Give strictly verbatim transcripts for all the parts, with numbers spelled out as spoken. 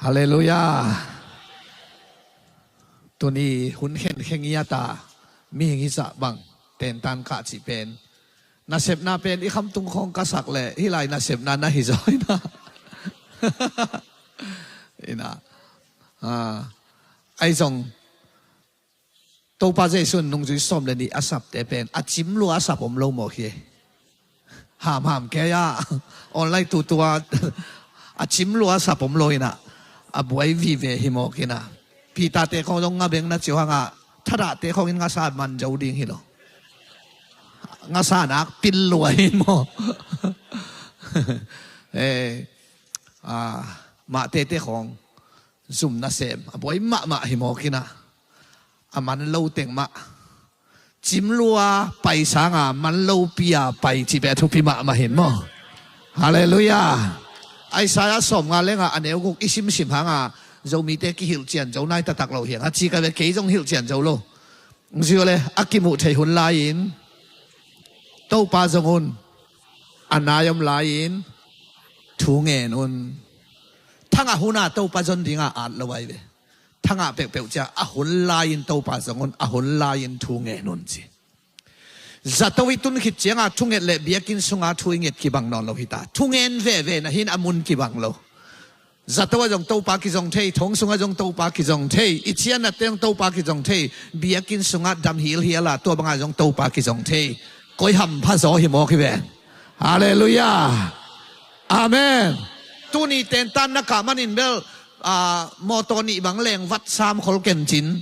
Halleluiah. Tuni hun khenkhen i a ta mihing hi zah bang tentan kah cih pen nasepna pen i khamtung khawng ka sak leh hih lai nasepna na hi zaw hi na. Hi na. Ah, ahi zong Topa Jesu in nungzui sawm le nih a sapte pen a cim lua a sap om lo mawk hi. Hamham kei ah online tutua a cim lua a sap om lo hi na, a buai vive hi mawk hi na. Peter-te khawng zong nga beng na ciu hangah thadahte khawng in ngasa man zo ding hi lo. Ngasa nak pil lua hi maw? Eh, ah, Matthai-te khawng zum nasem a buai mahmah hi mawk hi na, a man lo teng mah. Cim lua pai sanga man lo pi-a pai cih pen a thupi mahmah hi maw? Halleluiah. Isaiah sawmnga le nga a neu guk i simsim hanga Zomite kihilhcian zo nai taktak lo hi hang a ci ka ve, kei zong hilhcian zo lo. Zio le a kimuh thei hun lai-in Topa zong un, a nai om lai-in thu ngen un. Thangah huna Topa zon dinga at lo ai ve. Thangah peuhpeuh cia a hun lai-in Topa zong un, a hun lai-in thu ngen un ci. Zato i tun khit cianga thunget le biakinn sunga thu i nget kibang nawn lo hi ta. Thungen veve na hin a mun kibang lo. Zato ah zong Topa kizong thei, thong sungah zong Topa kizong thei, i ciannatte zong Topa kizong thei, biakinn sungah dam hilhial a tua bangah zong Topa kizong thei. Koi hampha zaw hi mawk hi ve. Halleluiah. Amen. Tuni tentan na kah manin bel, ah, mawtaw nih bang leng vat sam khol kencin.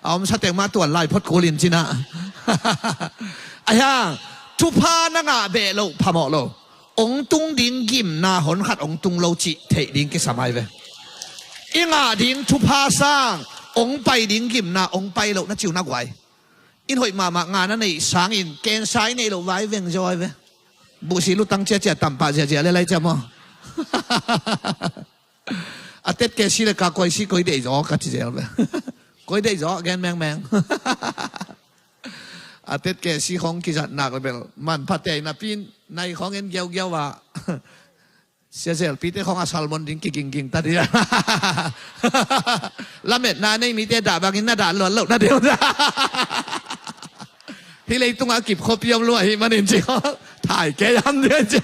A om sateng mah tuan lai phot kulin cina. Ahi hang thupha na ngah beh loh phamawh lo. Ong tung ding gimna hon khat ong tung lo cih theih ding kisam ai ve. I ngah ding thupha sang ong pai ding gimna ong pai loh na ciu na guai. In hoih mahmah ngah na neih sangin kensa i neih loh vai veng zaw ai ve. Buhsi lutang ciacia tampah ziazia le lai cia maw? A tet kesi le ka koisi koi deih zaw ka ci zel ve. Koi deih zaw gen mengmeng. A tet kesi khong kizat nak le bel manpha tei napin nai khong en giaugiau a. Sia zelpite khong a salmon ding kigingging ta dia. Lametna nei mite dah bangin na dah luat loh na deuh. Hih leitungah kip khuapi om luah hih manin ci khong thai kei am dia ci.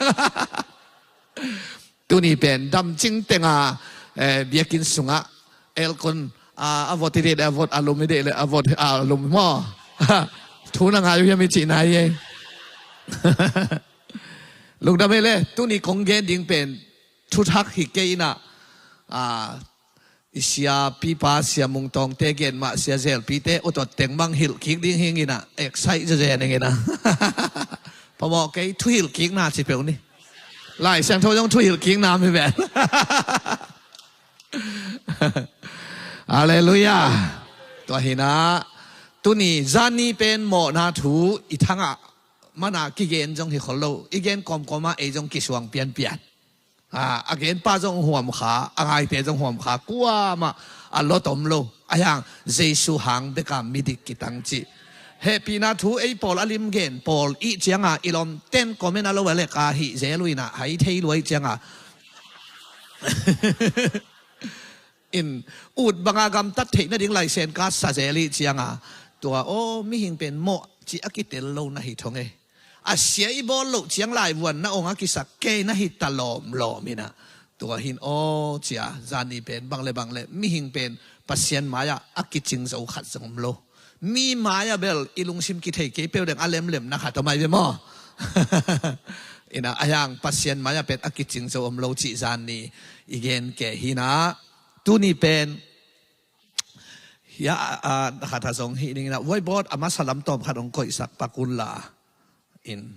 Tuni pen damcing tenga, eh, biakinn sungah aircon, ah, a vot i deih le a vot, a lum i deih le a vot, a lum maw? Thu na ngai uh hiam i cihna hi ei. Lungdam ei le, tuni kong gen ding pen thuthak hi kei inah, ah, i sia pipa sia mungtawngte gen mah sia zelpite utot teng mang hilh kik ding hing inah, excite zazen ing inah. Pamawh kei thuhilh kikna ci peuh ni. Lai Siangtho zong thuhilh kikna mi ven. Halleluiah. Tua hinah tuni zanni pen mawhna thu i thangah mana kigen zong hi khol lo, i gen kawmkawmah ei zong kisuang pianpian. A, a genpa zong huam kha, a ngaite zong huam kha, kuamah a lot om lo. A hiang Jesu hang beka midik kitang cih hehpihna thu ei pawl a lim gen pawl ih cianga i lawm ten comment a lo a leka hih zel uh inah hai thei luai cianga in ut banga gamtat theih nading laisen ka sa zel ih cianga tua aw mihing pen mawh cih a kitel lo na hi thong ei. A sia i bawl loh ciang laivuan na ong a kisak kei na hi ta lawmlawm inah. Tua hin aw cia zanni pen bang le bang le mihing pen Pasian mai-ah a kicing zo khat zong om lo. Mi mai-ah bel i lungsim kithei kei peuh deng a lemlemna khat om ai ve maw? Inah a hiang Pasian mai-ah pen a kicing zo om lo cih zanni i gen kei hinah. Tuni pen hia a, a, khat a zong hih ding inah whiteboard a masa lam tawm khat hong koihsak pak unla in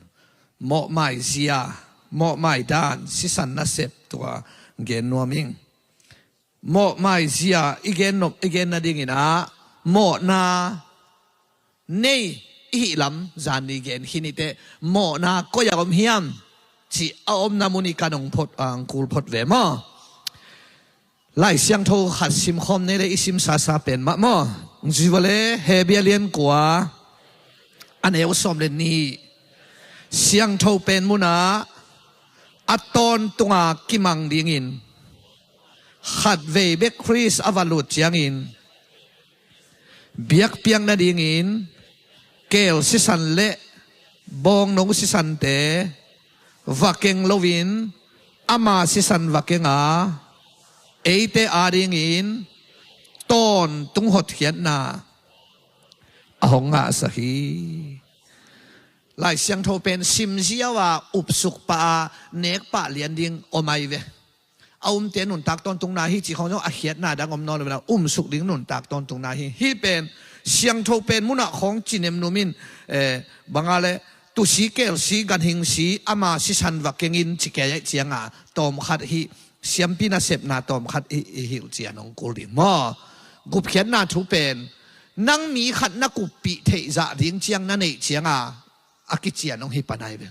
mawhmai zia, mawhmai dan sisan nasep tua gen nuam ing. Mawhmai zia i gen nop, i gen nading inah mawhna nei i hih lam zanni gen khin i teh mawhna koi a om hiam cih a omna mun i kan hong phot, ah, hong kul phot ve maw? Lai Siangtho khat simkhawm nei le i simsasa pen mah maw? Ziva le Hebia lian kua a neu sawm le nih. Siangtho pen munah a tawntunga kimang dingin Khatvei bek Khrist a va lut ciangin biakpiak nadingin keel sisan le bawngno sisante va keng loin ama sisan va keng a, eite adingin tawntung hotkhiatna a hong ngahsak hi. Lai Siangtho pen simziau a upsuk pah a nek pah lian ding om ahi ve. A umte nuntak tawntungna hi cih khawng zong a khiatna dang om nawn lo, umsuk ding nuntak tawntungna hi. Hih pen siangtho pen munah khawng cinem numin, eh, banga le tusi kelsi ganhingsi ama sisan va kengin ci kei aih cianga tawmkhat hih siampi nasepna tawmkhat i, i hilh cian hong kul ding maw? Gupkhiatna thu pen nang mi khat na kuppih theih zah ding ciang na neih cianga a kician hong hi pan ahi ve.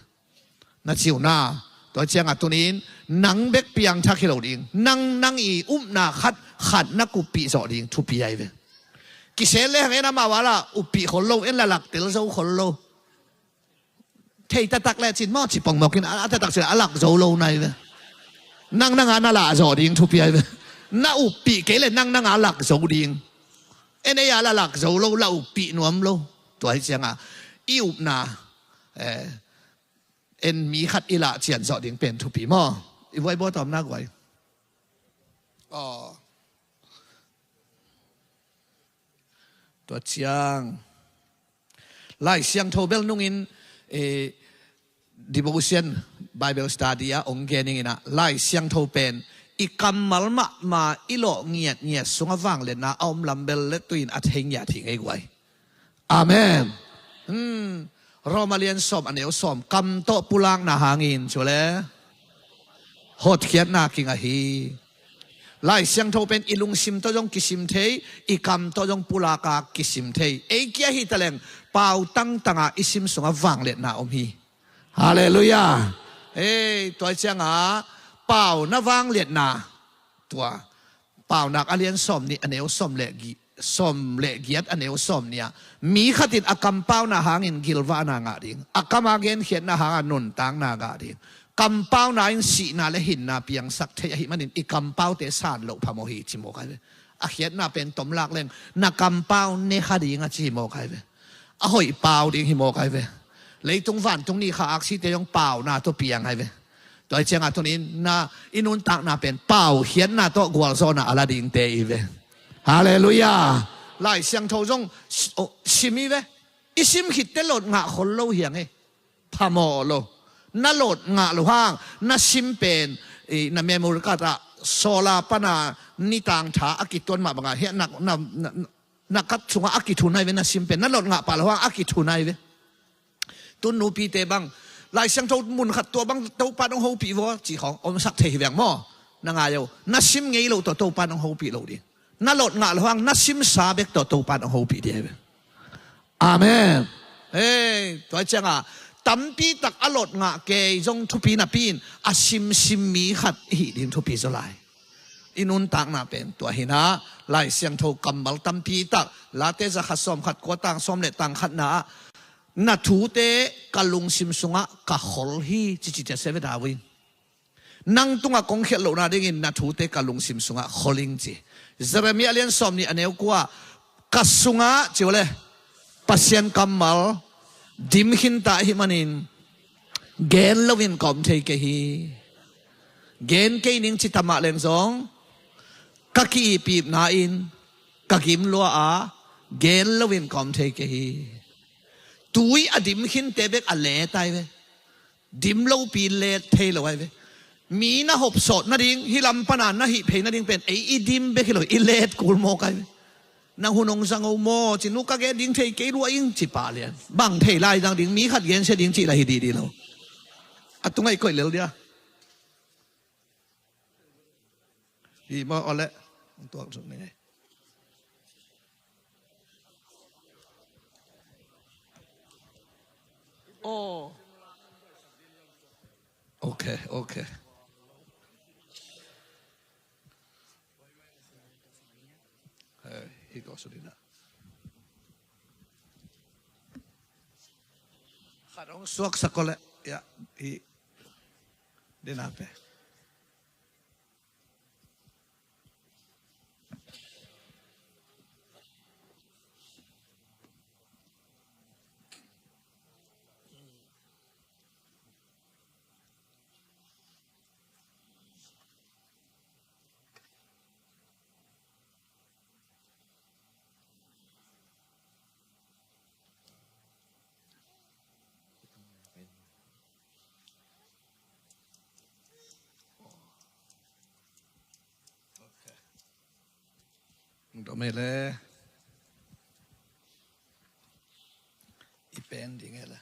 Na ciuna tua cianga tunin nang bek piangthak hi lo ding, nang nang i upna khat khat na kuppih zawh ding thupi ahi ve. Kisel le hang en amau a la uppih khol lo, en la lak tel zo khol lo. Thei taktak le cin maw ci pongmawkin a taktak cin a lak zo lo nai ve. Nang nanga na lah zawh ding thupi ahi ve. Na uppih kei le nang nanga lak zo ding. En ei a la lak zo lo, la uppih nuam lo. Tua hi cianga i upna, eh, en mi khat i lah cian zawh ding pen thupi maw? I vuai bawtawmna guai. Aw. Tua ciang Lai Siangtho bel nungin, eh, devotion, Bible study a ong gening ina Lai Siangtho pen i kammal mahmah i lawh ngiatngiat sunga vangliatna a om lam bel le tuin a thei ngiat hi ngei guai. Amen. Hmm. Roma lian sawm a neu sawm, kam tawh pulakna hangin cule hotkhiatna kingah hi. Lai Siangtho pen i lungsim tawh zong kisim thei, i kam tawh zong pulaka kisim thei. Ei kia hi taleng pau tangtanga i sim sunga vangliatna om hi. Halleluiah. Ei, tua cianga pau na vangliatna tua Paunak a lian sawm nih a neu sawm le gi, sawm le giat a neu sawm nih ah mi khatin a kampauna hangin gilvahna ngah ding, a kama genkhiatna hanga nuntakna ngah ding. Kampauna in sihna le hinna piangsak thei ahi manin i kampaute san loh phamawh hi ci mawk ahi ve. A khiatna pen tomlak leng na kampau ne kha ding a ci hi mawk ahi ve. A hoih pau ding hi mawk ahi ve. Leitung vantung ni kha aksite zong pauna tawh piang ahi ve. Tua hi cianga tunin na i nuntakna pen pau khiatna tawh gualzawhna a la dingte i ve. Halleluiah. Lai Siangtho zong si-, oh, sim i ve. I sim khitte lot ngah khol lo hiang e. Phamawh lo. Na lot ngah lo hang na sim pen, i, na memory card ah sawla pana nitang tha a kituan mah banga hiah na, na, na, na kat sungah a kithun ahi ve, na sim pen na lot ngah pah lo hang a kithun ahi ve. Tun nupite bang Lai Siangtho mun khat tua bang Topa nong hopih vaw cih khawng omsak thei hi veng maw? Na ngai o, na sim ngei lo tawh Topa nong hopih lo ding. Na lot ngah lo hang na simsa bek tawh Topa nong hopih ding ahi ve. Amen. Hei, tua cianga tampi tak a lot ngah kei zong thupi napi in a simsim mi khat i hih ding thupi zaw lai. I nuntakna pen tua hi na, Lai Siangtho kammal tampi tak, Late zakhat sawm khat kua tang sawm le tang khatna ah, na thute ka lungsim sungah ka khol hi, ci ci tia se ve ta uh in. Nang tungah kong khiat lohna dingin na thute ka lungsim sungah khol ing ci. Jeremiah lian sawm nih a neu kua, ka sungah ci uh le, Pasian kammal dim khinta ahi manin gen loin ka om thei kei hi. Gen kei ning ci tamah leng zong ka ki-ipipna in ka gim lua a gen loin ka om thei kei hi. Tui a dim khinte bek a let ai ve. Dim lopi let thei lo ai ve. Mi na hopsawt nading, hih lam pana na hih phei nading pen ei i dim bek hi lo, i let kul mawk ai ve. Nang hun hong zang o maw ci, nu ka gen ding thei kei lua ing ci pah lian. Bang thei lai zang ding, mi khat gensia ding cih la hi didi lo. A tungah i koih lel dia. Hi maw, ole. Tuak zuk ni. Oh. Okay, okay. Eh, hi ko sudina. Khat hong suak sak ko le, ya, hi. Dina pe. Dom e le. I pen ding e le.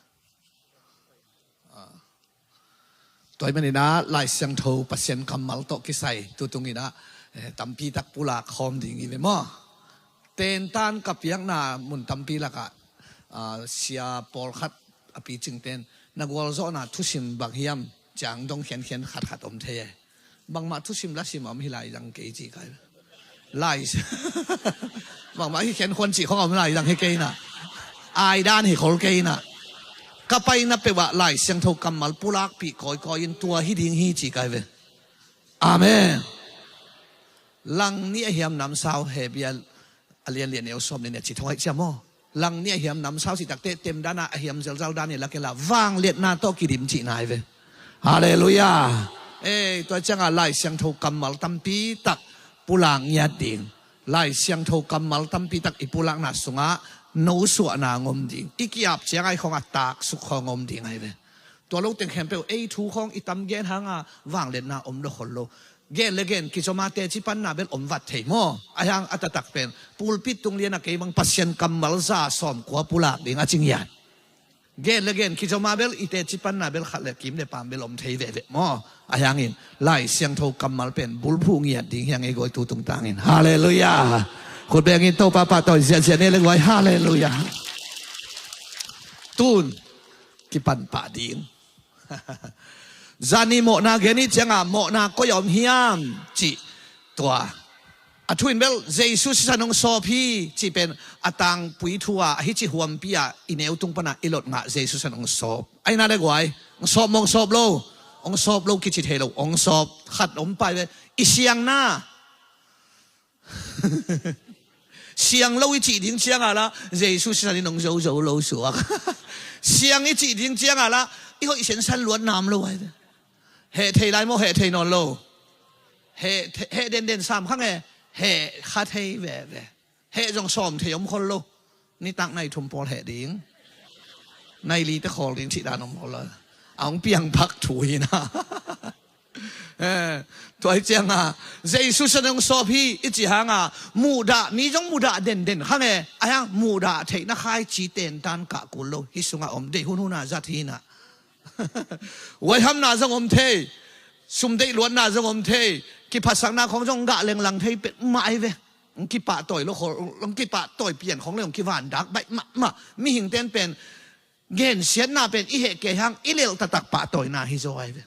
Tua ahih manin ah Lai Siangtho Pasian kammal tawh kisai tutung in ah, eh, tampi tak pulak khawm ding hi ve maw? Tentan ka piakna mun tampi lakah, ah, sia pawlkhat a picingten na gualzawhna thusim bang hiam ci-a dong khiankhian khatkhat om thei e. Bangmah thusim lasim a om hi lai dang kei ci kai. Lai. Bangmah hi khiankhuan cih khong a om lai dang hi kei in ah. Ai dan hi khol kei in ah. Ka paina peuh ah Lai Siangtho kammal pulakpih kawikawi in tua hi ding hi ci kai ve. Amen. Lang nih a hiam namsau, Hebru a lian li a neu sawm le nih a ci thong aih ciam aw. Lang nih a hiam namsau cih takteh temdan a hiam zelzal dan i lak e la vangliatna tawh kidim cihna hi ve. Halleluiah. Eh, tua ciangah Lai Siangtho kammal tampi tak pulak ngiat ding. Lai Siangtho kammal tampi tak i pulakna sungah nosuahna ngom ding. I ki-ap ciangah i khong a taksuk khong ngom ding ahi ve. Tua lo teng khempeuh ei thu khong i tam gen hanga vangliatna om lo khol lo. Gen le gen kizom a teci panna bel om vat thei maw? Ahi hang a taktak pen pulpit tung lian a kei bang Pasian kammal za sawmkua pulak ding a ci ngiat. Gen le gen kizom a bel i teci panna bel khat le kim le pam bel om thei veve maw? Ahi hangin Lai Siangtho kammal pen bulphuh ngiat ding hi hang ei guai tu tungtangin. Halleluiah. Khut bengin Topa pahtawi ziahziah ni le guai. Halleluiah. Tun kipan pah ding. Zani mawhna gen i cianga mawhna koi a om hiam cih tua. A thu in bel Jesu sisan hong sawp hi cih pen a tangpui thu a, a hici huampi a i neu tung pana i lot ngah Jesu sisan hong sawp. Aina le guai, hong sawp maw hong sawp lo? Hong sawp lo kici thei lo, hong sawp khat om pai ve. I siangna. Siang lo i cih ding ciangah lah Jesu sisan in hong zozo lo suak. Siang i cih ding ciangah lah i hoih siansan luat nam lo ai. Heh thei lai maw, heh thei nawn lo? Heh, heh denden sam khang e. Heh kha thei veve. Heh zong sawm thei om khol lo. Nitak nai thum pawl heh ding. Nai li te khawl ding cih dan om khol lo. A hong piang bak thu hi na. Eh, tua hi cianga Jesu sisan hong sawp hi i cih hanga muhdah, mi zong muhdah denden khang e. Ahi hang muhdah theihna khaici tentan kah kul lo. Hi sungah om deih hunhuna zat hi na. Huaihamna zong om thei. Sum deih luatna zong om thei. Kiphatsakna khong zong gah lenglang thei pet mah ahi ve. Hong kipahtawi lo khol, hong kipahtawi pian khong le hong kivandak baih mahmah. Mihing ten pen gensiatna pen i heh kei hang i lelh taktak pahtawina hi zaw ahi ve.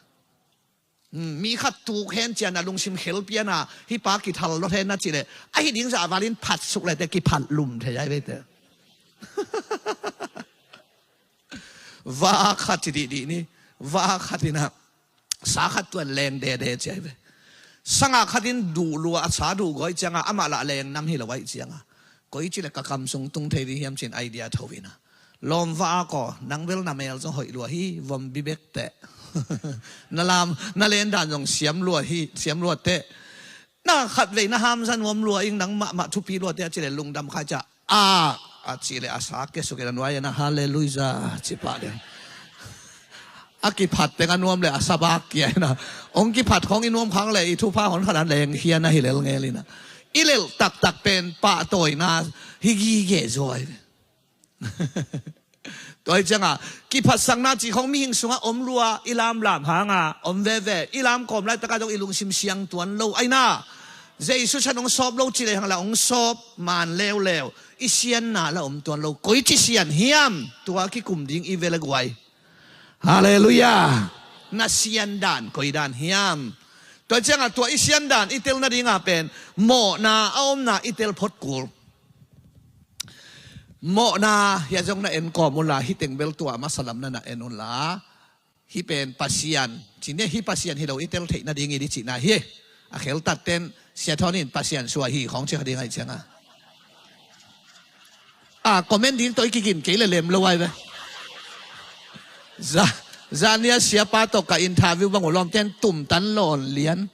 Hmm, mi khat tuk hen ciana lungsim khel piana hih pa kithal lawt hen na cih leh ahi ding zah valin phat suk lete kiphat lum thei ai vete. Va khat ci dihdih ni. Va khat inah sa khat tuan leng dede ci ai ve. Sanga khatin duh lua a sa duh gawih cianga amah lah leng nam hi lo aih cianga koi ci le ka kam sung tung thei ding hiam cin idea tho inah. Lawm va a kaw, nang bel na mel zong hoih lua hi, vom bibek teh. Na lam, na lendan zong siam lua hi, siam lua teh. Na khatvei na hamzan vom lua ing nang mahmah thupi lua teh a ci le lungdam khai ca. A, a ci le a sa kia suk ina nuai ina halleluiah ci pah ding. A kiphat teng a nuam le a sa bak kia ina. Ong kiphat khong i nuam khang le i thupha hon khat an leng khia na hi lel ngel ina. I lel taktak pen pahtawina hi gige zuai. Tua hi cianga kiphatsakna cih khong mihing sungah om lua, i lamlam hanga om veve, i lam kawm laitaka dong i lungsim siang tuan lo aina. Jesu san hong sawp lo ci le hang la hong sawp man leuleu, i sianna la om tuan lo. Koi ci sian hiam? Tua kikum ding i vele guai. Halleluiah. Na sian dan koi dan hiam? Tua cianga tua i sian dan i tel nadinga pen mawhna a omna i tel phot kul. Mawhna hia zong na en kawm unla, hih teng bel tua masa lamna na en unla. Hih pen Pasian cine, hih Pasian hi lo i tel theih nading i di cihna hi. A kheltat ten Sia Thawn in Pasian sua hi khawng ci kha ding aih cianga. A comment ding tawh i kigin kei le lem lo ai ve. Za, zania siapa tawh ka interview bang uh lawmten tumtan lawn lian.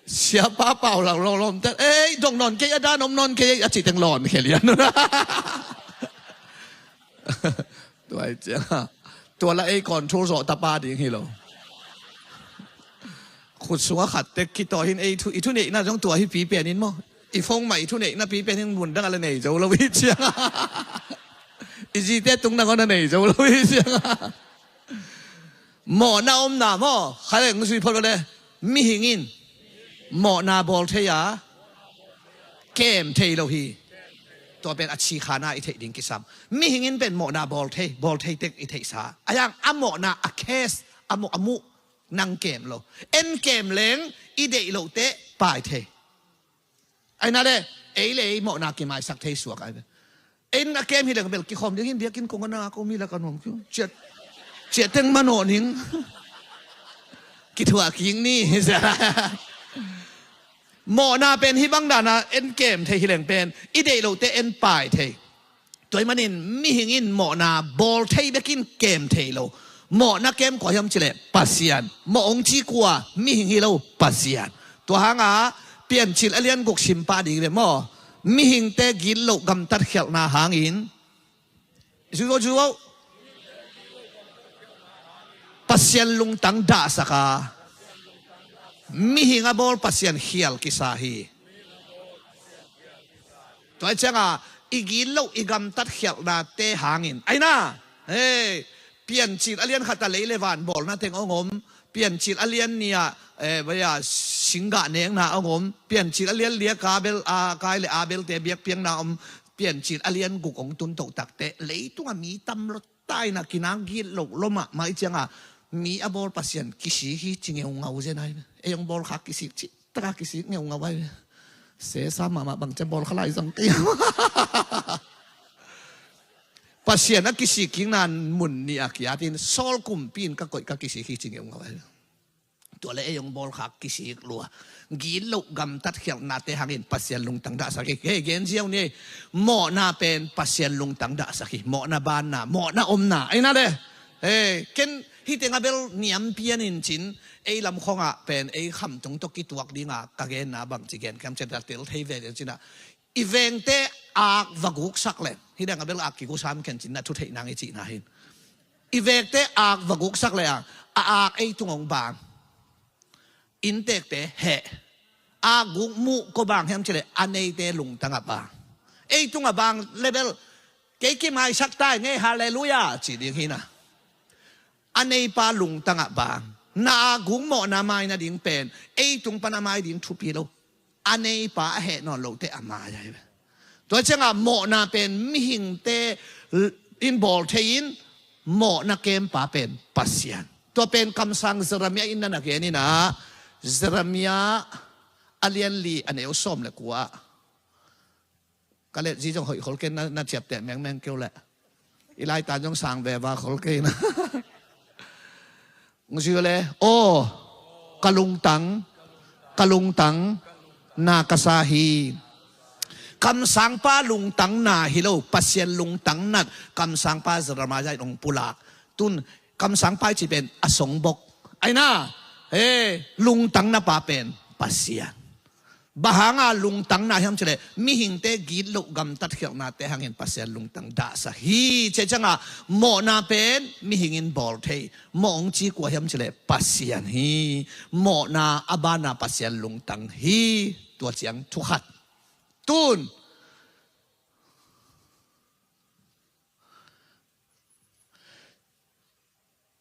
Siapa pau lau lo lom te ei dong non kei a dan om non kei a ci teng lon khe lian. Tuai cia tua la ei control zo tapa ding hi lo. Khut sungah khat tek khit tawh hin ei thu, i thuneihna zong tua hi pi pen in maw? I phone mah i thuneihna pi pen hin mun dang a la nei zo lo hi ciang a, i zite tung dang a la nei zo lo hi ciang a. Mawhna omna maw? Kha leng zui phot le, mihing in mawhna bawl thei a, kem thei lo hi. Tua pen a cikhana i theih ding kisam. Mihing in pen mawhna bawl thei, bawl thei tek i theihsa. A yang a mawhna a case, a muh, a muh nang kem lo. En kem leng i deih loh teh pai thei. Aina le, ei le ei mawhna kimaisak thei suak ai ve. En a kem hi leng bel kikhawm ding hin biakinn kong a na ko mi la ka nuam kiu. Ciat, ciat teng manawh ning. Kithuah king ni. Mawhna pen hi bang dana en kem thei hi leng pen i deih loh teh en pai thei. Tua ahih manin mihing in mawhna bawl thei bekin kem thei lo. Mawhna kem kua hiam cileh Pasian. Mawh hong ci kua? Mihing hi lo, Pasian. Tua hanga Piancil a lian guk sim pah ding ve maw? Mihingte gitloh gamtat khialhna hangin, zuzo zuzo, Pasian lungtang dahsak a, mihing a bawl Pasian khial kisa hi. Tua hi cianga i gitloh i gamtat khialhnate hangin aina, hei, Piancil a lian khat a lei le van bawlna teng hong om. Piancil a lian nih ah, eh, baya, singgah nekna hong om. Piancil a lian li a Kain le Abel, a, Kain le Abel te biakpiakna om. Piancil a lian guk hong tun toh takteh leitung a mi tam lua ta in a, kinak gitloh lua mahmah hi cianga mi a bawl Pasian kisik hi ci ngeungau zen ai. Ei hong bawl khak kisik cih taka kisik ngeungau ai. Sesa mahmah bang ciang bawl kha lai zong kei. Pasian a kisik kikna mun nih a kiatin Saul kumpi in ka koih ka kisik hi ci ngeungau ai. Tua le ei hong bawl khak kisik lua. Gitloh gamtat khialhnate hangin Pasian lungtang dahsak hi. Hei, gen ziau ni. Mawhna pen Pasian lungtang dahsak hi. Mawhna banna, mawhna omna, aina le. Hei, ken hih teng a bel niam pian in cin, ei lam khawngah pen ei khamtung tawh kituak dinga ka genna bangci gen kiam ciat a tel thei ve zen cinah, i vengte ak va guksak le, hih dang a bel ak kigusam khen cin na thu theih nang i cihna hin, i vengte ak va guksak le a, a ak ei tung hong bang. Inntekte heh. Ak guk muh kua bang hiam cileh a neite lungtang a bang. Ei tung a bang le bel kei kimaisak tai ngei, halleluia ci ding hi na. A neipa lungtang a bang. Na ak guk mawhna mai nading pen ei tung pan a mai ding thupi lo. A neipa a heh nawn loh teh a mai ahi ve. Tua cianga mawhna pen mihingte in bawl thei in, mawhna kempa pen Pasian. Tua pen kamsang Jeremiah in na na gen in a, Jeremiah a lian li a neu sawm le kua. Ka let zi zong hoih khol ken na, na ciapteh mengmeng keu leh. I laitan zong sang veva khol kei na. Ngzi le, aw, ka lungtang, ka lungtang na ka sa hi. Kamsangpa lungtang na hi lo, Pasian lungtang nat, kamsangpa Jeremiah in hong pulak. Tun kamsangpa i ci pen a songbok aina, he, lungtang napa pen Pasian. Bang hanga lungtang na hiam cileh mihingte gitloh gamtat khialhnate hangin Pasian lungtang dahsak hi. Cia cianga mawhna pen mihing in bawl thei. Mawh hong ci kua hiam cileh Pasian hi. Mawhna a banna Pasian lungtang hi. Tua ciang thukhat. Tun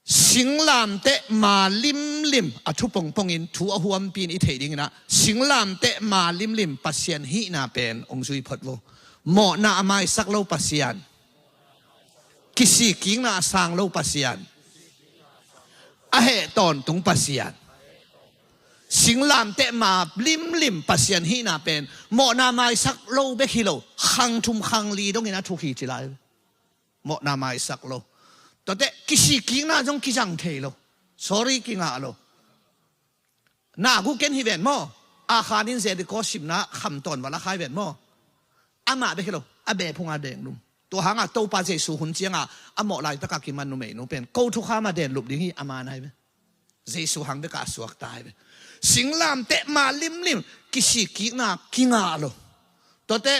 singlamteh ma limlim a thu pongpongin thu a huampi in i theih dingin ah, singlamteh ma limlim Pasian hihna pen hong zui phot vo. Mawhna a maisak lo Pasian, kisikkikna a sang lo Pasian, a heh tawntung Pasian. Singlamteh ma limlim Pasian hihna pen mawhna maisak lo bek hi lo, khang thum khang li dongin a thuk hi ci lai. Mawhna maisak lo. Tuate kisikkikna zong kizang thei lo. Sorry, kingah lo. Na gu ken hi ven maw? A khanin Jericho simna khamtawn vala khai ven maw? Amah bek hi lo. A bephunga denglum. Tua hanga Topa Jesu hun cianga a mawh laitaka kiman numeinu pen ko thukhama denlup ding hi, ama nai ve. Jesu hang beka a suakta hi ve. Singlamteh ma limlim kisikkikna kingah lo. Tuate,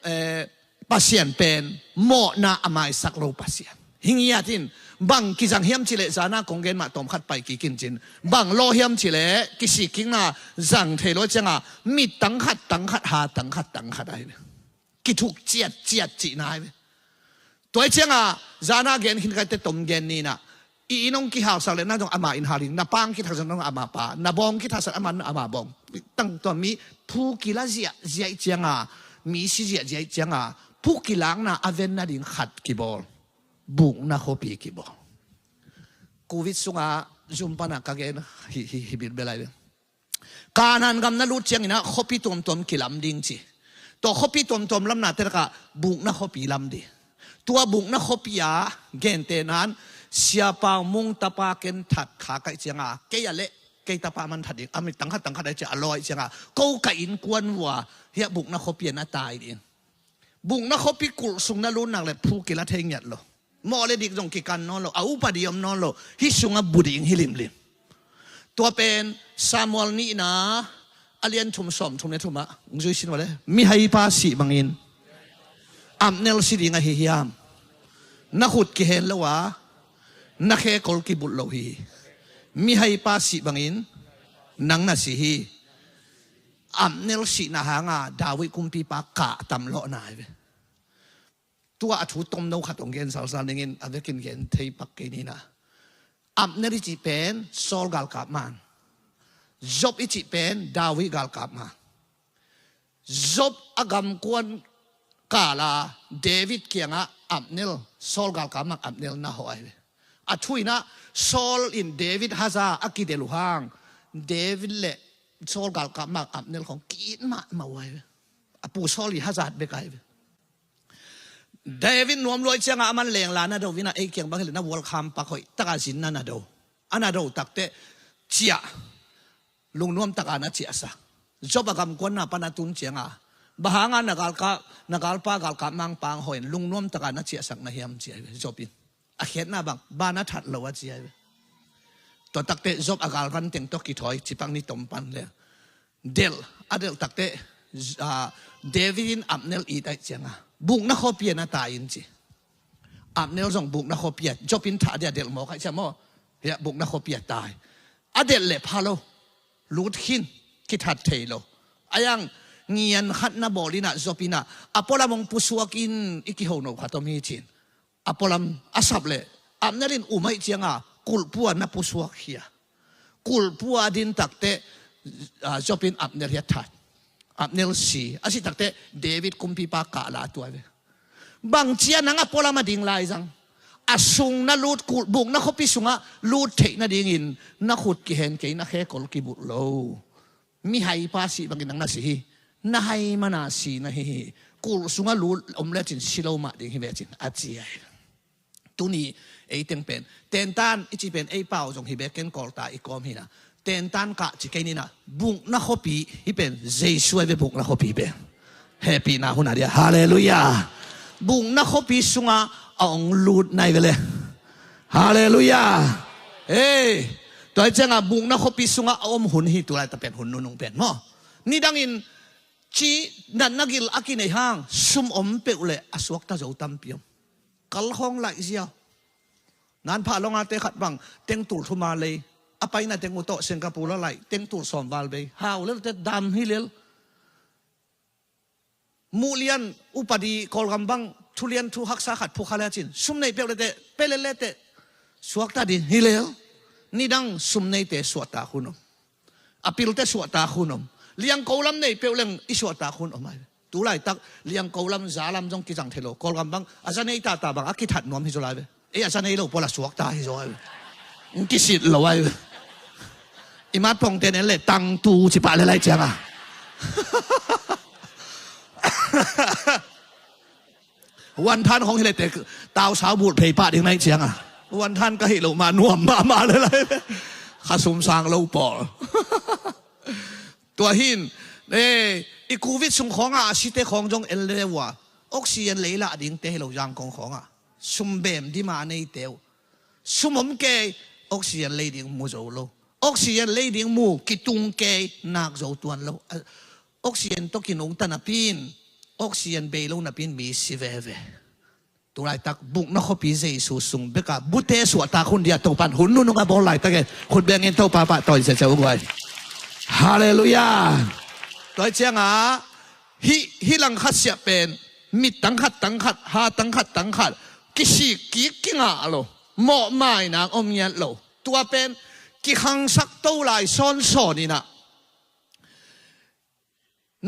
eh, Pasian pen mawhna a maisak lo Pasian. Hi ngiatin Bang kizang hiam cileh zana kong gen mah tawm khat pai kikin cin. Bang law hiam cileh kisik kikna zang thei law cianga mit tang khat tang khat ha tang khat tang khat ahi. Kithuk ciat ciat cihna ahi. Tua hi cianga zana gen khin kaite tom gen nina. I inn hong kihausak le na zong ama inn hal in, na pang kithaksak na zong ama pa, na bawng kithaksak ama, ama bawng. Tang tua mi phu kila ziahziah cianga, mi si ziahziah cianga phu kilakna a ven nading khat kibawl. Bukna khuapi kibawl. Covid sunga zum pana ka gen hi, hi, hi bilbel ahi. Kanaan gam na lut cianginah khuapi tuamtuam kilam ding ci. Tua khuapi tuamtuam lamna telakah bukna khuapi lam ding. Tua bukna khuapi a gentenan siapa mung tapa ken that kha kaih cianga kei a leh kei tapa man that ding a mit tangkhat tangkhat aih cia a lawi cianga ko ka innkuan vua hiah bukna khuapi a na tai ding. Bukna khuapi kulh sung na lut nak le phu kila thei ngiat lo. Mawh le dik zong kikan nawn lo, a upadi om nawn lo. Hih sungah bu ding hi limlim. Tua pen Samuel nihna a lian thum sawm thum le thumah zui sin vale. Mihaipa sih bangin Abner si ding ahi hiam? Na khut kihen lo a na khe kol kibulh lo hi. Mihaipa sih bangin nang na si hi. Abner sihna hanga David kumpipa kah tam lawhna hi ve. Tua a thu tomno khat hong gen salsal ningin a vekin gen thei pak kei nina. Abner i cih pen Saul galkap man. Job i cih pen David galkap man. Job a gamkuan kala David kiangah Abner, Saul galkap man Abner na hawh ahi ve. A thu inah Saul in David haza a kidel uh hang David le Saul galkap man Abner khong ki-it mahmah uh ahi ve. A pu Saul i hazat bek ahi ve. David nuam luai cianga aman lengla na do vina ei kiang bang hileh na vualkham pak hoih taka zinna na do. A na do takte ciah lungnuam taka na ciahsak. Job a gamkuanna pana tun cianga bahanga na galkap na galpa galkap mangpang hoin lungnuam taka na ciahsak na hiam cia Job in a khiatna bang bana that lo a cia. Tua takte Job a galvan teng tawh kithawi cipak ni tom pan le delh a delh takte David in Abner it aih cianga bukna khuapi a na tai in ci. Abner zong bukna khuapi a Job in thah dia delh mawk aih cia maw. Hiah bukna khuapi a tai. A delh le pha lo. Lut khin kithat thei lo. A yang ngian khat na bawl inah Job inah a pualam hong pusuak in i kiho no khat om hi cin. A pualam a sap le Abner in um aih cianga kulhpua na pusuak hi a kulhpua a din takte Job in Abner hi a that. Abner si a si takte David kumpipa kah la a tuai ve. Bang cia nang a pualam a ding lai zang a sung na lut kulh bukna khuapi sungah lut theih nadingin na khut kihen kei na khe kol kibulh lo. Mihaipa sih bangin nang na si hi. Na hai mana si na hi hi. Kulh sungah lut om lecin si lo mah ding hi vecin a ci ahi. Tuni ei teng pen tentan i ci pen ei pau zong hi bek ken kawlta i kawm hina. Tentan kah ci kei nina bukna khuapi hi pen Jesu ahi ve bukna khuapi pen. Hehpihna hun a dia halleluiah. Bukna khuapi sungah a ong lut nai vele. Halleluiah. Ei, tua hi cianga bukna khuapi sungah a om hun hi tulai ta pen hun nunung pen maw. Nidangin ci natna gil a kinei hang sum om peuh le a suakta zo tampi om. Kalkhawng laih zia. Nanphah longate khat bang tengtul thuma lei a paina teng uh tawh Singapore a laih tengtul sawm val bei hau lel te dam hi lel. Muhlian upadi Kawlgam bang thulian thu haksa khat phukha le cin sum nei peuh le te pelel le te suakta din hi lel. Nidang sum neite suahtak hun om. A pilte suahtak hun om. Liangko lam nei peuh leng i suahtak hun om ahi. Tulaitak liangko lam za lam zong kizang thei lo Kawlgam bang a za nei tata bang a kithat nuam hi zaw lai ve. Ei a za nei lo pual a suakta hi zaw ahi. Kisit lo ahi. I matpongte nen le tangtu cipah le lai cianga. Wanthan hong hilete tausau bulh phei pah ding naih cianga wanthan ka hih loh mah nuam mahmah le lai. Kha sum sang lo pawl. Tua hin i covid sung khawngah a site khawng zong en le uh a oxygen lei lah dingte hi lo Zangkong khawngah sum bem dima a neite uh. Sum om kei oxygen lei ding mu zo lo. Oxygen lei ding mu kitung kei nak zo tuan lo. Oxygen tawh kinungta napin oxygen bei lo napin mi si veve. Tu laitak bukna khuapi Jesu sung bekah bute suahtak hun dia Topan hun nunung a bawl laitakin khut bengin Topa pahtawi ciaciah uh guai. Halleluiah. Tua hi ciangah hih, hih langkhat siah pen mit tangkhat tangkhat, ha tangkhat tangkhat, kisik kik kingah lo, mawh mainang om ngiat lo. Tua pen kikhangsak to lai sawnsawn inah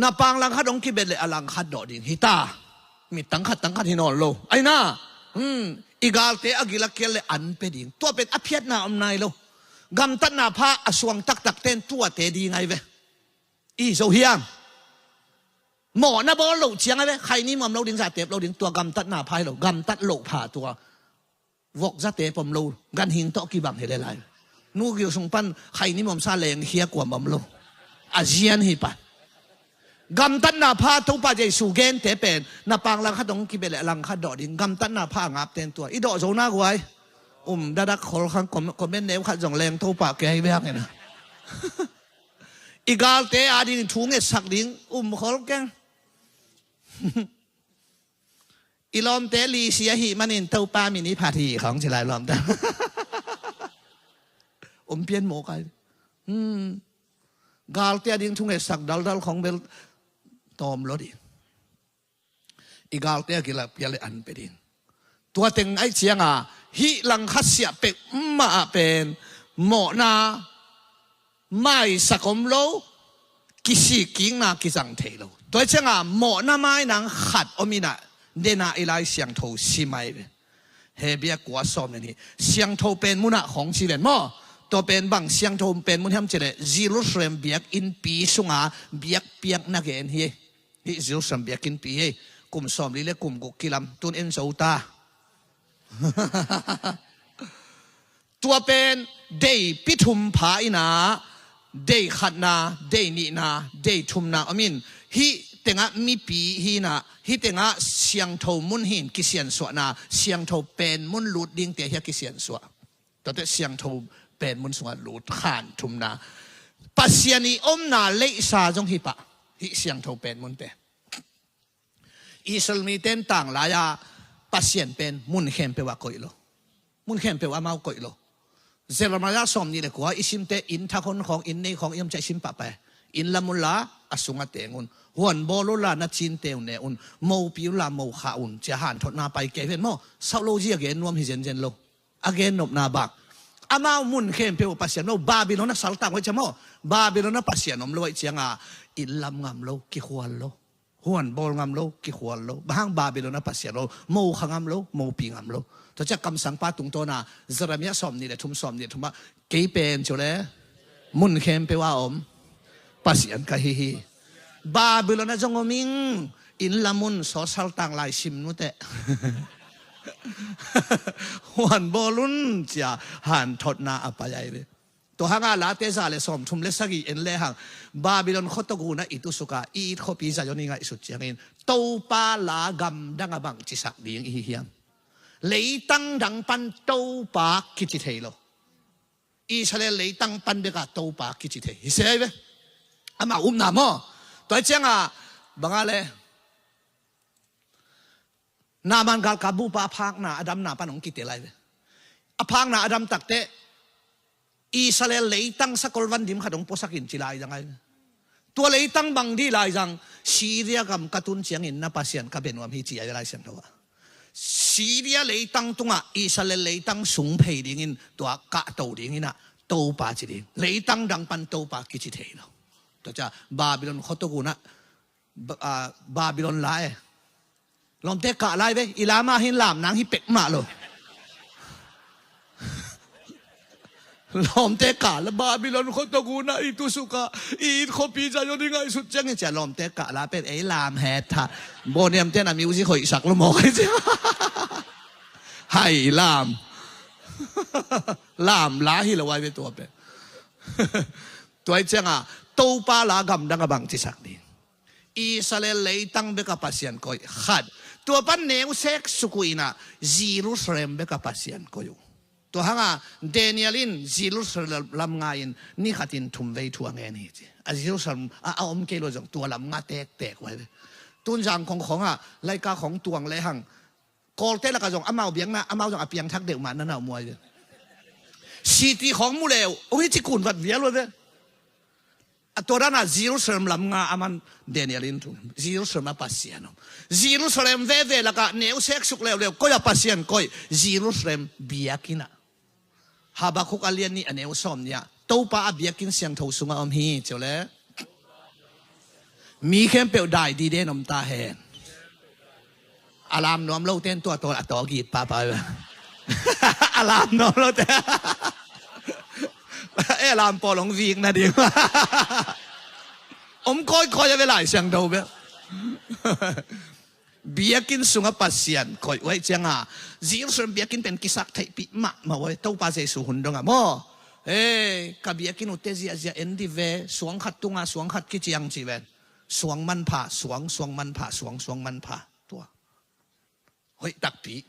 na pang langkhat hong kibet le a langkhat dawh ding hita. Mit tangkhat tangkhat hi nawn lo. Aina, hmm, i galte a gil a kial le an pe ding. Tua pen a phiatna om nai lo. Gamtatna pha a suang taktak ten tuate ding ai ve. I zo hiang. Mawhna bawl loh ciang ai ve. Khaini muam lo ding, zatep lo ding. Tua gamtatna pha hi lo. Gamtat loh pha tua vok zatep om lo, ganhing tawh kibang hi le lai. Nu kiu sung pan khaini muamsa lengkhia kuam om lo. A zian hi pan. Gamtatna pha Topa Jesu gente pen na pang langkhat hong kibet le langkhat dawh ding. Gamtatna pha a ngap ten tua i dawh zo na guai. Um dadak khol khang kom-, comment neu khat zong leng Topa ke ai biak ina. I galte a ding thu ngetsak ding um khol keng. I lawmte lisi ahih manin Topa min i phat hi khawng ci lai lawmte. Om pian mawk ai. Hmm. Galte a ding thu ngetsak daldal khawng bel tawm lo ding. I galte a gil a kial le an pe ding. Tua teng ai cianga hih langkhat siah pek mah ah pen mawhna maisak om lo, kisik kikna kizang thei lo. Tua hi cianga mawhna mainang khat om inah dena i Lai Siangtho sim ai ve. Hebru kua sawm le nih. Siangtho pen munah khawng ci ven maw? Tua pen bang siangtho pen mun hiam cileh Jerusalem biakinnpi sunga biakpiakna gen hi. Hih Jerusalem biakinnpi hi. Kum sawmli le kum guk kilam tun en zo ta. Tua pen deipi thum pha inah dei khatna, dei nihna, dei thumna om in hih tengah mipi hi inah hih tengah siangtho mun hin kisiansuahna, siangtho pen mun lut dingte hi a kisiansuah. Tuate siangtho pen mun sungah lut khan thumna. Pasian i omna leihsa zong hi pah hih siangtho pen munte. Israel mite in tanglai-a Pasian pen mun khempeuh ah koih lo. Mun khempeuh ah amau koih lo. Jeremiah sawm nih le kua i simte inn thak hon khawng, inn nei khawng i om ciah i sim pahpah e. Inn lam unla a sung a teng un. Huan bawl unla na cinte uh ne un. Mopi unla mo khah un cia hanthotna pai kei ven maw? Sauh lo zi a gen nuam hi zenzen lo. A gen nopna bak. Amau mun khempeuh Pasian lo. Babylon a saltang uh ai cia maw? Babylon a Pasian om lo ai cianga inn lam ngam lo, kikhual lo. Huan bawl ngam lo, kikhual lo. Bang hang Babylon a Pasian lo, mo kha ngam lo, mopi ngam lo. Tua ciah kamsangpa tungtawna Jeremiah sawm nih le thum, sawm nih le thum ah kei pen cu le mun khempeuh a om Pasian ka hi hi. Babylon a zong om ing, inn lam un sawsal tang lai sim nuteh. Huan bawl un cia hanthotna a pai ai ve. Tua hanga Late za le sawmthum le sagih en lehang Babylon khuatok unah i tusuka i it khuapi Zion i ngaihsut ciangin Topa la gamdang a bang cisak ding i hi hiam? Leitang dang pan Topa kici thei lo. Israel leitang pan beka Topa kici thei hi se ai ve. Ama upna maw? Tua cianga banga le Naaman galkap bupa a phakna a damna pan hong kitel ai ve. A phakna a dam takteh Israel leitang sakol van dim khat hong puasakin ci lai zang ai ve. Tua leitang bang dih lai zang Syria gam ka tun ciangin na Pasian ka bia nuam hi ci ai ve Lai Siangtho ah. Syria leitang tungah Israel leitang sung phei dingin tua kahto dinginah Topa ci ding. Leitang dang pan Topa kici thei lo. Tua cia Babylon khuatok unah Ba-, ah, Babylon la e. Lawmte kah lai ve, i lam ah hin lam nang hi pek mah lo. Lawmte kah la Babylon khuatok unah i tusuka i it khuapi Zion i ngaihsut ciangin cia lawmte kah la pen ei lam het tha. Boniamte na music hoihsak lo mawk ai cia. Hai lam. Lam la hi lo ai ve tua pen. Tua i cianga Topa la gamdang a bang cisak ding. Israel leitang beka Pasian koih khat. Tua pan neu sek sukuh inah Jerusalem beka Pasian koih uh. Tua hanga Daniel in Jerusalem lam nga in ni khatin thum vei thu a ngen hi ci. A Jerusalem a, a om kei lo zong tua lam nga tektek uh ai ve. Tun zang khong khongah laika khong tuang lehang Kawlte lakah zong amau biakna, amau zong a piangthak deuh mah na na om uh ai ve. City khawng mu leh uh, ong hi ci kun vat vial uh ai ve. A tua dana Jerusalem lam nga a man Daniel in thu. Jerusalem a Pasian om. Jerusalem veve lakah neu seksuk leuleu, koi a Pasian koih? Jerusalem biakinn ah. Habakkuk a lian nih a neu sawm nih ah, Topa a biakinn siangtho sungah om hi, ci uh leh. Mi khempeuh dai diden om ta hen. A lam nuam lote in tua tawl a taw git papa. A lam nuam lote. E, a lam pawl hong vik nading. Om kawikawi a ve Lai Siangtho bel. Biakinn sungah Pasian koih uh ahih cianga, Jerusalem biakinn pen kisak theihpih mahmah uh ai, Topa Jesu hun dongah maw. E, ka biakinn uh te ziahziah en dih ve, suang khat tunga suang khat kiciang ci ven. Suang manpha, suang, suang manpha, suang, suang manpha. Tua hoih takpi.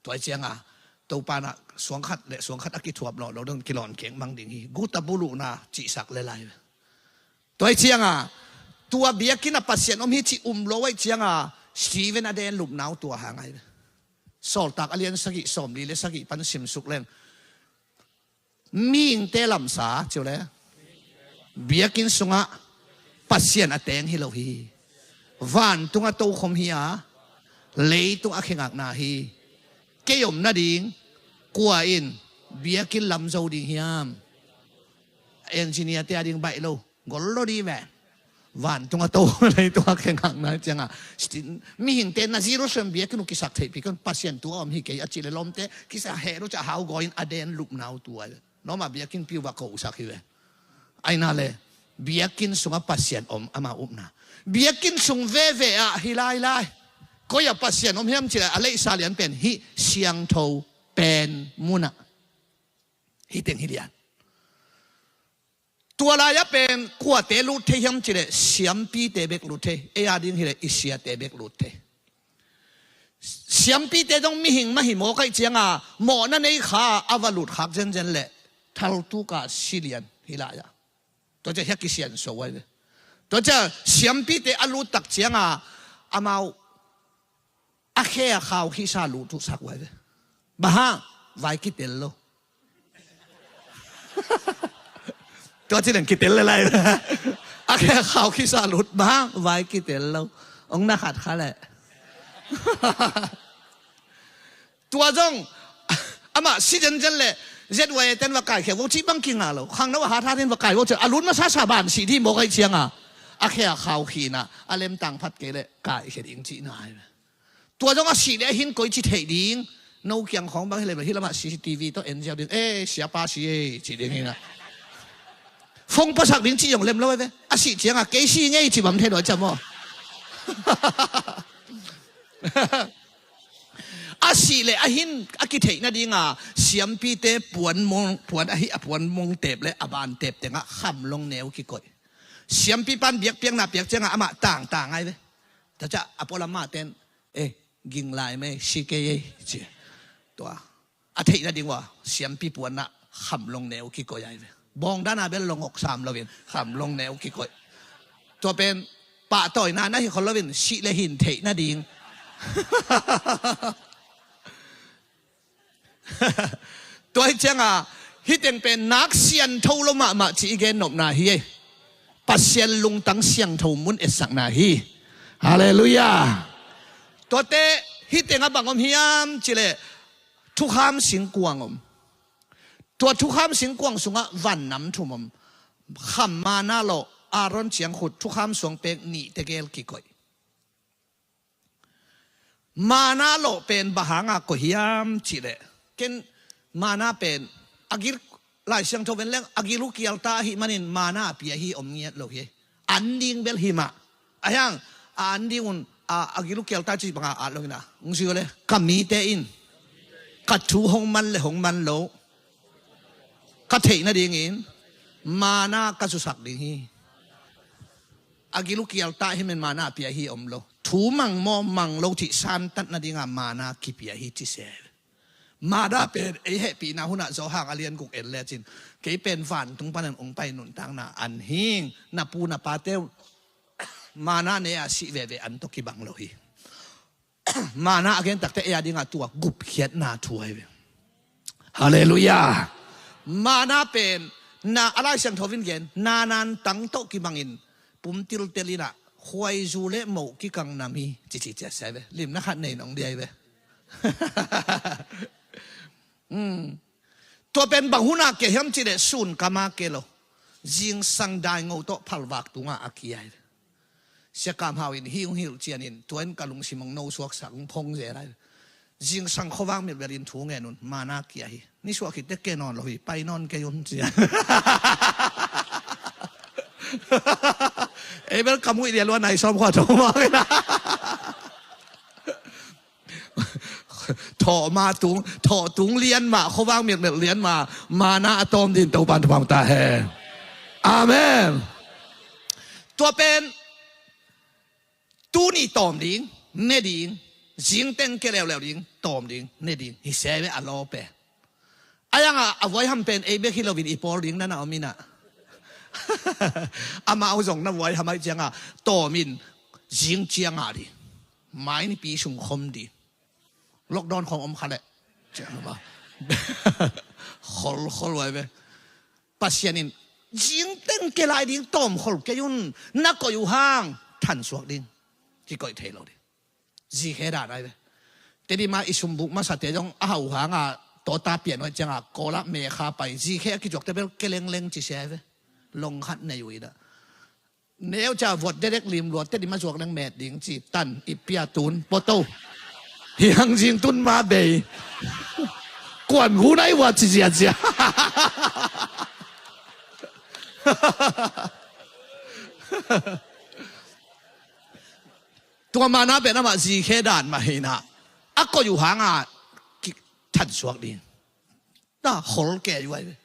Tua ahih cianga, Topa na suang khat le suang khat a kithuap lawh lo dong kilawn keng mang ding hi. Guta buluhna cihsak le lai. Tua ahih cianga, tua biakinn a Pasian om hi cih um lo ahih cianga, Stephen a den lupna uh tua hang ai ve. Sawltak a lian sagih sawmli le sagih pan simsuk leng. Mihingte lamsa, ci uh leh. Biakinn sungah Pasian a teng hi lo hi. Vantungah tokhom hi a, leitung a khengakna hi. Kei om nading, kua in biakinn lam zo ding hiam? Engineer te a ding baih lo. Gol lo dih ve. Vantung a to, leitung a khengakna cianga. Mihingte na Jerusalem biakinn uh kisak theihpih kei un, Pasian tua om hi kei a cih leh lawmte kisa heh lo ci a hau gawi in a den lupna uh tua. Noma biakinn piu va kosak hi ve. Aina le, biakinn sungah Pasian om ama upna. Biakinn sung veve ah hi lailai. Koi a Pasian om hiam cih leh a leisa lian pen hih siangtho pen munah. Hih teng hi lian. Tua lai-ah pen kuate lut thei hiam cih leh siampite bek lut thei. Ei a ding hi leh i siate bek lut thei. Siampite zong mihing mah hi mawk ahih cianga mawhna nei kha a va lut khak zenzen leh thaltuk a si lian hi lai-ah. Tua ciah hiah kisiansuah uh ai ve. Tua ciah siampite a lut tak cianga amau a khe a khau khisa lut uh sak uh ai ve. Bang hang? Vai kitel lo. Tua ci leng kitel le lai. A khe a khau khisa lut. Bang hang? Vai kitel lo. Ong na khat kha leh. Tua zong amah si zenzen leh Z Y A ten va kaikhia vo cih bang kinga lo. Khangno a hathat in va kai vo cih a lut masa sa ban sih dih mawk ahih cianga a khe a khau khina a lemtang phat kei leh kaikhia ding cihna ai ve. Tua zong a sih leh a hin koi ci theih ding. No kiang khawng bang hi leh bang hi lamah C C T V tawh en ziau ding. Eh, siapa si ei ci ding hi na. Phone pasak ding ci zong lem lo ai ve. A sih cianga kei si ngei ci bam thei lo ai ciam aw. A sih leh a hin a kitheih nadinga siampite puan mong, puan ahi a puan mong tep le a ban tep tengah khamlong neu kikoih. Siampi pan biakpiakna piak cianga amah tangtang ai ve. Tua ciah a pualam mahten, eh, ging lai mei, si kei ei, ci. Tua a theih nading uh a siampi puanah khamlong neu kikoih ai ve. Bawng dana bel longok sam loin khamlong neu kikoih. Tua pen pahtawina na hi khol loin sih le hin theih nading. Tua hi cianga hih teng pen nak siangtho lo mahmah ci i gen nopna hi ei. Pasian lungtang siangtho mun etsakna hi. Halleluiah. Tuate hih tengah bang om hiam cih leh thukham singkuang om. Tua thukham singkuang sungah vannam thum om. Kham, mana, lawh, Aaron ciangkhut, thukham suang pek nih tegel kikoih. Mana lawh pen bang hanga koih hiam cih leh ken mana pen a gil, Lai Siangtho ven leng a gil uh kialta ahih manin mana a pia hi om ngiat lo hi. An ding bel hi mah. A hiang a an ding un a, a gil uh kialta cih banga at lo hi na. Ung si le ka mite in ka thu hong man le hong man lo ka theih nadingin mana ka zusak ding hi. A gil uh kialta hi men mana a pia hi om lo. Thu mang maw mang lo cih santat nadinga mana kipia hi ci se. Mana pen ei hehpihna hunah Johan a lian guk en lecin kei pen vantung panin ong pai nuntakna an hing, na pu na pate uh mana ne a sih veve an tawh kibang lo hi. Mana a gen takte ei a dingah tua gupkhiatna thu ahi ve. Halleluiah. Mana pen na a Lai Siangtho in gen, nanan tang tawh kibangin pum tiltel inah khuaizu le moh kikang nam hi, cici cia sia ve. Limna khat nei nong dia hi ve. Tua pen bang hunah kia hiam cih leh sun kama kia lo, zingsang daingo tawh phalvak tungah a kia hi. Sia Kam Hau in hi hong hilh cianin tua in ka lungsim hong no suaksak, hong phong zel lai. Zingsang khuavak milbel in thu ngen un, mana kia hi. Nisuah khit teh kia nawn lo hi, pai nawn kei un cia. Ei bel ka muih dia lua nai sawm khua tho mah. Thawh mah tung, thawh tung lian mah, khuavak milmelh lian mah, mana a tawm din Topan thupha ta hen. Amen. Tua pen tuni tawm ding ne ding, zingteng kia leuleu ding, tawm ding ne ding hi se ve a law pen. A yangah a vuaiham pen ei bek hi loin i pawl ding nana om inah. Amau zong na vuaiham aih ciangah tawm in zing ciangah ding, mai nipi sung khom ding. Lockdown khong om kha leh. Kholkhol vai ve. Pasian in zingteng kia lai ding tawmkhol kei un, na koih uh hang thansuak ding. Kikoih thei lo ding. Zikhe dan ai ve. Tedim ah i sumbuk masate zong a hau hanga tawta pian hoih cianga kawlah mekha pai. Zikhe a kizuakte bel kelengleng ci sia ai ve. Long khat nei uh ina. Neu ca vuat dedek lim luat Tedim a zuak leng met ding ci tan i pia tun poto. Hiang zing tun ma bei. Kuan hu nai vua ci ziazia. Tua mana pen amah zikhe dan mah hina. A koih uh hanga ki thansuak ding. Na khol kei uh ai ve.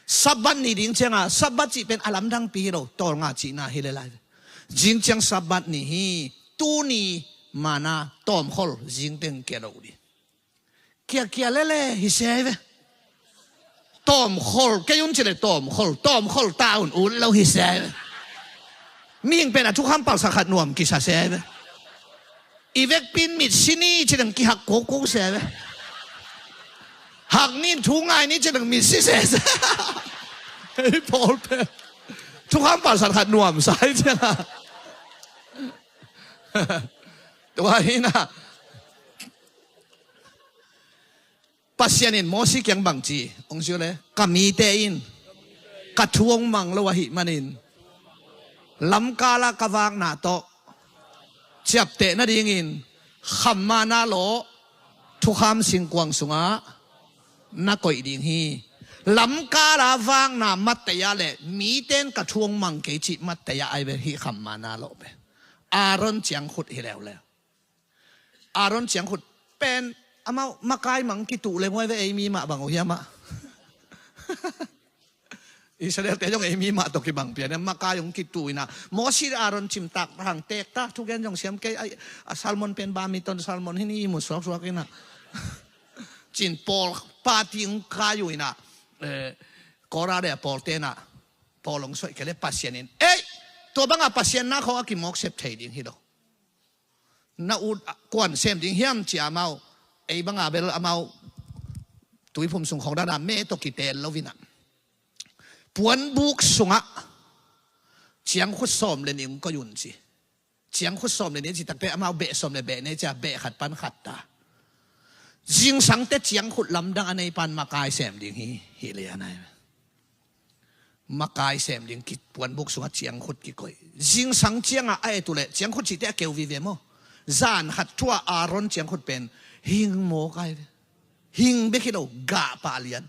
Sabbath ni ding cianga Sabbath cih pen a lamdangpi hi lo, tawlnga cihna hi le lai ve. Zing ciang Sabbath ni hi, tuni mana tawmkhol zingteng kia lo ding. Kiakia lele hi se ai ve. Tawmkhol kei un ci le tawmkhol, tawmkhol ta un ut lo hi se ai ve. Mihing pen a thukham palsat khat nuam kisa se ai ve. I vekpin mitsi ni ci leng kihak koko se ve. Hak nin thu ngai ni ci leng mitsi se se. Hei pawl pen thukham palsat khat nuam sai cianga. Tua hina. Pasian in Mosi kiang bang ci, hong ci uh le, ka mite in ka thu hong mang lo ahih manin lamkala ka vakna tawh ciapteh nadingin khammana lawh thukham singkuang sungah na koih ding hi. Lamkala vakna matteia le miten ka thu hong mang kei cih matteia ai ve hih khammana lawh ve. Aaron ciangkhut hi leuleu. Aaron ciangkhut pen amau makai mang kituh le nguai ve ei mi mah bang uh hiamah. Israel te zong ei mi mah tawh kibang pian makai hong kituh ina. Mosi le Aaron cimtak hang tekta thugen zong siam kei ai a salmon pen ba mi ton salmon hini mu suaksuak ina. Cin pawl party hong kai uh ina. Kora le a pawl tena pawl hong suaih kei le Pasian in ei tua banga Pasian na khawng a kimawk sep thei ding hi lo. Na ut kuan sem ding hiam ci amau ei banga bel amau tuiphum sung khong dana me tawh kitel lo ina. Puanbuk sungah ciangkhut sawm le ning koih un ci. Ciangkhut sawm le ning ci takte amau beh sawm le beh ne cia beh khat pan khat ta. Zingsangte ciangkhut lamdang a nei pan makai sem ding hi hi lian ai. Makai sem ding ki puanbuk sungah ciangkhut kikoih. Zingsang ciangah a et uh leh ciangkhut cihte a keu vive maw? Zan khat thua Aaron ciangkhut pen hing mawk ai ve. Hing bek hi lo gah pah lian.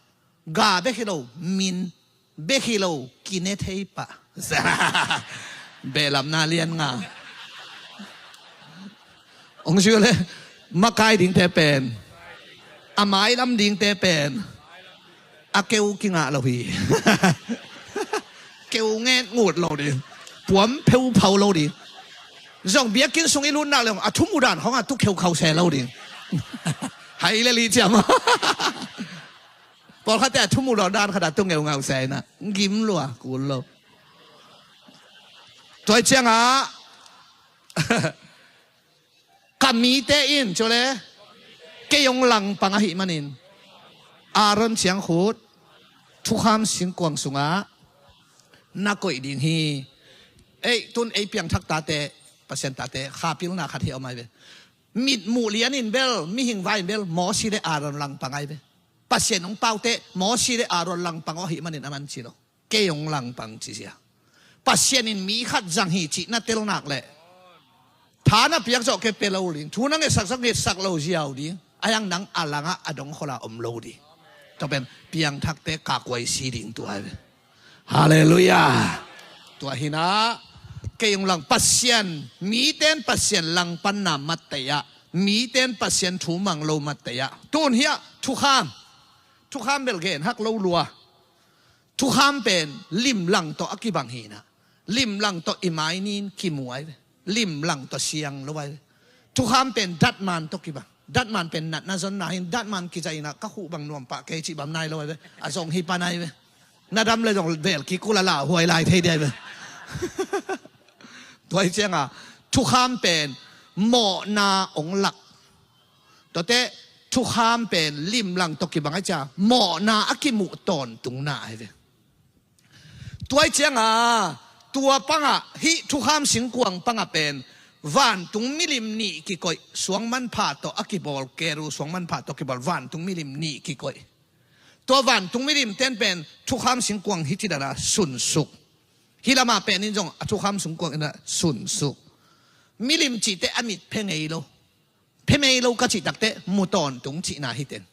Gah bek hi lo min bek hi lo kine thei pah. Behlamna lian nga. Hong sui le makai dingte pen a mailam dingte pen a keu kingah lo hi. Keu nget ngut lo ding. Puam pheuphau lo ding. Zong biakinn sung i lutnak le a thum uh dan khawngah tu kheukhau se lo ding. Hai le li ciam. Pawlkhatte a thum uh lo dan khatah tu ngeungau se ina gim lua kul lo. Tuai ciangah ka A mite in, ciu le, kei hong langpang ahih manin, Aaron ciangkhut thukham singkuang sungah na koih ding hi. Ei, tun ei piangthak tate, Pasian tate, kha pilna khat hi a om ai ve. Mitmuh lian in bel, mihing vai in bel, Mosi le Aaron langpang ai ve. Pasian hong paute, Mosi le Aaron langpang aw ahih manin a man ci lo. Kei hong langpang ci zia. Pasian in mi khat zang hi cih na tel nak leh, tha na piak zawh kei pe lo ding. Thu na ngetsak zawh ngetsak lo ziau ding. A hiang nang a langah a dongkhola om lo ding. Tua pen piangthakte kakuai si ding tua ai ve. Halleluiah. Tua hinah kei hong lang Pasian, miten Pasian langpanna mattaiah, miten Pasian thu mang lo mattaiah, tun hiah thukham, thukham bel gen hak lo lua. Thukham pen limlang tawh a kibang hinah, limlang tawh i mai nin kimu ai ve. Limlang tawh siang lo ai ve. Thukham pen datman tawh kibang. Datman pen natna zonna hin, datman kiza inah ka khuh bang nuam pah kei cih bam nai lo ai ve. A zong hi pan ai ve. Na dam le zong vel kikul a lauhuai lai thei dih ai ve. Tua hi cianga thukham pen mawhna hong lak. Tuate thukham pen limlang tawh kibang ai cia mawhna a kimuh tawntungna ai ve. Tua hi cianga tua pangah hih thukham singkuang pangah pen vantung milim nih kikoih, suang manpha tawh a kibawl, keru suang manpha tawh kibawl vantung milim nih kikoih. Tua vantung milim ten pen thukham singkuang hih cidana sunsuk. Hih lamah pen in zong a thukham singkuang ina sunsuk. Milim cihte a mit phe ngei lo. Phe ngei lo ka cih takte mu tawntung cihna hi ten.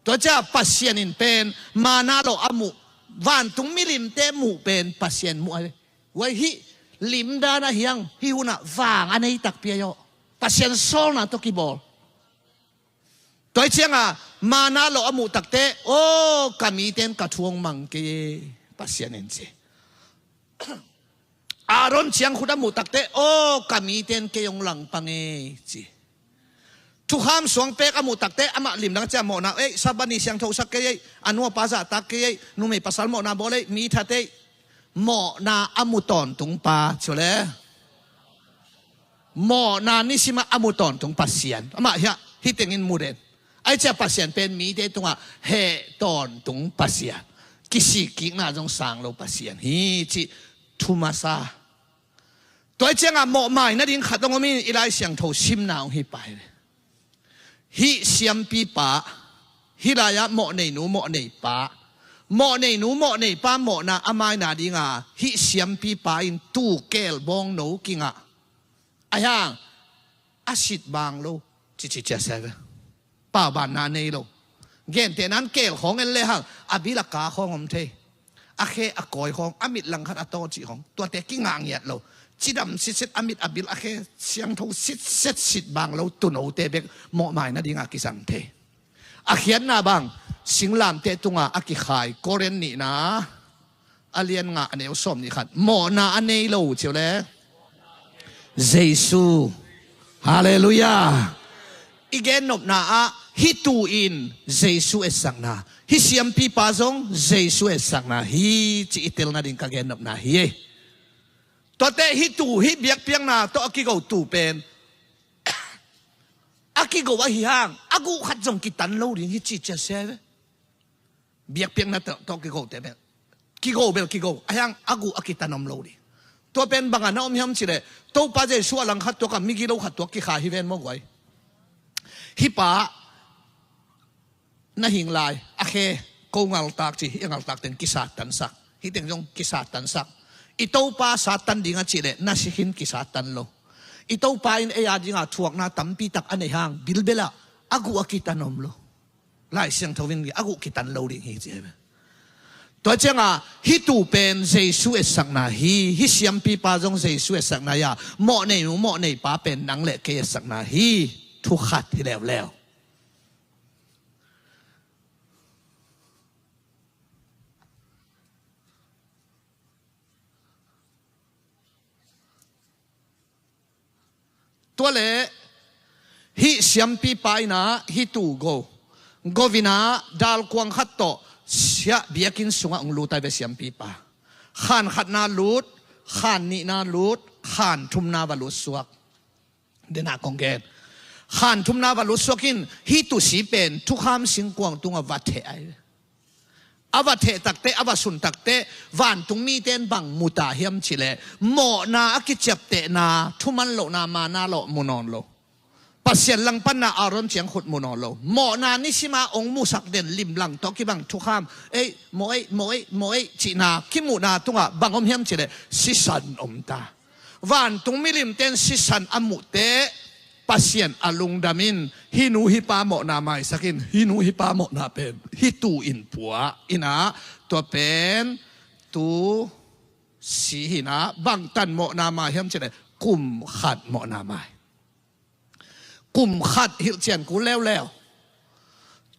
Tua cia Pasian in pen mana lo a muh, vantung milimte muh pen Pasian muh ai ve. Uai hih limdan a hiang hih hunah vang a nei takpi ai aw. Pasian sawlna tawh kibawl. Tua hi cianga mana lo a muh takte, aw ka miten ka thu hong mang kei e, Pasian in ci. Aaron ciangkhut a muh takte, aw ka miten kei hong langpang e, ci. Thukham suang pek a muh takte amah limlang cia mawhna, ei Sabbath ni siangthosak kei ei, a nu a pa zahtak kei ei, numei pasal mawhna bawl ei, mi that ei. Mawhna a mu tawntung pa, ciu le. Mawhna nisimah a mu tawntung Pasian. Amah hiah hih tengin mu den. Ai cia Pasian pen mite tungah heh tawntung Pasian. Kisikkikna zong sang lo Pasian hi cih thu masa. Tua hi ciangah mawhmai nading khat hong om in i Lai Siangtho simna hong hi pai ve. Hih siampipa, hih lai-ah mawhneinu mawhneipa, mawhneinu mawhneipa mawhna a maina dinga hih siampipa in tuu keel bawngno kingah. A hiang a sit bang lo, cici cia sia ve. Paubanna nei lo. Gentehna in keel khawng en lehang a bil a ka khawng om thei. A khe a kawi khawng, a mit langkhat a taw cih khawng, tuate kingah ngiat lo. Cidam sitset a mit a bil a khe siangtho sitset sit bang lo tunote bek mawhmai nadinga kisam thei. A khiatna bang singlamteh tunga a kikhai Korin nihna a lian nga a neu sawm nih khat. Mawhna a nei lo ciu le Jesu. Halleluiah. I gennopna ah hih tuu in Jesu etsakna, hih siampipa zong Jesu etsakna hi cih i telna ding ka gennopna hi. Tuate hih tuu, hih biakpiakna tawh a kigo tuu pen a kigo ahi hang a guh khat zong kitan lo ding hi cih cia sia ve. Biakpiakna tawh kigo te bel kigo bel kigo a hiang a guh a kitan om lo ding. Tua pen bangah na om hiam cileh Topa Jesu a langkhat tuakah migilo khat tuak kikha hi ven maw guai. Hih pa na hing lai a khe ko ngaltak ci, hih a ngaltak teng kisattansak, hih teng zong kisattansak. I Topa sattan ding a cihleh na sikhin kisattan lo. I Topa in ei a dinga thuakna tampi tak a nei hang bilbelah a guh a kitan om lo. Lai Siangtho in a guh kitan lo ding hi ci hi ve. Tua cianga hih tuu pen Jesu etsakna hi, hih siampipa zong Jesu etsakna hi a, mawhnei nu mawhneipa pen nang le kei etsakna hi. Thu khat hi leuleu. Tua le hih siampipa inah hih tuu go, govina dalkuang khat tawh siah biakinn sungah hong lut ai ve siampipa. Khan khatna lut, khan nihna lut, khan thumna va lut suak. Denah kong gen. Khan thumna va lutsuak in, hih tusi pen thukham singkuang tungah va theh ai. A va theh takteh, a va sun takteh, vantung mite in bang mu ta hiam cih leh, mawhna a kiciaptehna, thuman lohna, manna lawh mu nawn lo. Pasian langpanna Aaron ciang khut mu nawn lo. Mawhna nisima hong musak den limlang tawh kibang thukham, ei, mawh ei, mawh ei, mawh ei, cihna, kimuhna tungah bang om hiam cih leh, sisan om ta. Vantung milimte in sisan a muhteh, Pasian a lungdam in, hih nu hih pa mawhna maisak in, hih nu hih pa mawhna pen hih tu in pua in ah, tua pen tusi hi in ah, bangtan mawhna mai hiam cih leh, kum khat mawhna mai. Kum khat hilhcian kul leuleu.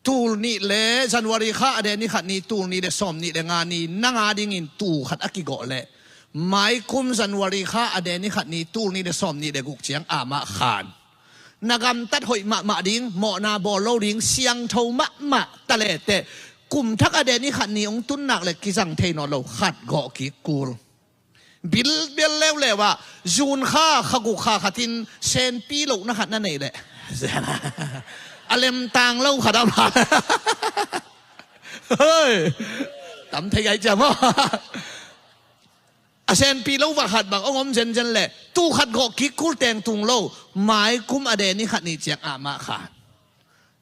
Tul nih le January kha a deni khat ni, tul nih le sawm nih le nga ni, nang a dingin tuu khat a kigawh leh, maikum January kha a deni khat ni, tul nih le sawm nih le guk ciang amah khan. Na gamtat hoih mahmah ding, mawhna bawl lo ding, siangtho mahmah ta lehteh, kum thak a deni khat ni hong tun nak le kizang thei nawn lo, khat gawh kik kul. Bilbel leuleu ah, June kha, kha guk kha khatin senpi lohna khat na neih leh, a lemtang lo khat a om lai. Hoi. Tam thei gai ciam aw. A senpi lo va khat bang hong om zenzen leh, tuu khat gawh kik kul teng tung lo, maikum a deni khat ni ciang amah khan.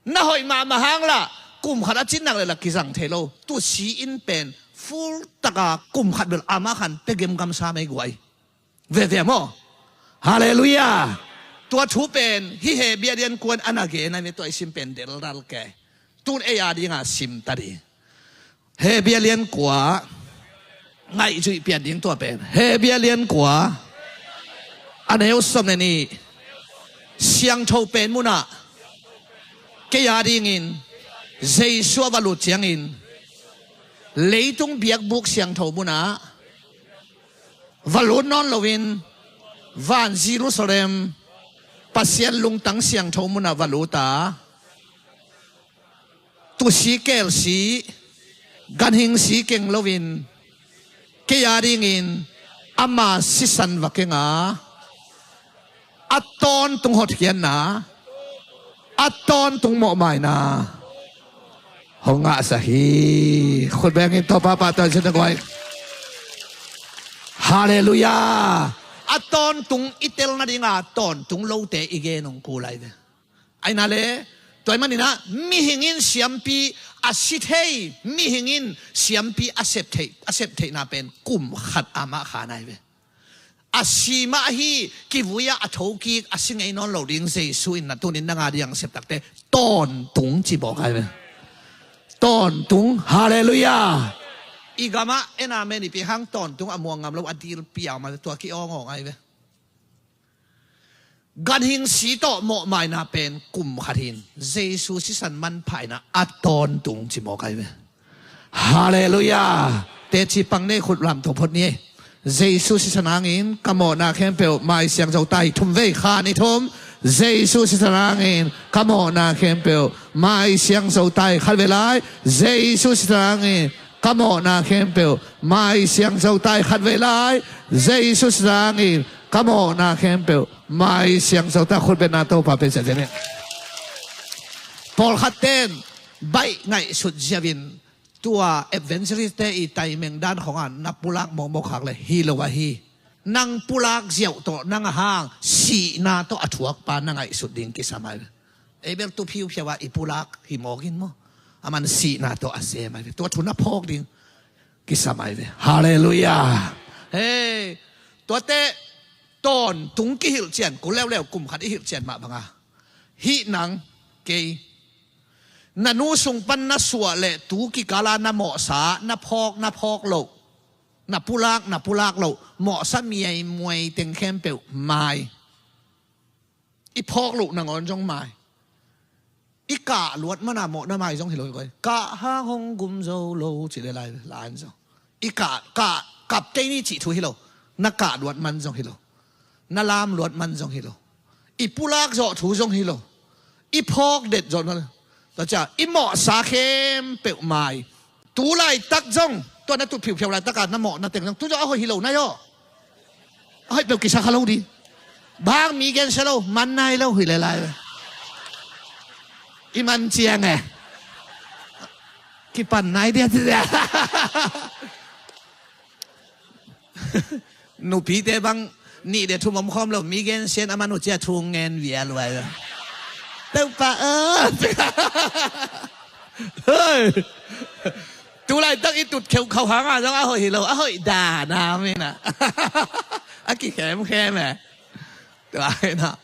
Na hoih mahmah hang lah, kum khat a cin nak le lah kizang thei lo. Tusi in pen full taka kum khat bel amah khan pia gemgam sa mei guai. Veve maw. Halleluiah. Tua thu pen hih Hebru a lian kua in a na gen a, mi tua i sim pen delral kei. Tun ei a dinga sim ta ding. Hebru a lian kua, ngaihzuih pian ding tua pen. Hebru a lian kua, a neu sawm le nih. Siangtho pen munah kei a dingin Jesu a va lut ciangin, leitung biakbuk siangtho munah va lut nawn loin, van Jerusalem, Pasian lungtang siangtho munah va lut a, tusi kelsi, ganhing si keng loin, kei a dingin ama sisan va keng a, a tawntung hotkhiatna, a tawntung mawhmaina hong ngahsak hi. Khut bengin Topa pahtawi zia ta guai. Halleluiah. A tawntung i tel nadinga tawntung lote i gen hong kul lai ve. Aina le, tua ahih manin ah, mihing in siampi a si thei, mihing in siampi a sep thei, a sep theihna pen kum khat amah khan ai ve. A si mah hi, kivui ah a thokik, a si ngei nawn lo ding Jesu in na tunin nang a ding a sep takte, tawntung ci mawk ai ve. Tawntung, halleluiah. I gamah en amen i pi hang, tawntung a muang ngam lo, a dil piau ma tua ki awngawng ai ve. Ganhing si tawh mawhmaina pen kum khat hin, Jesu sisan manpha in ah a tawntung ci mawk ai ve. Halleluiah. Teci pang nei khut lam to phot ni. Jesu sisan hangin ka mawhna khempeuh mai siang zo ta hi. Thum vei, khan i thum. Jesu sisan hangin ka mawhna khempeuh mai siang zo ta hi. Khat vei lai. Jesu sisan hangin ka mawhna khempeuh mai siang zo ta hi. Khat vei lai. Jesu sisan hangin ka mawhna khempeuh mai siang zo ta. Khut betna Topa pe zia zia ni. Pawlkhat ten baih ngaihsut ziau in, tua evangelist te i taimeng dan khong a na pulak mawkmawk khak le hi lo ahi. Nang pulak ziau tawh nang a hang sihna tawh a thuakpa na ngaihsut ding kisam ai ve. Ei bel tu phiuphiau a i pulak hi mawk in maw. A man sihna tawh a sem ai ve. Tua thu na phawk ding kisam ai ve. Halleluiah. Hei, tuate tawntung kihilhcian kul leuleu, kum khat i hilhcian mah banga, hih nang kei, na nu sung pan na suah le tu kikala na mawhsa, na phawk, na phawk loh, na pulak, na pulak loh, mawhsa miaimuai teng khempeuh mai. I phawk loh nangawn zong mai. I kah luat mana mawhna mai zong hi lo hi koi. Kah hang hong gum zo lo ci le lai, lai zong. I kah, kah, kap tei ni cih thu hi lo. Na kah luat man zong hi lo. Na lam luat man zong hi lo. I pulak zawh thu zong hi lo. I phawk det zawh man. Tua cia, i mawhsa khempeuh mai. Tu laitak zong, tua na tut phiuphiau laitaka na mawhna teng zong tu zong a hoih hi lo nai aw. A hoih peuh kisa kha lo di. Bang mi gensia lo, man nai lo hi le lai. I man ciang e. Kipan nai dia. Nupite bang nih le thum om khawm lo, mi gen sian a man uh cia thu ngen vial vai. Topa aw. Hei. Tulaitak i tut kheuh khauh hangah zong a hoih hi lo, a hoih dan a mina. A kikhemkhem e. Tua hi na.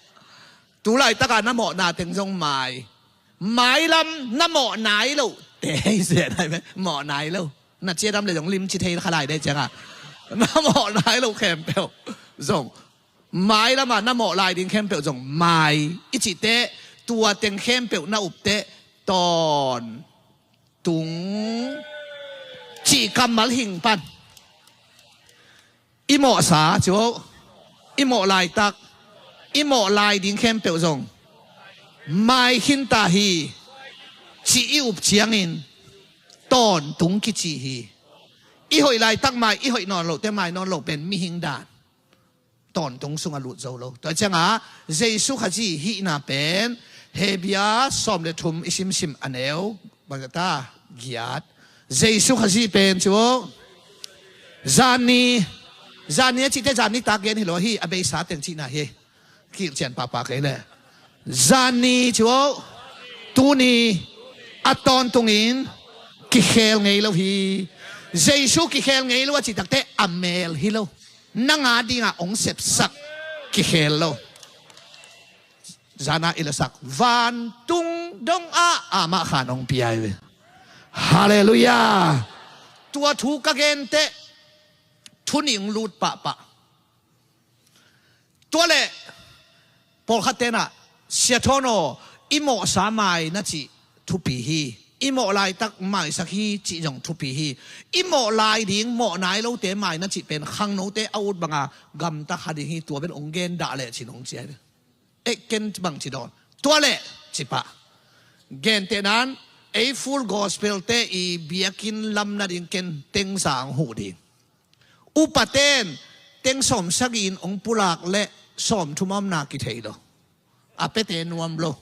Tulaitakah na mawhna teng zong mai. Mailam na mawh nai loh te hi sia nai me, mawh nai lo. Na ciadam le zong limci thei kha lai dei ciangah na mawh nai loh khempeuh zong mailamah na mawh lai ding khempeuh zong mai i cih teh tua teng khempeuh na up teh tawntung cih kammal hing pan. I mawhsa, ci uh, i mawh laitak, i mawh lai ding khempeuh zong mai khin ta hi, cih i up ciangin tawntung kici hi. I hoih laitak mai, i hoih nawn loh te mai nawn loh pen mihing dan. Tawntung sungah lut zo lo. Tua ciangah Jesu Khazih hihna pen Hebru sawm le thum i simsim a neu bangzata giat. Jesu Khazih pen cu zanni, zanni a cihte zanni tak gen hi lo hi, a beisa teng cihna hi. Kilhcian pahpah kei le zanni cu tuni a tawntungin kikhel ngei lo hi. Jesu kikhel ngei lo a cih takte a mel hi lo. Nang a dingah hong sepsak kikhel lo. Zana i lasak vantung dongah amah khan hong pia hi ve. Halleluiah. Tua thu ka gen teh thu nih hong lut pahpah. Tua leh pawlkhat tenah sia thawn aw, i mawhsa mai na cih thupi hi. I mawh laitak maisak hi cih zong thupi hi. I mawh lai ding mawh nai lote mai na cih pen khangnote a ut banga gamta kha ding hi. Tua pen hong gen dah leh cin hong cia hi. Eh, ken bang ci dawn tua leh ci pah. Gentehnan ei Full Gospel te i biakinn lam nading ken tengsa hong huh ding. Upaten teng sawm sagih in hong pulak leh sawm thum a omna kithei lo. A pete nuam lo.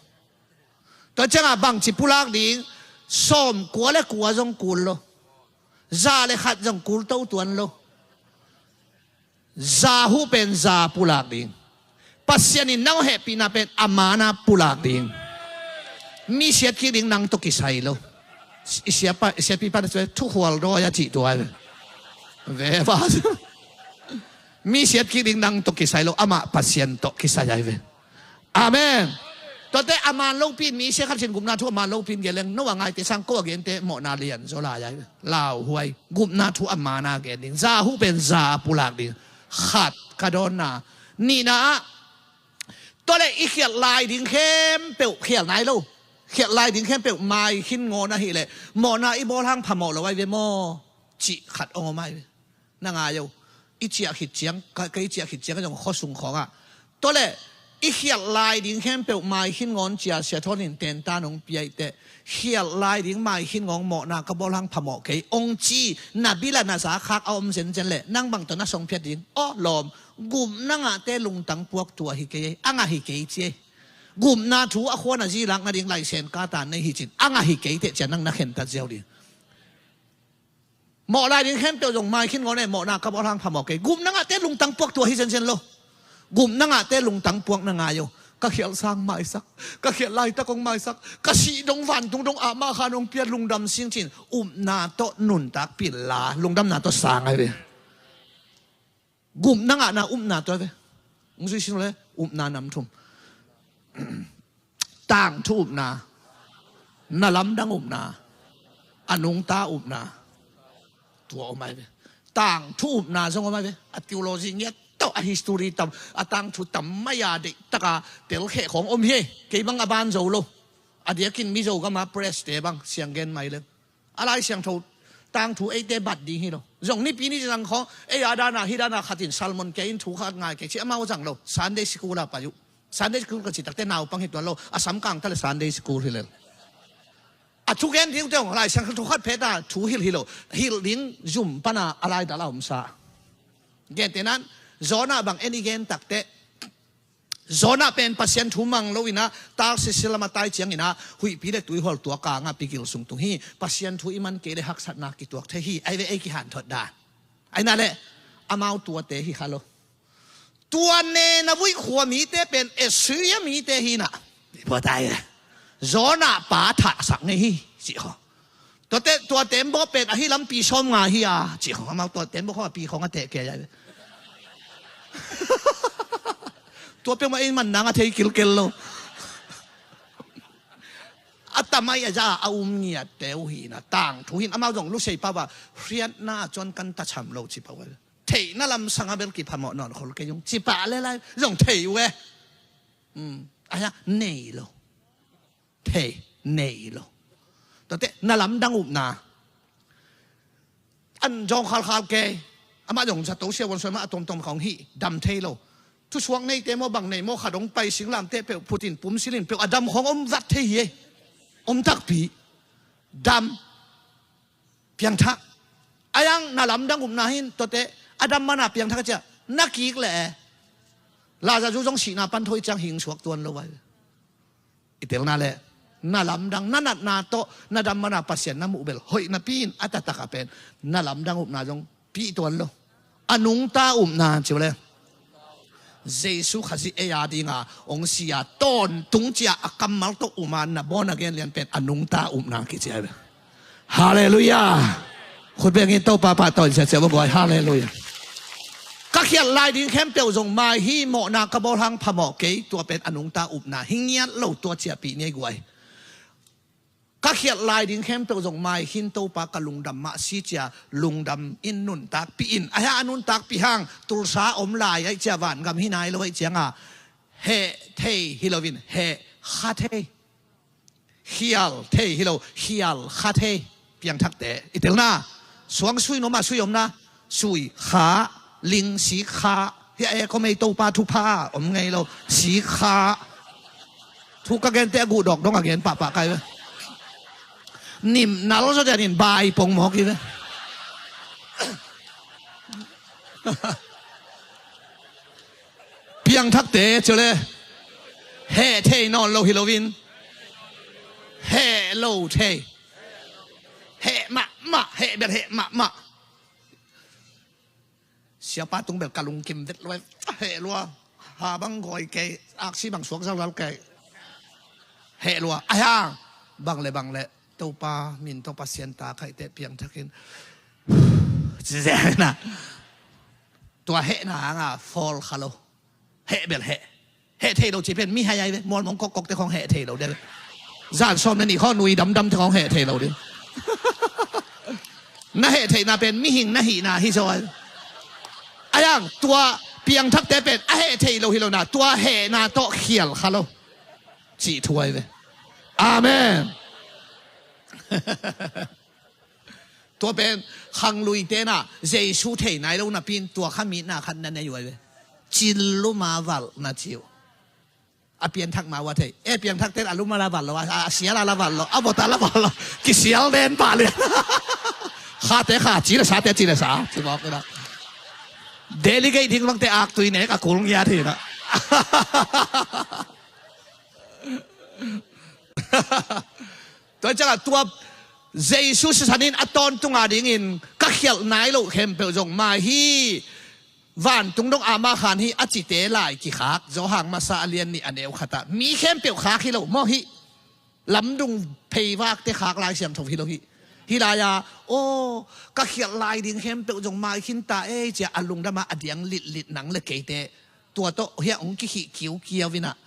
Tua ciangah bangci pulak ding, sawm kua le kua zong kul lo. Za le khat zong kul to tuan lo. Za huh pen za pulak ding. Pasian in nang hehpihna pen a mana pulak ding. Mi siat kik ding nang tawh kisai lo. I siapa, i siapipa na cun thukhual dawi a cih tua ai ve. Ve va. Mi siat kik ding nang tawh kisai lo, amah Pasian tawh kisai ai ve. Amen. Tuate a man lopi in mi sia khat sin gupna thu a man lopi in gen leng no a ngaite sang ko a gente mawhna lian zaw lai ai ve. Lauhuai. Gupna thu a mana gen ding. Za huh pen za pulak ding. Khat ka dawnna. Nihna ah tua le i khialh lai ding khempeuh khialh nai lo. Khialh lai ding khempeuh mai khin ngawn ahih leh mawhna i bawl hang phamawh lo ai ve maw? Cih khat hong om ai ve. Na ngai o. I ciah khit ciang, ka, ka i ciah khit ciang zong khuasung khawngah tua le i khialh lai ding khempeuh mai khin ngawn cia sia thawn in tentan hong piaih teh khialh lai ding mai khin ngawng mawhna ka bawl hang phamawh kei hong ci na bila na za khak a om zenzen leh nang bang tawh na song phiat ding. Aw lawm, gupna ngahte lungtang puak tua hi kei, a ngah hi kei ci ei. Gupna thu a khuan a zi lak nading laisen katan nei hi cin a ngah hi kei teh cia nang na khentat ziau ding. Mawh lai ding khempeuh zong mai khin ngawn e mawhna ka bawl hang phamawh kei. Gupna ngahte lungtang puak tua hi zenzen lo. Gupna ngahte lungtang puak na ngai o. Ka khialh sang maisak, ka khialh laitak hong maisak, ka sih dong vantung dong amah khan hong piat lungdam sing cin upna tawh nuntak pil la lungdamna tawh sang ai ve. Gupna ngahna upna tawh ai ve. Hong zui sin le upna nam thum. Tangthu upna, na lamdang upna, a nungta upna. Tua om ai ve. Tangthu upna zong om ai ve. A theology ngiat tawh a history tam, a tangthu tam mai a deih taka telkheh khawng om hi. Kei bang a ban zo lo. A diakin Mizo gama press te bang siang gen mai leng. A Lai Siangtho tangthu eite bat ding hi lo. Zong nipi ni zang khawng ei a dana hi dana khatin sermon kei in thu khat ngai kei ci amau zang lo. Sunday school a pai uh. Sunday school ka ci takte naupang hi tuan lo. A samkang ta le Sunday school hi lel. A thugen ding te hong Lai Siangtho khat phet a thu hilh hi lo. Hilh ding zum pana a laidal a omsa. Gentehnan Jonah bang en i gen takte Jonah pen Pasian thu mang lo inah, Tarsis lam a tai ciang inah, huihpi le tuihual tuak a ngah pikil sung tung hi. Pasian thu i man kei le haksatna kituak thei hi. Ai ve, ei kihanthot dan. Ai na le, amau tuate hi kha lo. Tua nena vuih khua mite pen Assyria mite hi na. Pua tai. Jonah pa thahsak ngei hi, ci kho. Tuate, tua tembaw pen ahi lam pi sawm nga hi a, ci kho. Amau tua tembaw kho a pi khong a teh kei a. Tua peuhmah ei man nang a thei kilkel lo. A tamai a za a um ngiatte uh hi na, tangthu hin amau zong lusei pau a, hriatna a cuan kan tacham lo ci pau a. Theihna lamsang a bel kiphamawh nawn khol kei ung, ci pah le lai zong thei uh e. Um, a hia, nei lo. Thei, nei lo. Tuate, na lamdang upna. An zong khalkhal kei. Amah zong zato siavuan suai mah a tuamtuam khong hi, dam thei lo. Thusuak neite maw bang nei maw khat hong pai singlamteh peuh phutin pumsilin peuh a dam khong om vat thei hi ei. Om takpi. Dam. Piangthak. A yang na lamdang upna hin tuate a dam mana piangthak a cia. Na kik le e. Lazarus zong sihna pan thawi ciang hing suak tuan lo vai. I telna le na lamdang, na natna tawh na dam mana Pasian na muh bel hoih napi in a taktak a pen na lamdang upna zong pih tuan lo. A nungta upna ciu le Jesu Khazih ei a dinga hong si a tawntung cia a kammal tawh um a na bawn a gen lian pen a nungta upna kici a hi ve. Halleluiah. Khut bengin Topa pahtawi in siasia va guai. Halleluiah. Ka khialh lai ding khempeuh zong mai hi, mawhna ka bawl hang phamawh kei, tua pen a nungta upna hi ngiat lo, tua ciahpih ni ei guai. Ka khialh lai ding khempeuh zong mai khin, Topa ka lungdam mah si cia lungdam in nuntakpih in. A hia a nuntakpih hang, Tulsa om lai aih cia vangam hi nai lo aih cianga heh thei hi loin heh kha thei. Khial thei hi lo, khial kha thei. Piangthakte i telna, suang sui nuam a sui omna, sui kha, ling sik kha. Hia e, ko mei Topa thupha om ngei lo, sik kha. Thu ka gente a guh dawk dong a gen pahpah kai ve. Nim nal zaw dianin bai pong mawk hi ve. Piangthakte ciu le heh thei nawn lo hi loin heh lo thei. Heh mahmah, heh bel heh mahmah. Siapa tung bel ka lungkim vet lua, heh lua. Ha bang goi kei, aksi bang suak zalzal kei. Heh lua, a hang. Bang le bang le, Topa min tawh Pasian ta khaite piangthakin. Ci zena. Tua hehna hanga fall kha lo. Heh bel heh. Heh thei lo ci pen mihai ai ve, mualmong kokkokte khong heh thei lo ding. Zan sawm le nih khong nui damdamte khong heh thei lo ding. Na heh theihna pen mihing na hihna hi zaw ai. A yang tua piangthakte pen a heh thei lo hi lo na, tua hehna tawh khial kha lo. Cih thu ai ve. Amen. Tua pen khangluite na Jesu thei nai lo napi in tua kha mitna khat na nei uh ai ve. Cil luma valh na ci uh. A pianthak ma ua thei. E pianthakte a luma la valh lo, a, a sial a la valh lo, a vot a la valh lo. Kisial den pah lian. Khate kha, ci le sate ci le sa. Ci mawk ina. Delegate ding bangte aktui nek a kul ngiat hi na. Tua ciangah tua Jesu sisan in a tawntung a dingin ka khialh nai loh khempeuh zong mai hi. Vantung dong ama khan hi a cite lai kikhak, Johan masa a lian nih a neu khatah mi khempeuh khak hi lo maw hi. Lamdung pheivakte khak Lai Siangtho hi lo hi. Hi lai-a, aw, ka khialh lai ding khempeuh zong mai khin ta ei cia a lungdamah a diang litlit nang le keite tua tawh hiah hong kikhih kiukiau inah.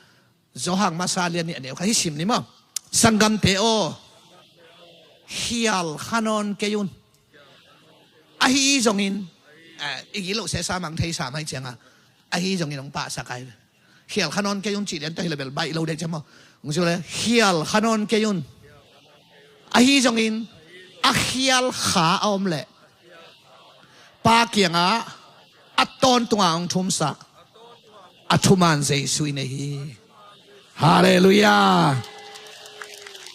Johan masa lian nih a neu kha hi sim ni maw? Sanggamte aw, khial kha nawn kei un. Ahi zongin, eh, i gilo sesa mang thei sam hai cianga ahi zongin hong pahsak ai. Khial kha nawn kei un cih lian tawh hi le bel baih lo dek cia maw? Hong ci le khial kha nawn kei un. Ahi zongin a khial kha a om leh Pa kiangah a tawntunga hong thumsak a thuman Jesu i nei hi. Halleluiah.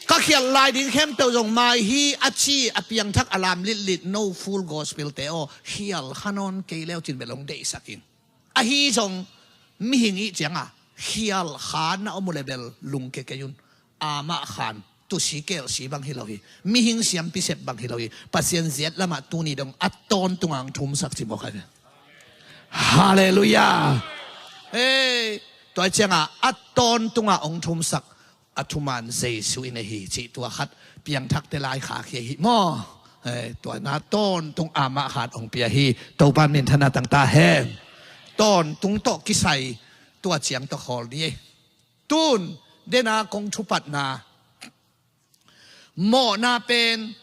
Ka khialh lai ding khempeuh zong mai hi a ci a piangthak a lam litlit no full gospel te aw, khial kha nawn kei leu cin bel hong deihsak in. Ahi zong mihing ih cianga khial khan na om uh le bel lungke kei un. Amah khan tusi kelsi bang hi lo hi. Mihing siampi sep bang hi lo hi. Pasian ziat lamah tuni dong a tawntunga hong thumsak ci mawk ahi ve. Halleluiah. Hei, tua cianga a tawntunga hong thumsak a thuman Jesu in ahi cih tua khat piangthakte lai kha khi ahi maw? Hei, tua na tawntung amah khat hong pia hi. Topan minthana tangta hen. Tawntung tawh kisai tua ciang tawh khawl dih. Tun dena kong thupatna mawhna pen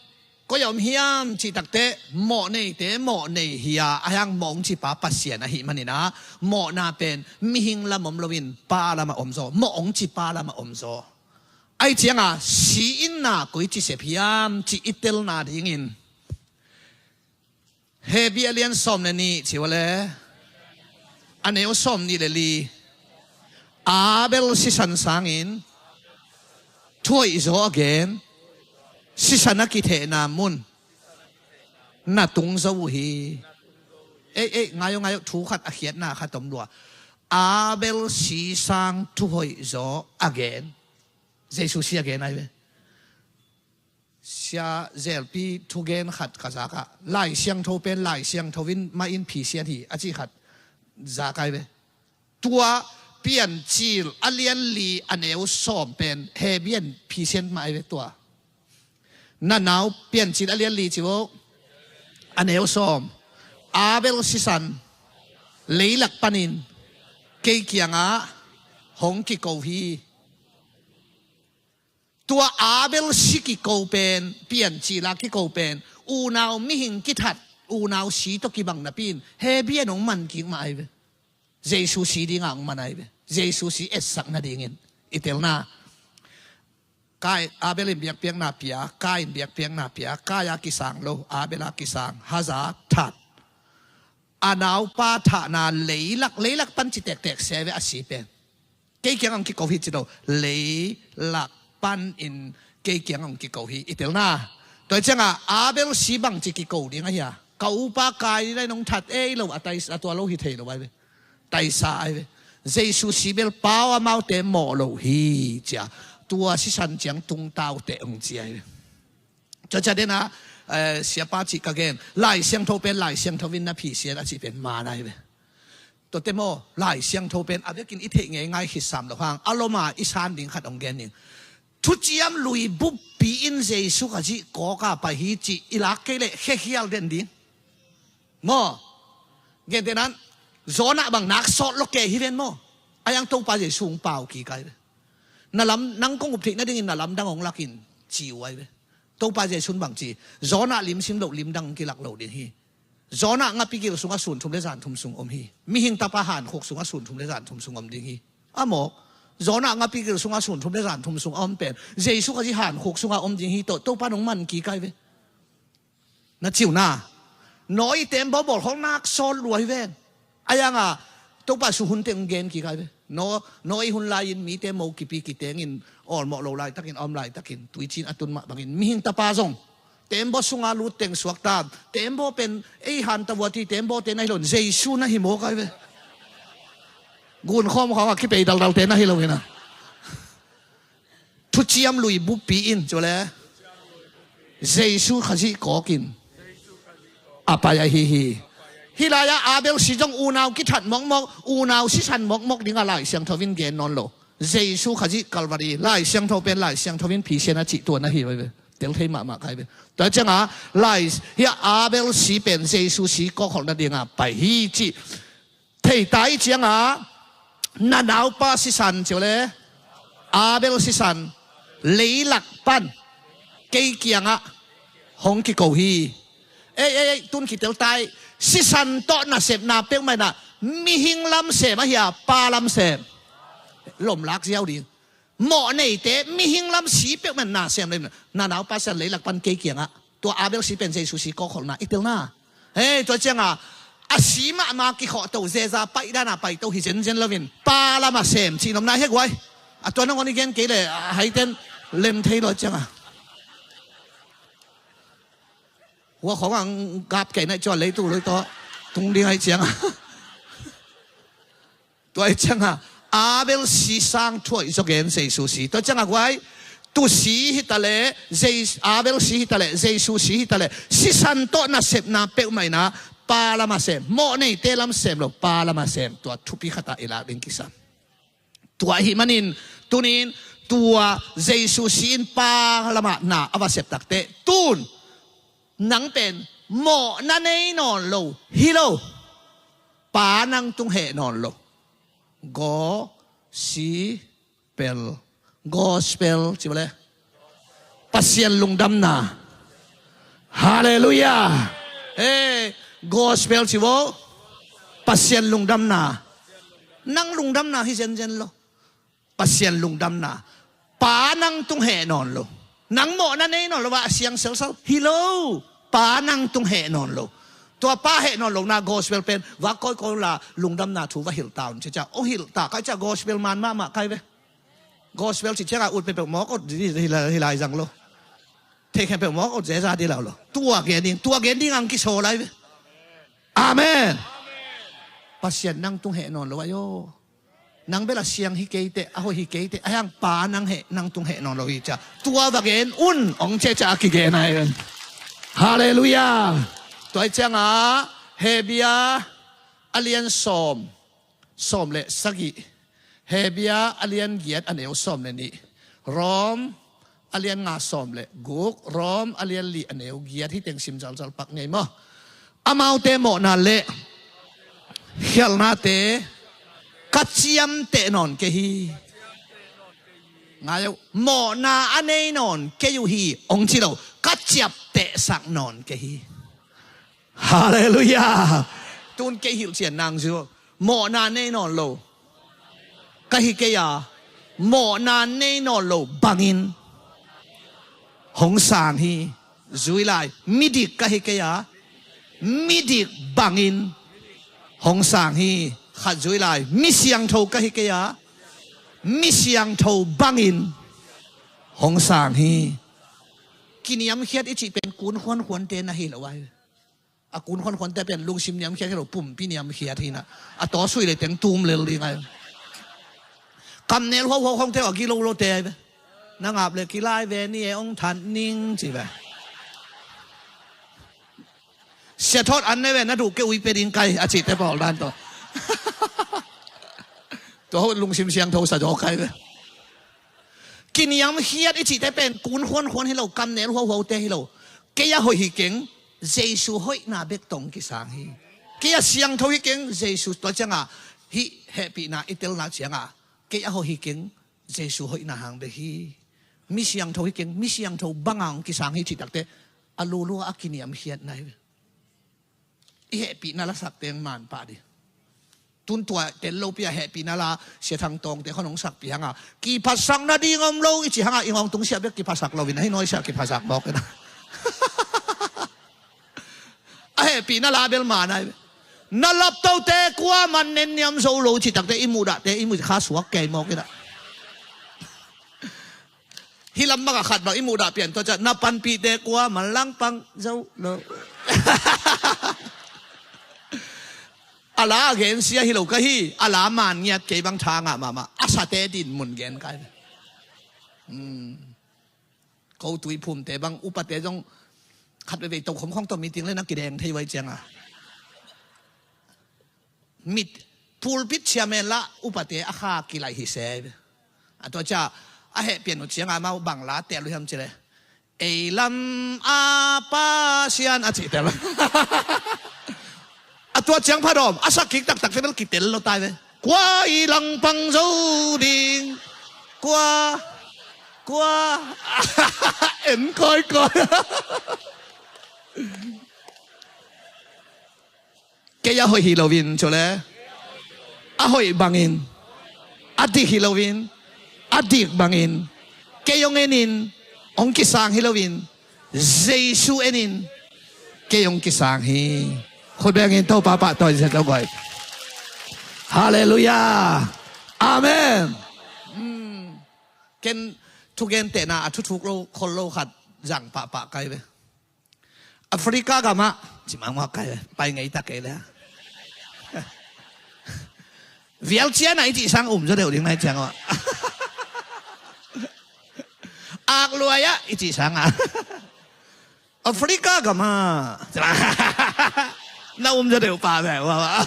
koi a om hiam cih takteh mawh neite mawh nei hi a, a hiang mawh hong cipa Pasian ahi manina mawhna pen mihing lam om loin pa lamah om zaw, mawh hong cipa lamah om zaw. Ahi cianga si in na koi ci sep hiam cih i telna dingin Hebru a lian sawm le nih ci uh a le a neu sawm nih le li. Abel sisan sangin thuhoih zaw a gen, sisan a kithehna mun na tung zo uh hi. Ei, ei, ngai aw, ngai aw, thu khat a khiatna khat om lua. Abel si sang thuhoih zaw a gen. Jesu si a gen ahi ve. Sia zelpi thugen khat ka zakah Lai Siangtho pen Lai Siangtho in mah in phisian hi a cih khat zak ahi ve. Tua Piancil a lian li a neu sawm pen Hebru in phisian mah ahi ve tua. Na nau Piancil a lian li ci vo. A neu sawm. Abel sisan leilak panin kei kiangah hong kiko hi. Tua Abel si kiko pen, Piancil a kiko pen, unau mihing kithat, unau si tawh kibang napi in Hebru in hong man kik mah ahi ve. Jesu si dinga hong man ahi ve. Jesu si etsak nadingin i telna. Kain, Abel in biakpiakna pia, Kain biakpiakna pia, Kain a kisang lo, Abel a kisang, haza that. A naupa thahna leilak, leilak pan ci tektek se ve a si pen. Kei kiang hong kiko hi ci lo, leilak panin kei kiang hong kiko hi i telna. Tua cianga Abel si bang ci kiko ding ahi a, ka upa Kain in a nong that ei lo a, tai, a tua lo hi thei lo ahi ve. Taisa ahi ve. Jesu si bel pau amaute mawh lo hi cia. Tua sisan ciang tungtaute hong ci ahi ve. Tua cia dena, eh, siapa cih ka gen Lai Siangtho pen Lai Siangtho in na phisian a cih pen man ahi ve. Tuate maw Lai Siangtho pen a vekin i theih ngeingai khit sam lo hang a loma i san ding khat hong gen ding. Thuciam lui buppi in Jesu Khazih kawka pai hi cih i lak kei leh khekhial den ding. Maw? Gentehnan Jonah bang nak sawt lo kei hi ven maw? A yang Topa Jesu hong pau kik ahi ve. Na lam nang kong up theih nadingin na lamdang hong lakin ci uh ahi ve. Topa Jesu in bang ci, Jonah limsim loh limdang hong kilak lo ding hi. Jonah ngapi gil sungah sun thum le zan thum sung om hi. Mihing tapa hankhuk sungah sun thum le zan thum sung om ding hi. A mawk. Jonah ngapi gil sungah sun thum le zan thum sung a om pen Jesu Khazih hankhuk sungah om ding hi tawh Topa in hong man kik ahi ve. Na ciu na. Nawi i tembaw bawlkhawk nak sawt lua hi ven. A yanga Topa Jesu hun teng gen kik ahi ve. Nawi hun lai-in mite mo kipi kitengin awlmawh lo laitakin a om laitakin tuicin a tun mah bangin mihing tapa zong tembaw sunga lut teng suakta. Tembaw pen ei hanta vuati tembaw te na hi lo in Jesu na hi mawk ahi ve. Gunkhawm khawngah kipei daldalte na hi lo hina. Thuciam lui buppi in cu le Jesu Khazih kawkin a pai ahi hi. Hih lai-ah Abel si zong unau kithat mawkmawk, unau sisan mawkmawk dingah Lai Siangtho in gen nawn lo. Jesu Khazih Kalvari Lai Siangtho pen Lai Siangtho in phisian a cih tuan ahi ve. Tel thei mahmah kai ve. Tua cianga Lai hiah Abel si pen Jesu si kawkholh nadinga pai hi cih thei ta i cianga na naupa sisan cio le Abel sisan leilak pan kei kiangah hong kiko hi. Ei, ei, ei, tun kitel tai. Sisan tawh nasepna peuhmah inah mihing lam sem ahi a, pa lam sem? Lomlak ziau ding. Mawh neite mihing lam si peuhmah na sem lem na naupa sisan leilak pan kei kiangah. Tua Abel si pen Jesu si kawkholhna i telna. Hei, tua cianga a si mahmah kikhawhto zeza paih dana paito hi zenzen loin pa lama sem cih nomna hek uai. A tua nangawn i gen kei le a haiten lem thei lo cianga. Hua khawng ang gap kei naih cua leitu loi tawh tung ding aih cianga. Tua aih cianga Abel si sang thuaih zaw gen Jesu si. Tua ciangah guai, tu si hitaleh, Abel si hitaleh, Jesu si hitaleh, sisan tawh nasepna peuhmah inah pa lamah sem, mawh neite lam sem lo, pa lamah sem. Tua thupi khatah i lak ding kisam. Tua ahih manin tunin tua Jesu si in pa lamah na a va sep takteh, tun nang pen mawhna nei nawn lo hi lo, pa nang tung heh nawn lo. Go si pel. Gospel ci bale, Pasian lungdamna. Halleluiah. Gospel ci vo, Pasian lungdamna. Nang lungdamna hi zenzen lo. Pasian lungdamna. Pa nang tung heh nawn lo. Nang mawhna nei nawn lo, va siang selsal hi lo. Pa nang tung heh nawn lo. Tua pa heh nawn lo na gospel pen va kawikawi la, lungdamna thu va hilh ta un ci cia. Ong hilh ta kai cia, gospel man mahmah kai ve. Gospel ci ciangah ut peuhpeuh mawk ut hi lai zang lo. Thei khempeuh mawk ut zeza di lau lo. Tua gen ding, tua gen ding ang kisaw lai ve. Amen. Pasian nang tung heh nawn lo ayo. Nang bel a siang hi kei teh, a hoih hi kei teh, a hiang pa nang heh, nang tung heh nawn lo hi cia. Tua va gen un, ong cia cia a kigen ai un. Halleluiah. Tua hi ciangah Hebia a lian sawm, sawm le sagih. Hebia a lian giat a neu sawm le nih. Rom a lian nga sawm le guk. Rom a lian lih a neu giat. Hih teng sim zalzal pak ngei maw? Amaute mawhna le khialhnate ka ciamteh nawn kei hi. Ngai uh, mawhna a nei nawn kei uh hi ong ci lo, ka ciaptehsak nawn kei hi. Halleluiah. Tun kei hilhcian nang zu. Mawhna nei nawn lo ka hi kei a, mawhna nei nawn lo bangin hong sang hi. Zui lai, midik ka hi kei a, midik bangin hong sang hi. Khat zui lai, mi siangtho ka hi kei a, mi siangtho bangin hong sang hi. Kiniamkhiat i cih pen kun khuankhuante na hi lo ai. A kun khuankhuante pen lungsim niamkhiat hi lo, pumpi niamkhiat hi na. A taw sui le teng tum lel ding ai. Kamnel huauhuau khong teu a gilo lote ai ve. Na ngap le kilai ve ni e ong that ning ci ve. Sia thawt an ne ve na duh kei ui pe ding kai a cihte pawl dan tawh. Tua ho lungsim siangtho sa zaw kai ve. Kiniamkhiat i cihte pen kun khuankhuan hi lo, kamnel huauhuaute hi lo. Kei a hoih hi keng, Jesu hoihna bek tawh kisang hi. Kei a siangtho hi keng, Jesu tua ciangah hih hehpihna i telna ciangah kei a hoih hi keng, Jesu hoihna hang bek hi. Mi siangtho hi keng, mi siangtho banga hong kisang hi cih takte a lulua a kiniamkhiatna hi ve. I hehpihna la sak teng man pah dih. Tun tua tel lopi a hehpihna la Sia Thang Tawngte khon hong sakpih hanga kiphatsak nading om lo i ci hanga i ngawng tung siah bek kiphatsak loin a hi nawi siah kiphatsak mawk ina. A hehpihna la bel man ai. Na laptote kuaman nenniam zo lo cih takte i muhdahte i muh kha suak kei mawk ina. Hih lam bangah khat bang i muhdah pian tua ciah na panpihte kuaman langpang zo lo. A la a gensia hi lo ka hi, a la man ngiat kei bang tha ngah mahmah, a sate din mun gen kai. Hmm. Ko tuiphumte bang upate zong khat veivei tokhom khong tawh meeting le na kideng thei vai cianga. Mit pulpit chairman lah upate a kha kilai hi se. A tua cia a heh pian uh cianga mau bang la tel uh hiam cile. Ei lam a Pasian a cih tel. A tua ciang phadawm a sak kik taktak te bel kitel lo tai ve. Kua i langpang zo ding. Kua, kua. En kawikawi. Kei a hoih hi loin cule a hoih bangin, a dik hi loin a dik bangin, kei hong enin hong kisang hi loin Jesu enin kei hong kisang hi. Khut bengin Topa pahtawi zet lo guai. Halleluiah. Amen. Hmm. Ken thugentehna a thuthuk lo khol lo khat zang pahpah kai ve. Africa gamah ci mangmah kai ve, pai ngei ta kei le. Vial cian ah i cih sang um zaw deuh ding na hi ciang aw. Ak luai ah i cih sang ah. Africa gam ah. Na um zaw deuh pa ve ua.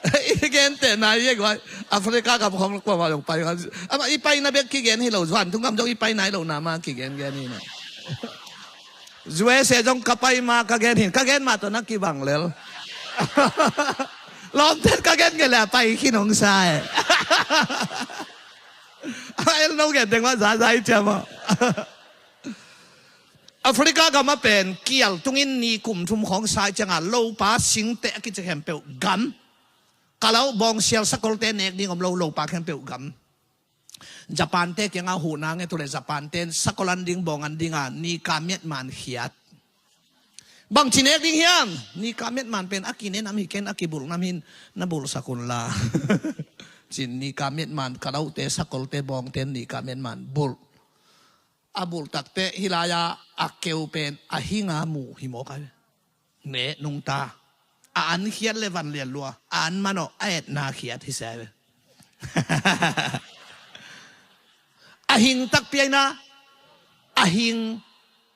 I gente na i guai. Africa gam khong kuamah dong pai. Ama i paina bek kigen hi lo. Zuan tung gam zong i paina hi lo na ma kigen gen hi na. U S A zong ka pai ma ka gen hin, ka gen ma tawh na kibang lel. Lawmten ka gen nge le a pai khin hong sa e. A el no gen teng ma za za i ciam aw. Africa gam a pen kial tungin ni kum thum khawng sa i cianga lopa singte a kici khempeuh gam. Kalau bawngsial sakolte nek ding om lo, lopa khempeuh gam. Japan te kiangah huhna nge tu le Japan ten sakol an ding bawng an dinga nika miatman khiat. Bangci nek ding hiam? Nika miatman pen a kinen am hi ken a kibulh nam hin na bulhsak un la. Cin nika miatman kalaute sakolte bawngten nika miatman bulh. A bulh takte hilai-a a keu pen a hinga mu hi mawk a. Ne nungta a an khiat le van lian lua a an manawh a etna khiat hi se ve. A hing takpi aina a hing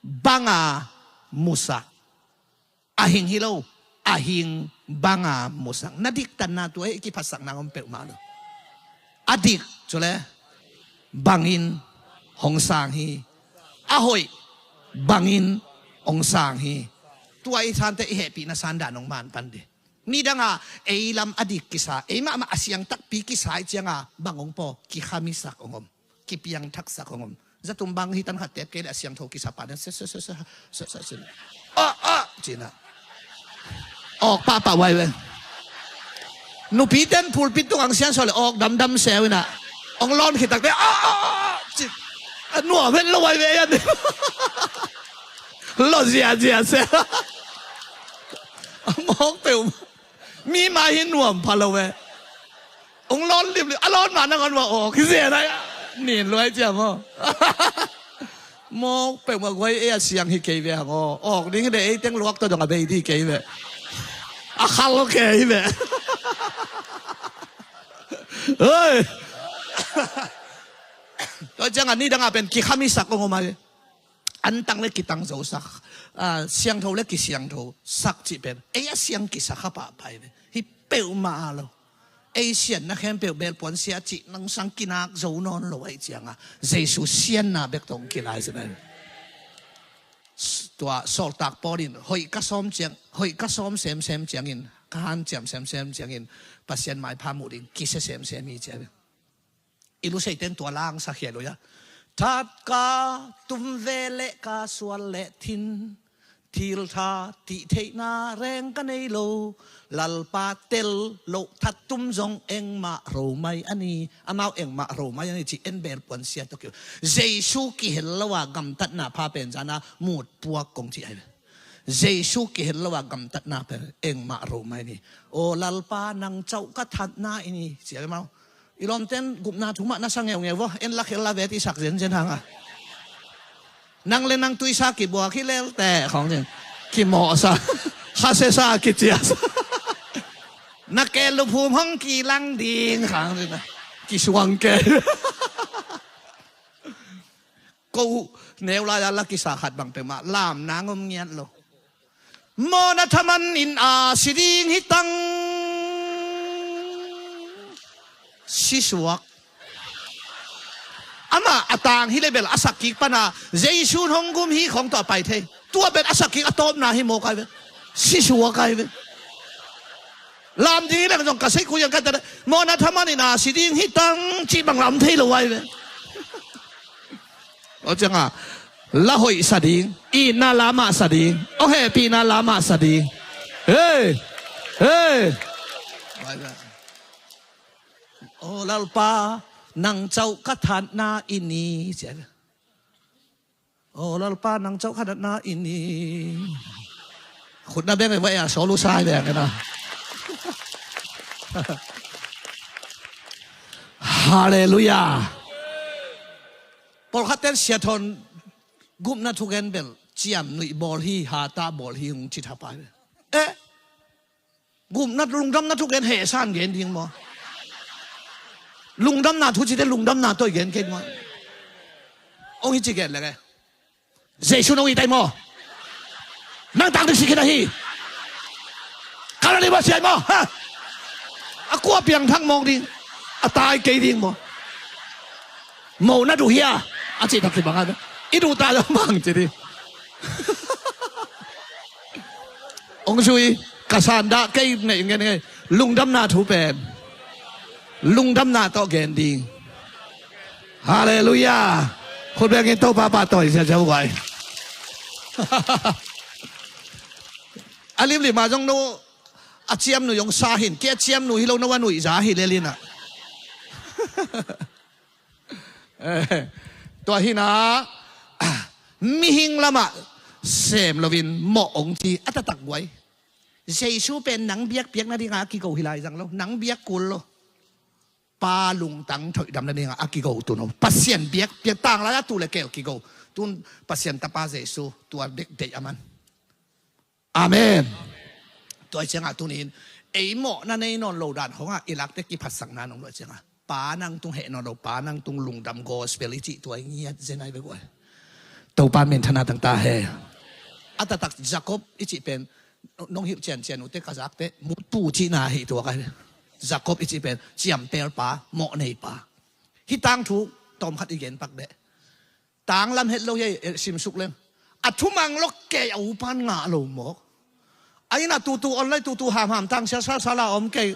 banga musak. A hing hi lo a hing banga musak. Na diktanna tua i kiphatsakna om peuhmah lo. A dik cule bangin hong sang hi. A hoih bangin hong sang hi. Tua i sante i hehpihna sandan hong man pan di. Nidanga ei lam a dik kisa ei mahmah a siang takpi kisa i cianga bang hong paw kikhamisak hong om. Kipiangthaksak hong om. Zatum bang hi tan khat tep kei le a siangtho kisa pa den se se se se se se se. Ah ah cina. Awk pahpah wai ve. Nupi ten pulpit tung ang sian so le awk damdam seu ina. Ong lawn khitak te ah ah ah ci. A nua ven lo wai ve yan. Lo zia zia se. A mawk peuh. Mi mai hi nuam pha lo ve. Ong lawn limlim a lawn mah nangawn mah aw kizia nai. Nin luai ciam aw. Mawk peuhmah guai ei a siang hi kei ve hang aw. Awk ding hi de ei teng luak tawh dong a bei di kei ve. A khal kei hi ve. Oi. Tua ciangah nidangah pen kikhamisak ong om a hi. Antang le kitang zosak, siangtho le kisiangtho sak cih pen ei a siang kisak kha pahpai ve. Hi peuhmah a lo. Ei siatna khempeuh belpuan sia cih nangsang kinak zo nawn lo aih cianga Jesu sianna bek tong kilai zina. Tua sawltak Paul in hoih ka sawm ciang, hoih ka sawm semsem ciangin ka hanciam semsem ciangin Pasian maipha muh ding kisia semsem hi ciang. I luseiten tua langsa khia luia. That ka tum ve le ka sual le thin thil tha tih theihna reng ka nei lo. Lalpa tel loh that tum zong engmah ro mai a ni. Amau engmah ro mai a ni ci en belpuan sia tawh kio. Jesu kihel lo a gamtatna pha pen zana mut puak kong ci ai ve. Jesu kihel lo a gamtatna pen engmah ro mai a ni. Aw Lalpa nang cauh ka thatna i ni ci ai ve mau. I lawmten gupna thu mah na sa ngeungeu vaw en la khel la vet i sak zenzen hanga. Nang le nang tuisa kibuak hi lelte khawng zin kimawhsa khasesa kiciasa. Na ke luphum hong kilang ding khang zin kisuang ke. Ko neu lai a la kisa khat bang peuhmah lam nang om ngiat lo. Mawhna thaman in a si ding hi tang. Sisuak. Amah a tang hi le bel a sak kik pana Jesu hong gum hi khong tawh a pai thei. Tua bel a sak kik a tawpna hi mawk ai ve. Sisuak ai ve. Lam ding hi leng zong ka sei khuiang ka tana mawhna thaman in a si ding hi tang cih bang lam thei lo ai ve. Aw cianga la hoih sa ding, itna la mah sa ding, aw hehpihna la mah sa ding. Hei, hei. Aw Lalpa nang cauh ka thatna i ni cia. Aw Lalpa nang cauh ka thatna i ni. Khutna beng e vai a solu sai beng na. Halleluia. Pawlkhatten siathon gupna thugen bel ciam nuih bawl hi hata bawl hi hong ci thapai. Eh. Gupna, lungdamna thu gen, hehsan gen ding maw? Lungdamna thu cite lungdamna tawh i gen kei maw? Ong hi ci gen lenge. Jesu nong hi tai maw? Nang tang ding si khin ahi. Kalvary va siai maw? Ha? A kua piangthak mawk ding. A tai kei ding maw? Mawh na duh hia? A cih tak kibang a, i duh ta zong bang ci ding. Ong zui, ka san dah kei neih ngen ngei. Lungdamna thu pen lungdamna tawh gen ding. Halleluiah. Khut bengin Topa pahtawi ziaziau guai. A limlim ah zong no a ciamnu zong sa hin, kei a ciamnu hi lo, no a nuihza hi lel inah. Eh, tua hinah mihing lamah sem loin mawh ong ci a taktak guai. Jesu pen nang biakpiak nadingah a kigo hi lai zang lo, nang biak kul lo. Pa lungtang thoihdam nadingah a kigo tun lo. Pasian biakpiak, tanglai a tu le keel kigo. Tun Pasian Tapa Jesu tua bek deih a man. Amen. Tua ciangah tunin ei mawhna nei nawn lo dan khongah i lakte kiphatsakna nong luah ciangah, Pa nang tung heh nawn lo, Pa nang tung lungdam gospel i cih tua i ngiat zen ai bek uai. Topa minthanna tangta he. A taktak Jacob i cih pen nong hilh ciancian uhte, ka zakte mutu cihna hi tua kai. Jacob i cih pen ciampelpa, mawhneipa. Hih tangthu tawmkhat i genpak deh. Tanglam het lo hi a, simsuk leng. A thumang lok kei a upan ngah lo mawk. A inn ah tutu online tutu hamham tangsia salsala om kei.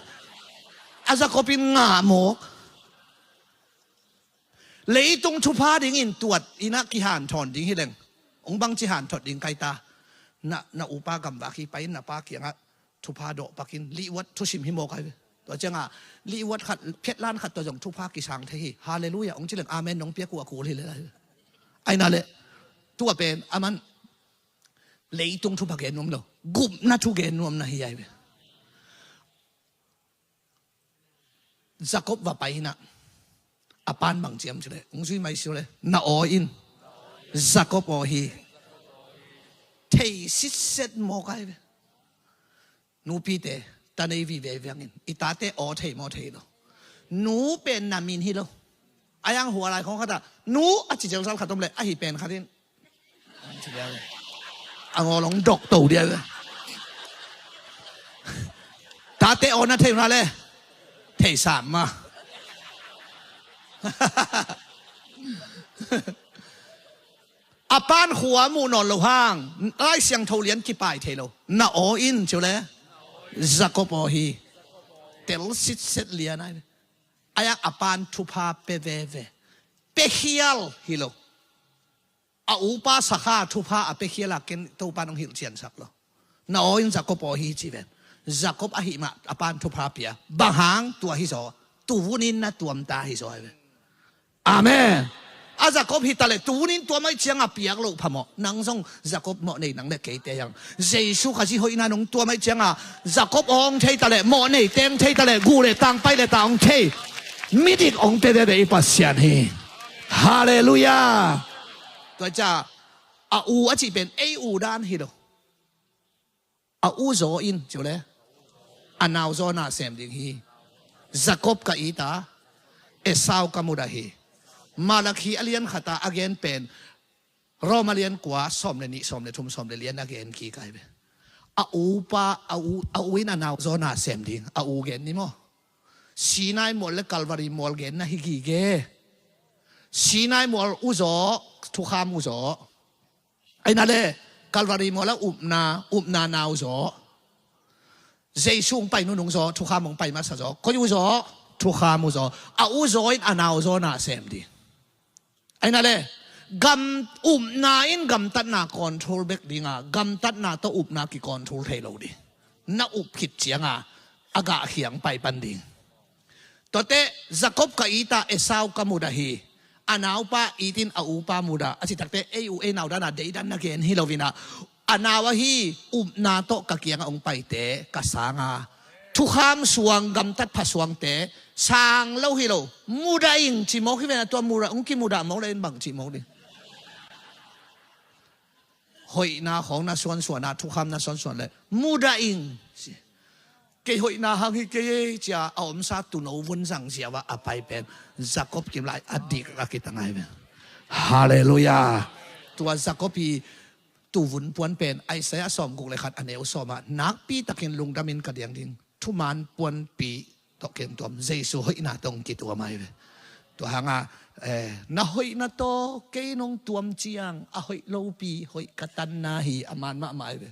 A Jacob in ngah mawk. Leitung thupha dingin tuat innah kihanthawn ding hileng, ong bangci hanthot ding kaita. Na, na upa gamvak hi pai in na pa kiangah thupha dawhpakin lihwat thusim hi mawk ai ve. Tua ciangah lihwat khat, phetlan khat tua zong thupha kisang thei hi. Halleluiah ong cileng amen nong piak uh a kul hi le lai ve. Aina le tua pen aman leitung thupha gen nuam lo, gupna thu gen nuamna hi ai ve. Jacob va pai hinah a pan bang ciam cile, ung zui mai sile, na aw in Jacob aw hi. Thei sitset mawk ai ve. Nupite ta nei vive viangin i tate aw thei maw thei lo. Nu pen na min hi lo. A yang hua lai khong khatah nu a ci zelzal khat om le ahi pen khatin a ngaw long dok to dia ve. Tate aw na thei una le thei sam ma. A pan khua muh nawn lo hang Lai Siangtho lian kipai thei lo. Na aw in ciu le Jacob aw hi. Tel sitset lian ai ve. A yak a pan thupha pe veve. Pe khial hi lo. A upa sakha thupha a pe khial a ken Topa nong hilh ciansak lo. Na aw in Jacob aw hi ci ven. Jacob ahi mah a pan thupha pia. Bang hang tua hi zaw. Tuvunin na tuamta hi zaw ai ve. Amen. A Jacob hi ta le tuvunin tuam ai cianga piak lo phamawh. Nang zong Jacob mawh nei nang le keite yang Jesu Khazih hoihna nong tuam ai cianga Jacob aw ong thei ta le mawh nei teng thei ta le guh le tang pai le ta ong thei. Midik ong pe veve i Pasian hi. Halleluiah. Tua cia a u a cih pen ei u dan hi lo. A u zaw in ciu le a nau zaw na sem ding hi. Jacob ka it a Esau ka mudah hi. Malakhi a lian khata a gen pen Roma lian kua sawm le nih sawm le thum sawm le lian a gen kik ai ve. A upa a u, a u in a nau zaw na sem ding a u gen ni maw? Sinai mual le Kalvari mual gen na hi gige. Sinai mual u zaw, thukham u zaw. Aina le Kalvari mual a upna, upna nau zaw. Jesu ong pai nunung zaw, thukham ong pai masa zaw. Koi u zaw, thukham u zaw. A u zaw in a nau zaw na sem ding. Aina le gam upna in gamtatna control bek dinga gamtatna tawh upna kicontrol thei lo ding. Na up khit cianga a gah khiang pai pan ding. Tuate Jacob ka it a Esau ka mudah hi. A naupa itin a upa mudah a citakte ei u ei nau dana deidan na gen hi lovinah a nau ahi upna tawh ka kianga ong paite ka sanga thukham suang gamtat phasuangte sang lo hi lo. Mudah ing ci mawk hi vena tua mudah ong kimudah mawk le in bang ci mawk ding. Hoihna khawng na suansuan a thukham na suansuan le mudah ing ci. Kei hoihna hang hi kei ei, ci-a a omsa tuuno vun zang ziau-a a pai pen Jacob kiim lai a dik a kitang ahi ve. Halleluiah. Tua Jacob i tuuvun puan pen Isaiah sawmguk le khat a neu sawm ah, nakpi takin lungdamin ka diang ding, thuman puanpi tawh ken tuam, Jesu hoihna tawh kituam ahi ve. Tua hangah, eh, na hoihna tawh kei nong tuam ciang a hoih lopi hoih ka tanna hi, a man mahmah ahi ve.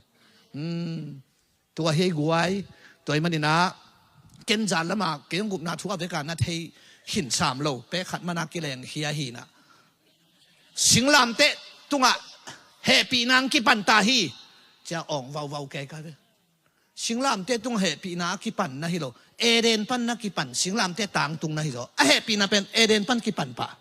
Hmm. Tua hi ei guai. Tua ahih manin ah, ken zan lamah kei hong gupna thu a vek a na thei khin sam lo, pek khat mana kileng hi a hi na. Singlamteh tungah hehpihna hong kipan ta hi, ci-a awng vauvau kei ka ve. Singlamteh tungah hehpihna a kipan na hi lo. Eden pan na kipan, singlamteh tangtung na hi zaw. A hehpihna pen Eden pan kipan pah.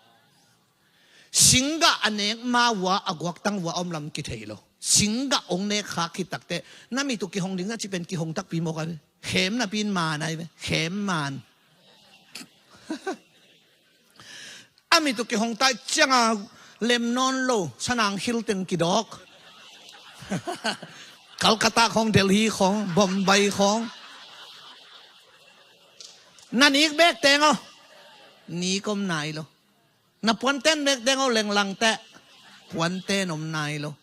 Singgah a nek ma uh a, a guaktang uh a om lam kithei lo. Singgah hong nek khak khit takteh, na mit uh kihong ding na cih pen kihong takpi mawk a ve. Khem napi in man ahi ve. Khem man. A mit uh kihong ta ciangah lem nawn lo, sanang khil teng kidawk. Calcutta khawng, Delhi khawng, Bombay khawng. Na nik bek teng aw. Nik om nai lo. Na puanten bek teng aw, lenglang teh. Puanten om nai lo.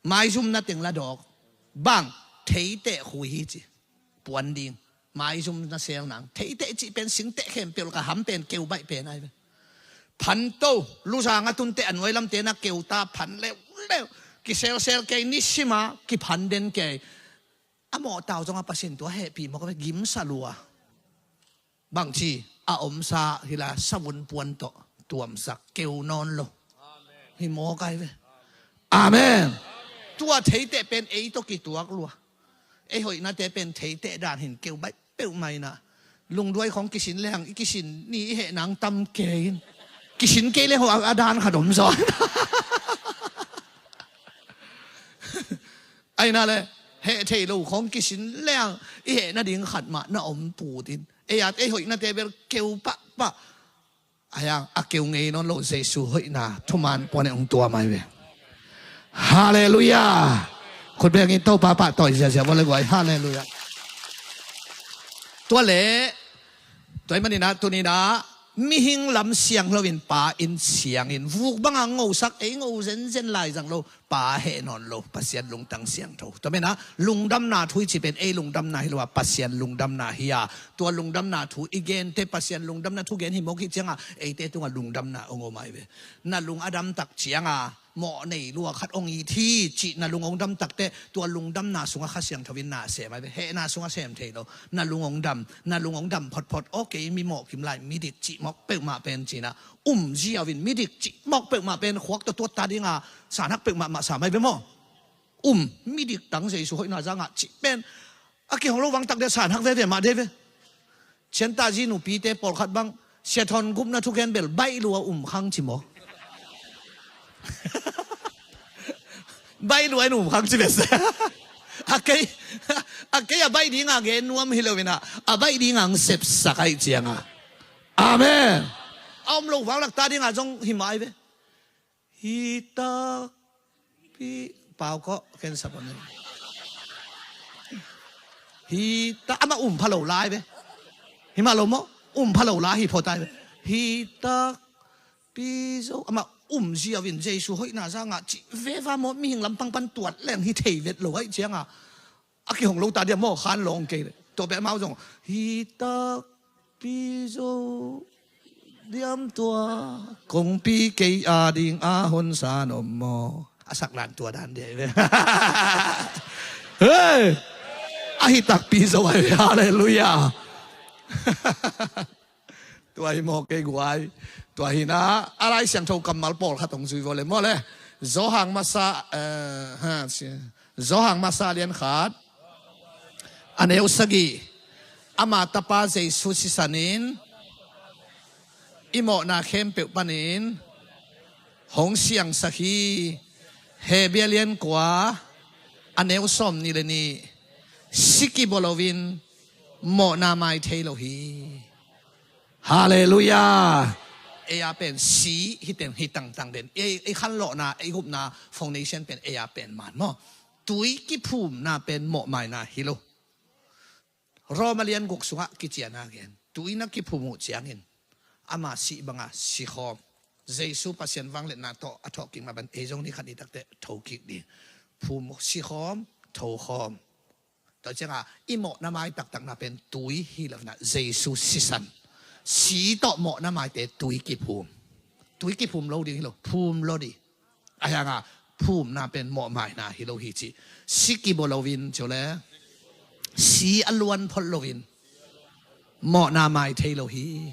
Maizum na teng la dawk. Bang, theiteh khui hi ci. Puan ding. Maizum na sel nang. Theiteh cih pen singteh khempeuh ka ham pen keu baih pen ahi ve. Phan to, luzang a tunteh a nuai lamte na keu ta, phan leuleu. Kiselsel kei, nisima kiphan den kei. A mawhtau zong a Pasian tua hehpih mawk a ve, gimsa lua. Bangci, a omsa hi la, savun puan tawh tuamsak, keu nawn lo. Hi mawk ahi ve. Amen. Tua theiteh pen ei tawh kituak lua. Ei hoihnate pen theiteh dan hin keu baih peuhmah in ah. Lungduai khawng kisin leng, i kisin ni i heh nang tam kei in. Kisin kei leng hua a dan khat om zaw. Ahi na le, heh thei lo khawng kisin leng, i heh nading khat mah na om put in. Ei at ei hoihnate bel keu pahpah. Ahi hang a keu ngei nawn lo Jesu hoihna thuman puan in hong tuam ahi ve. Halleluiah. Khut bengin Topa pahtawi ziazia vua le guai. Halleluiah. Tua le, tua ahih manin ah, tuni in ah, mihing lam siang loin Pa in siangin, vuk banga ngosak, ei ngo zenzen lai zang lo, Pa heh nawn lo, Pasian lungtang siangtho. Tua manin ah, lungdamna thu i cih pen ei lungdamna hi lo a, Pasian lungdamna hi a. Tua lungdamna thu i gente, Pasian lungdamna thu gen hi mawk hi ciangah, eite tungah lungdamna hong om ahi ve. Na lung a dam tak ciangah, mawh nei lua khat hong it hi cih na lung hong dam takteh, tua lungdamna sungah Kha Siangtho in na sem ahi ve. Hehna sungah sem thei lo. Na lung hong dam, na lung hong dam photphot. Aw, kei mi mawh kim lai, midik cih mawk peuhmah pen ci-in ah, um ziau in, midik cih mawk peuhmah pen khuak tawh tuat ta dinga, sanhak peuhmah mah sam ahi ve maw. Um, midik tang Jesu hoihna zangah cih pen a kihong lo vang tak deh, sanhak veve mah deh ve. Ciantazi nupite pawlkhat bang, Sia Thawn gupna thugen bel baih lua um khang ci maw. Baih lua in um khang ci ve se. A kei, a kei a baih dinga gen nuam hi lo in ah, a baih dinga hong sepsak ahih ciangah. Amen. A om lo vang lak ta dinga zong hi mah ahi ve. Hi takpi, Pau kawh, ken sap a ning. Hi ta, amah um pha lo lai ve. Hi mah lo maw? Um pha lo lai hi phot ai ve. Hi takpi zo, amah um ziau in Jesu hoihna zangah cih veva maw, mihing lampang pan tuat leng hi thei vet lo ahih ciangah. A kihong lo ta diam maw, khan lawng kei le. Tua peh amau zong, hi takpi zo diam tua, kongpi kei a ding a honsa na om maw. A sak dan tua dan dia hi ve. Hei! A hi takpi zo ahi ve, halleluiah. Tua hi mawk ei guai. Tua hi na, a Lai Siangtho kammal pawlkhat hong zui vua le maw le. Johan masa, eh, ha, si-, Johan masa lian khat, a neu sagih, ama tapa Jesu sisanin, i mawhna khempeuh panin, hong siangsak hi. Hebru lian kua, a neu sawm nih le nih, si kibaw loin, mawhna mai thei lo hi. Halleluiah. Ei a pen si hi teng hi tangtang den. Ei, ei khanlawhna, ei gupna foundation pen ei a pen man maw. Tui kiphumna pen mawhmaina hi lo. Roma lian guk sungah kiciana gen. Tui na kiphum uh ciangin ama sih banga sikhawm. Jesu Pasian vangliatna tawh a thawhkik mah bangin ei zong ni khat ni takteh thokik ding. Phum sikhawm, thokhawm. Tua cianga i mawhna mai taktakna pen tui hi lo na, Jesu sisan. Si tawh mawhna maite tui kiphum. Tui kiphum lo ding hi lo, phum lo ding. Ahi hanga phumna pen mawhmaina hi lo hi ci. Si kibaw loin ci uh le, si a luan phot loin mawhna mai thei lo hi.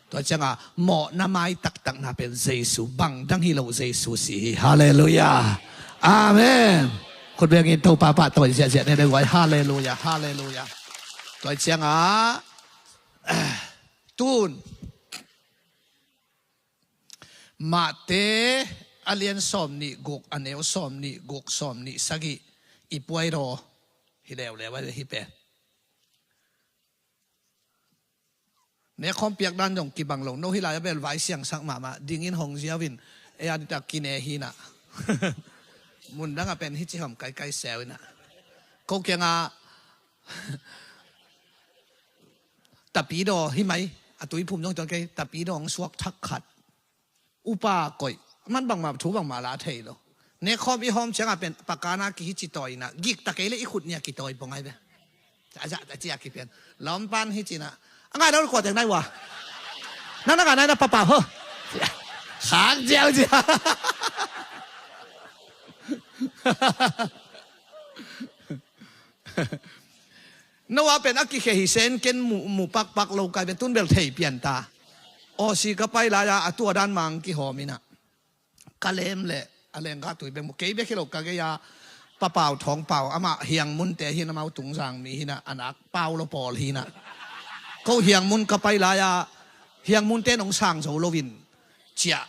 Tua cianga mawhna mai taktakna pen Jesu, bang dang hi lo, Jesu si hi. Halleluiah. Amen. Khut bengin Topa pahtawi ziahziah ne deuh vai. Halleluiah, halleluiah. Tua cianga tun Mate a lian sawm nih guk, a neu sawm nih guk, sawm nih sagih i puai raw hi leuleu a hi pen. Nekhawm piak dan zong kibang lo. No hi lai a bel vai siangsak mahmah dingin hong ziau in, ei a nitak kine hi na. Mundang a pen hi ci hom kaikai seu ina. Ko kianga tapidaw hi mai, a tuiphum zong tuan kei, tapidaw hong suak thak khat. Upa koih, man bangmah thu bangmah la thei lo. Nekhawm i hawm ciangah pen pakana kihi citawi ina, gikta kei le i khut nia kitawi pong ai be. A zah a ciak kipian. Lawmpan hi cina. A ngai lo kua teng nai ua. Nang na ngai nai na papa ho. Khak ziau ziau. No a pen a kikhia hi sen ken mu, mu pakpak lo kai ve, tun bel thei pian ta. Aw si ka pai lai a, a tua dan mang kihawm ina. Ka lem le a lengka tui bek mu kei bek hi lo ka gei a, papau thawngpau amah hiangmunte hin amau tungzang mi hina, a nak pau lo pawl hina. Ko hiangmun ka pai lai a, hiangmunte nong sang zo loin ciah,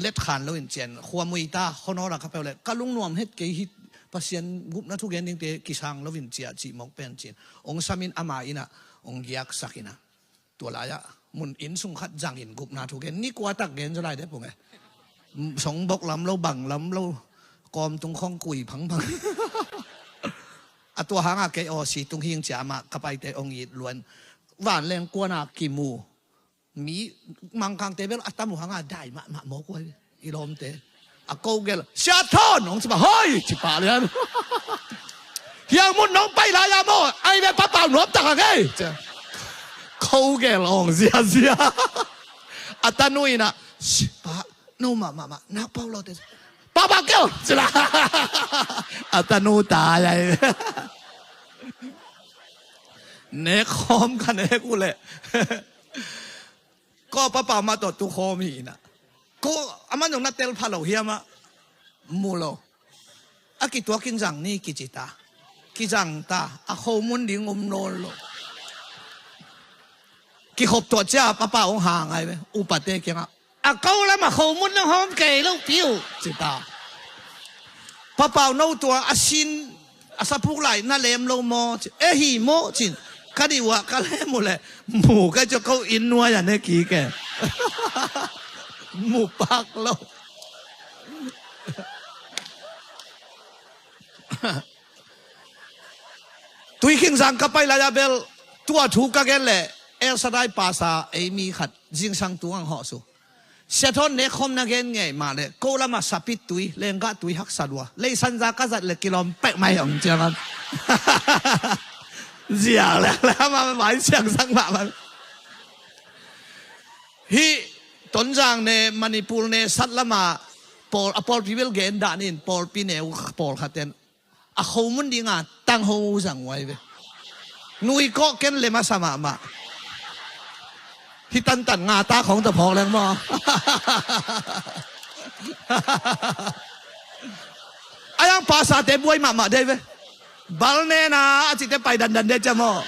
let khan loin cian khua mui ta, khonawla ka peuh le ka lungnuam het kei hi. Pasian gupna thugen dingte kisang loin ciah cih mawk pen cin ong samin ama ina ong giaksak ina. Tua lai-ah mun inn sung khat zangin gupna thugen ni kua tak gen zaw lai de pung e. Songbok lam lo, bang lam lo, kawm tung khong kui phangphang. A tua hanga kei aw si tung hing cia mah ka paite ong it luan. Vanleng kuana kimu. Mi Mangkangte bel a tam uh hanga dai mahmah mawk uh ahi ve. I lawmte a ko gel, "Sia Thawn!" Hong ci pah, "Hoi!" Ci pah lian. "Hiang mun nong pai lai-a maw? Ai ve papau nuam tak a ngei." Ko gel hong ziazia. A tanu ina, "Si, pa, no mah, mah, mah, nak pau lo te. Papa keu!" Ci la. A tanu tai ai. Nek khawm ka nek uh leh. Ko papa mah tawh tu khawm hi ina. Ko amah zong na tel pha lo hiam ah? Mu lo. A kituak in zang ni kici ta. Kizang ta. A khomun ding om nawn lo. Kikhop tuah cia papa hong hang ai ve. Upate kiangah, "A ko lam a khomun na hawm kei lo piu," ci ta. "Papau no tua a sin a sapuk lai na lem lo maw?" Ci, "E hi maw?" Cin, "Ka dih uah ka lem uh leh mu ka cia ko inn nuai a ne kik e." Mu pak lo. Tuikhing zang ka pai lai-a bel tua thu ka gen leh El Shaddai pasa ei mi khat zingsang tung ang hawh su. "Sia Thawn nek khawm na gen ngei mah leh ko lamah sapit tui, lenggah tui haksa lua. Leisanza ka zat leh kilawm pek mai hong ciang an." Ziau leh leh amah mai siangsak mahmah. Hih Tonzang ne, Manipur ne, sat lamah pawl, a pawlpi bel gen dah nin, pawlpi neu pawlkhat ten a khomun dinga tangho zang uai ve. Nui kawh ken le masa mahmah. Hi tantan nga ta khong ta phawk leng maw? A yang pasate buai mahmah dei ve. Bal nena a cite pai dandan de cia maw?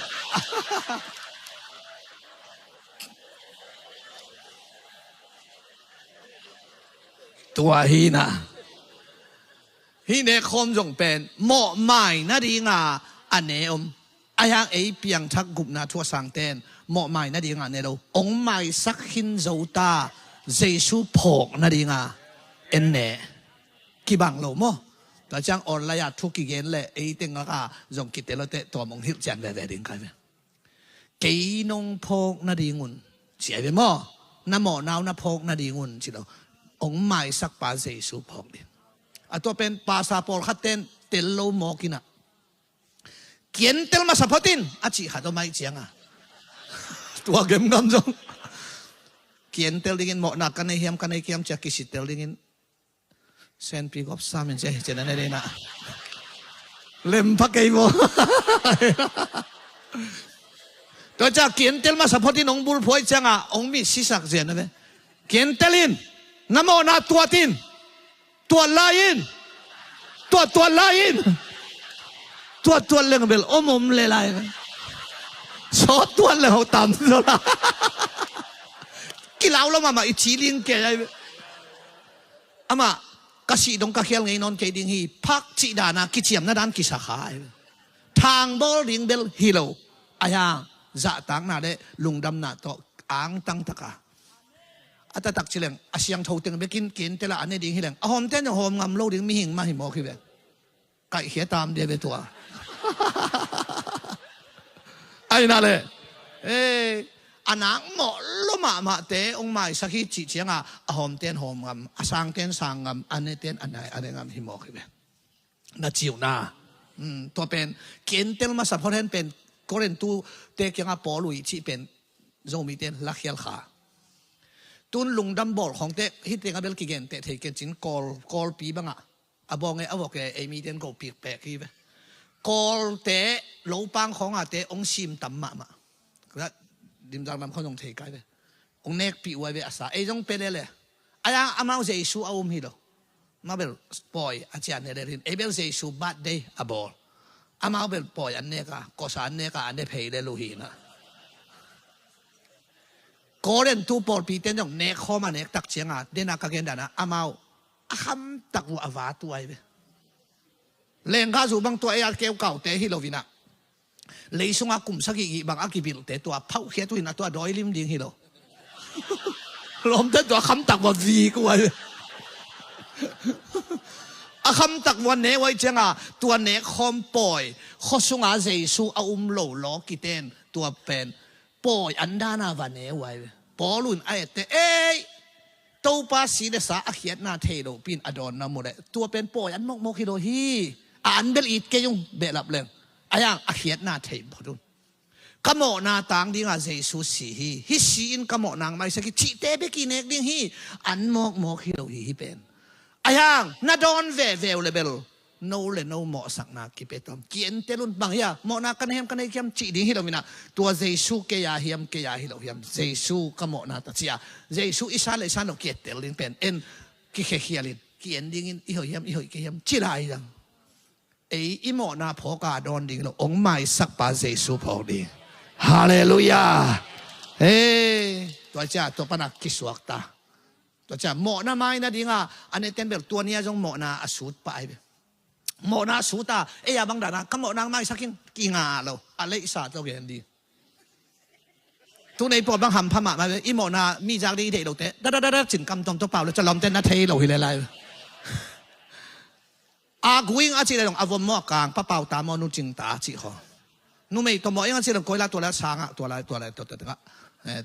Tua hi na. Hih nek khawm zong pen mawhmai nadinga a ne om. Ahi hang ei piangthak gupna thu a sangten mawhmai nadinga ne lo. Ong maisak khin zo ta, Jesu phawk nadinga en ne. Kibang lo maw? Tua ciang online ah thu kigen le ei teng laka zong kitel lo teh tua mong hilh cian veve ding kai ve. Kei nong phawk nadingun ci ai ve maw? Na mawhnau na phawk nadingun ci lo. Ong maisak pa Jesu phawk ding. A tua pen pasa pawlkhat ten tel lo mawk inah kiantel masa photin a cih khat om ai cianga tua gemgam zong kiantel dingin mawhna ka nei hiam ka nei kiam cia kisitel dingin senpi gop samin cia hi cian a nei dina lem pha kei maw? Tua cia kiantel masa photin ong bulphuai cianga ong mi sisak cian a ve. Kiantel in na mawhna tuat in. Tuat lai in. Tuat tuat lai in. Tuat tuat leng bel om om le lai. Sawt tuat le ho tam zo la. Kilau lo mama i ci ling kei ai. Ama ka sih dong ka khial ngei nawn kei ding hi. Phak cih dana kiciamna dan kisa kha ai. Thangbawl ding bel hi lo. Ai hang zahtakna le lungdamna tawh angtang taka a taktak ci leng a siangtho teng bekin kiantel a a ne ding hi leng a hawmten zong hawm ngam lo ding mihing mah hi mawk hi ve. Kaihkhia tam dia ve tua. Aina le a nak mawh lo mahmahte ong maisak hi cih cianga a hawmten hawm ngam, a sangten sang ngam, a neten a ne ngam hi mawk hi ve. Na ciuhna tua pen kiantel masa phot hen pen Korinthute kianga Paul uh i cih pen Zomite lakhial kha. Tun lungdam bawl khawngte hih tengah bel kigenteh thei kencin Kawl, Kawlpi bangah a bawng e a vok e ei mite an go pikpek hi ve. Kawlte lopang khawngate ong sim tam mahmah. Dimzang lam khawng zong thei kai ve. Ong nekpih uh ai ve a sa ei zong pe lele. Ai ang amau Jesu a um hi lo. Amau bel pawi a cian ne lel hin ei bel Jesu birthday a bawl. Amau bel pawi an neka kosa an neka an ne phei lel uh hi na. Korintu pawlpite zong nek khawm a nek tak cianga dena ka gen dana amau a khamtak uh a vat uh ai ve. Lengkha zu bang tua ei a keukaute hi lo vina. Leisunga kum sagih gih bang a kibilhte tua phauhkhiat uh hina tua dawilim ding hi lo. Lawmte tua khamtak vua vik uh ai. A khamtak vua ne uh ai cianga tua nek khawm pawi khuasunga Jesu a um lo law kiten tua pen pawi an dana va ne uh ai ve. Paul un a ette ei Topa si le sa a khiatna thei lo pin a dawnna mu le tua pen pawi an mawkmawk hi lo hi. A an bel it kei ung behlap leng. Ai ang a khiatna thei phot un. Ka mawhna tang dinga Jesu si hi. Hih si in ka mawhna ang maisak hi cihte bek i nek ding hi. An mawkmawk hi lo hi hih pen. Ai ang na dawn veve uh le bel no le no mawhsakna kipia tuam. Kientel un bang hia mawhna ka nei hiam ka nei kiam cih ding hi lo mina. Tua Jesu kei a hiam kei a hi lo hiam Jesu ka mawhna ta cia Jesu i san le i san lo kiettel ding pen en kikhekhial in kien dingin i hoih hiam i hoih kei hiam ci lai dang. Ei i mawhna phawka dawn ding lo ong maisakpa Jesu phawk ding. Halleluia. Hei tua cia tua pana kisuakta. Tua cia mawhna mai nadinga a neten bel tua nia zong mawhna a sut pah ai ve. Mawhna a suta ei a bang dana ka mawhna ang maisakin kinga lo a leihsa tawh gen ding. Tunei pawl bang hampha mahmah ve i mawhna mi zak ding i deih lote dadadada cin kam tawm tawh pau lo calawmte na thei lo hi le lai. A guing a cih le dong a vom maw a kang papau ta maw nu cing ta a cih khaw. Numei tawh maw eng a cih le dong koila tua le a sangah tua lai tua lai tua tua tengah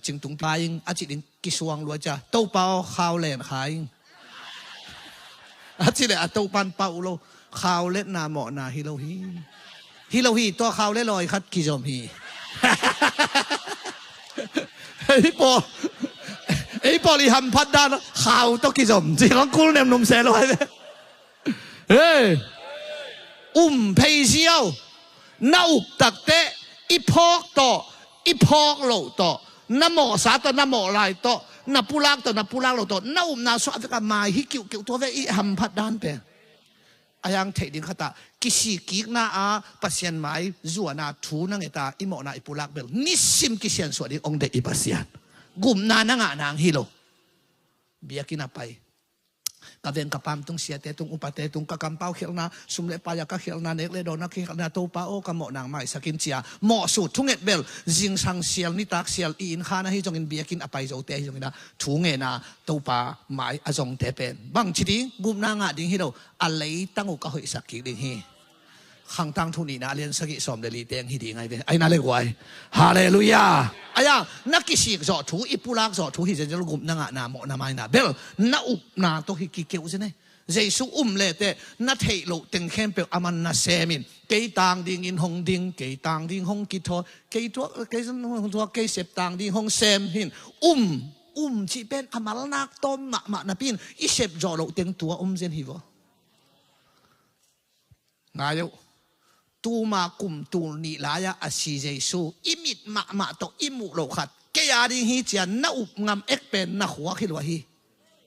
cingtung pai ing a cih ding kisuang luai cia Topa aw khau len kha ing. A cih le a Topan pau lo khau letna mawhna hi lo hi. Hi lo hi tua khau le lawi khat kizom hi. Ei pawl ei pawl i hamphat dan khau tawh kizom ci khang kul nem num se lo hai ve. Hei um phei ziau. Na up takteh i phawk tawh i phawk loh tawh na mawhsa tawh na mawh lai tawh na pulak tawh na pulak loh tawh na upna suah vekah mai hi kiuhkiuh tua ve i hamphat dan pen. A yang theih ding khatah kisikkikna a Pasian mai zuana thu na ngeta i mawhna i pulak bel nisim kisiansuah ding ong deih i Pasian. Gupna na ngah nang hi lo. Biakinn a pai Ka veng ka pam tung, siate tung, upate tung, ka kampau khialhna, sum le paai a ka khialhna, nek le dawn a ka khialhna, Topa aw, ka mawhna maisak in ci-a mawhsut thunget bel, zingsang sial, nitak sial, i inn khan ahi zongin, biakinn a pai zote ahi zongin ah, thungen a Topa mai a zongte pen bangci ding, gupna ngah ding hi lo, a leitang uh ka hoihsak kik ding hi. Khangtang thu nihna a lian sagih sawm le li teng hi ding ahi ve. Aina le guai. Halleluiah. Aia, na kisik zawh thu, i pulak zawh thu hi zenzel, gupna ngahna, mawhna maina bel na upna tawh hi kikeuh zen e. Jesu um leteh na theih loh teng khempeuh aman na semin, kei tang dingin hong ding, kei tang ding hong kithawi, kei tuak, kei zon hong tuak, kei sep tang ding hong sem hin. Um, um cih pen a malnak tawm mahmah napi-in i sep zawh loh teng tua om zen hi vaw. Ngai uh. Tuma kum tul nih lai-ah a si Jesu i mit mahmah tawh i muh loh khat, kei a ding hi ci-a na up ngam ek pen na khuak hi lua hi.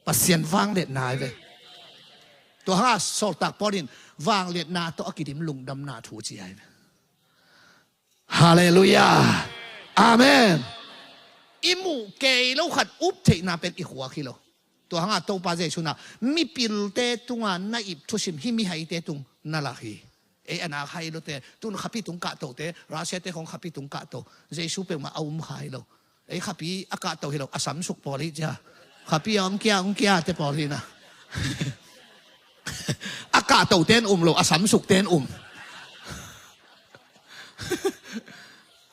Pasian vangliatna ahi ve. Tua hanga sawltak Paul in vangliatna tawh a kidim lungdamna thu ci ahi ve. Halleluiah. Amen. I muh kei lo khat up theihna pen i khuak hi lo. Tua hanga Topa Jesu na mipilte tunga na ip thusim hi mihaite tung na lak hi. Ei a nak hai lote, tun khapi tung kahtote, Russia te khong khapi tung kahto, Jesu peuhmah a um kha hi lo. Ei khapi a kahto hi lo, a samsuk pawl hi cia. Khapi a ong kia, ong kia te pawl hi na. A kahto ten um lo, a samsuk ten um.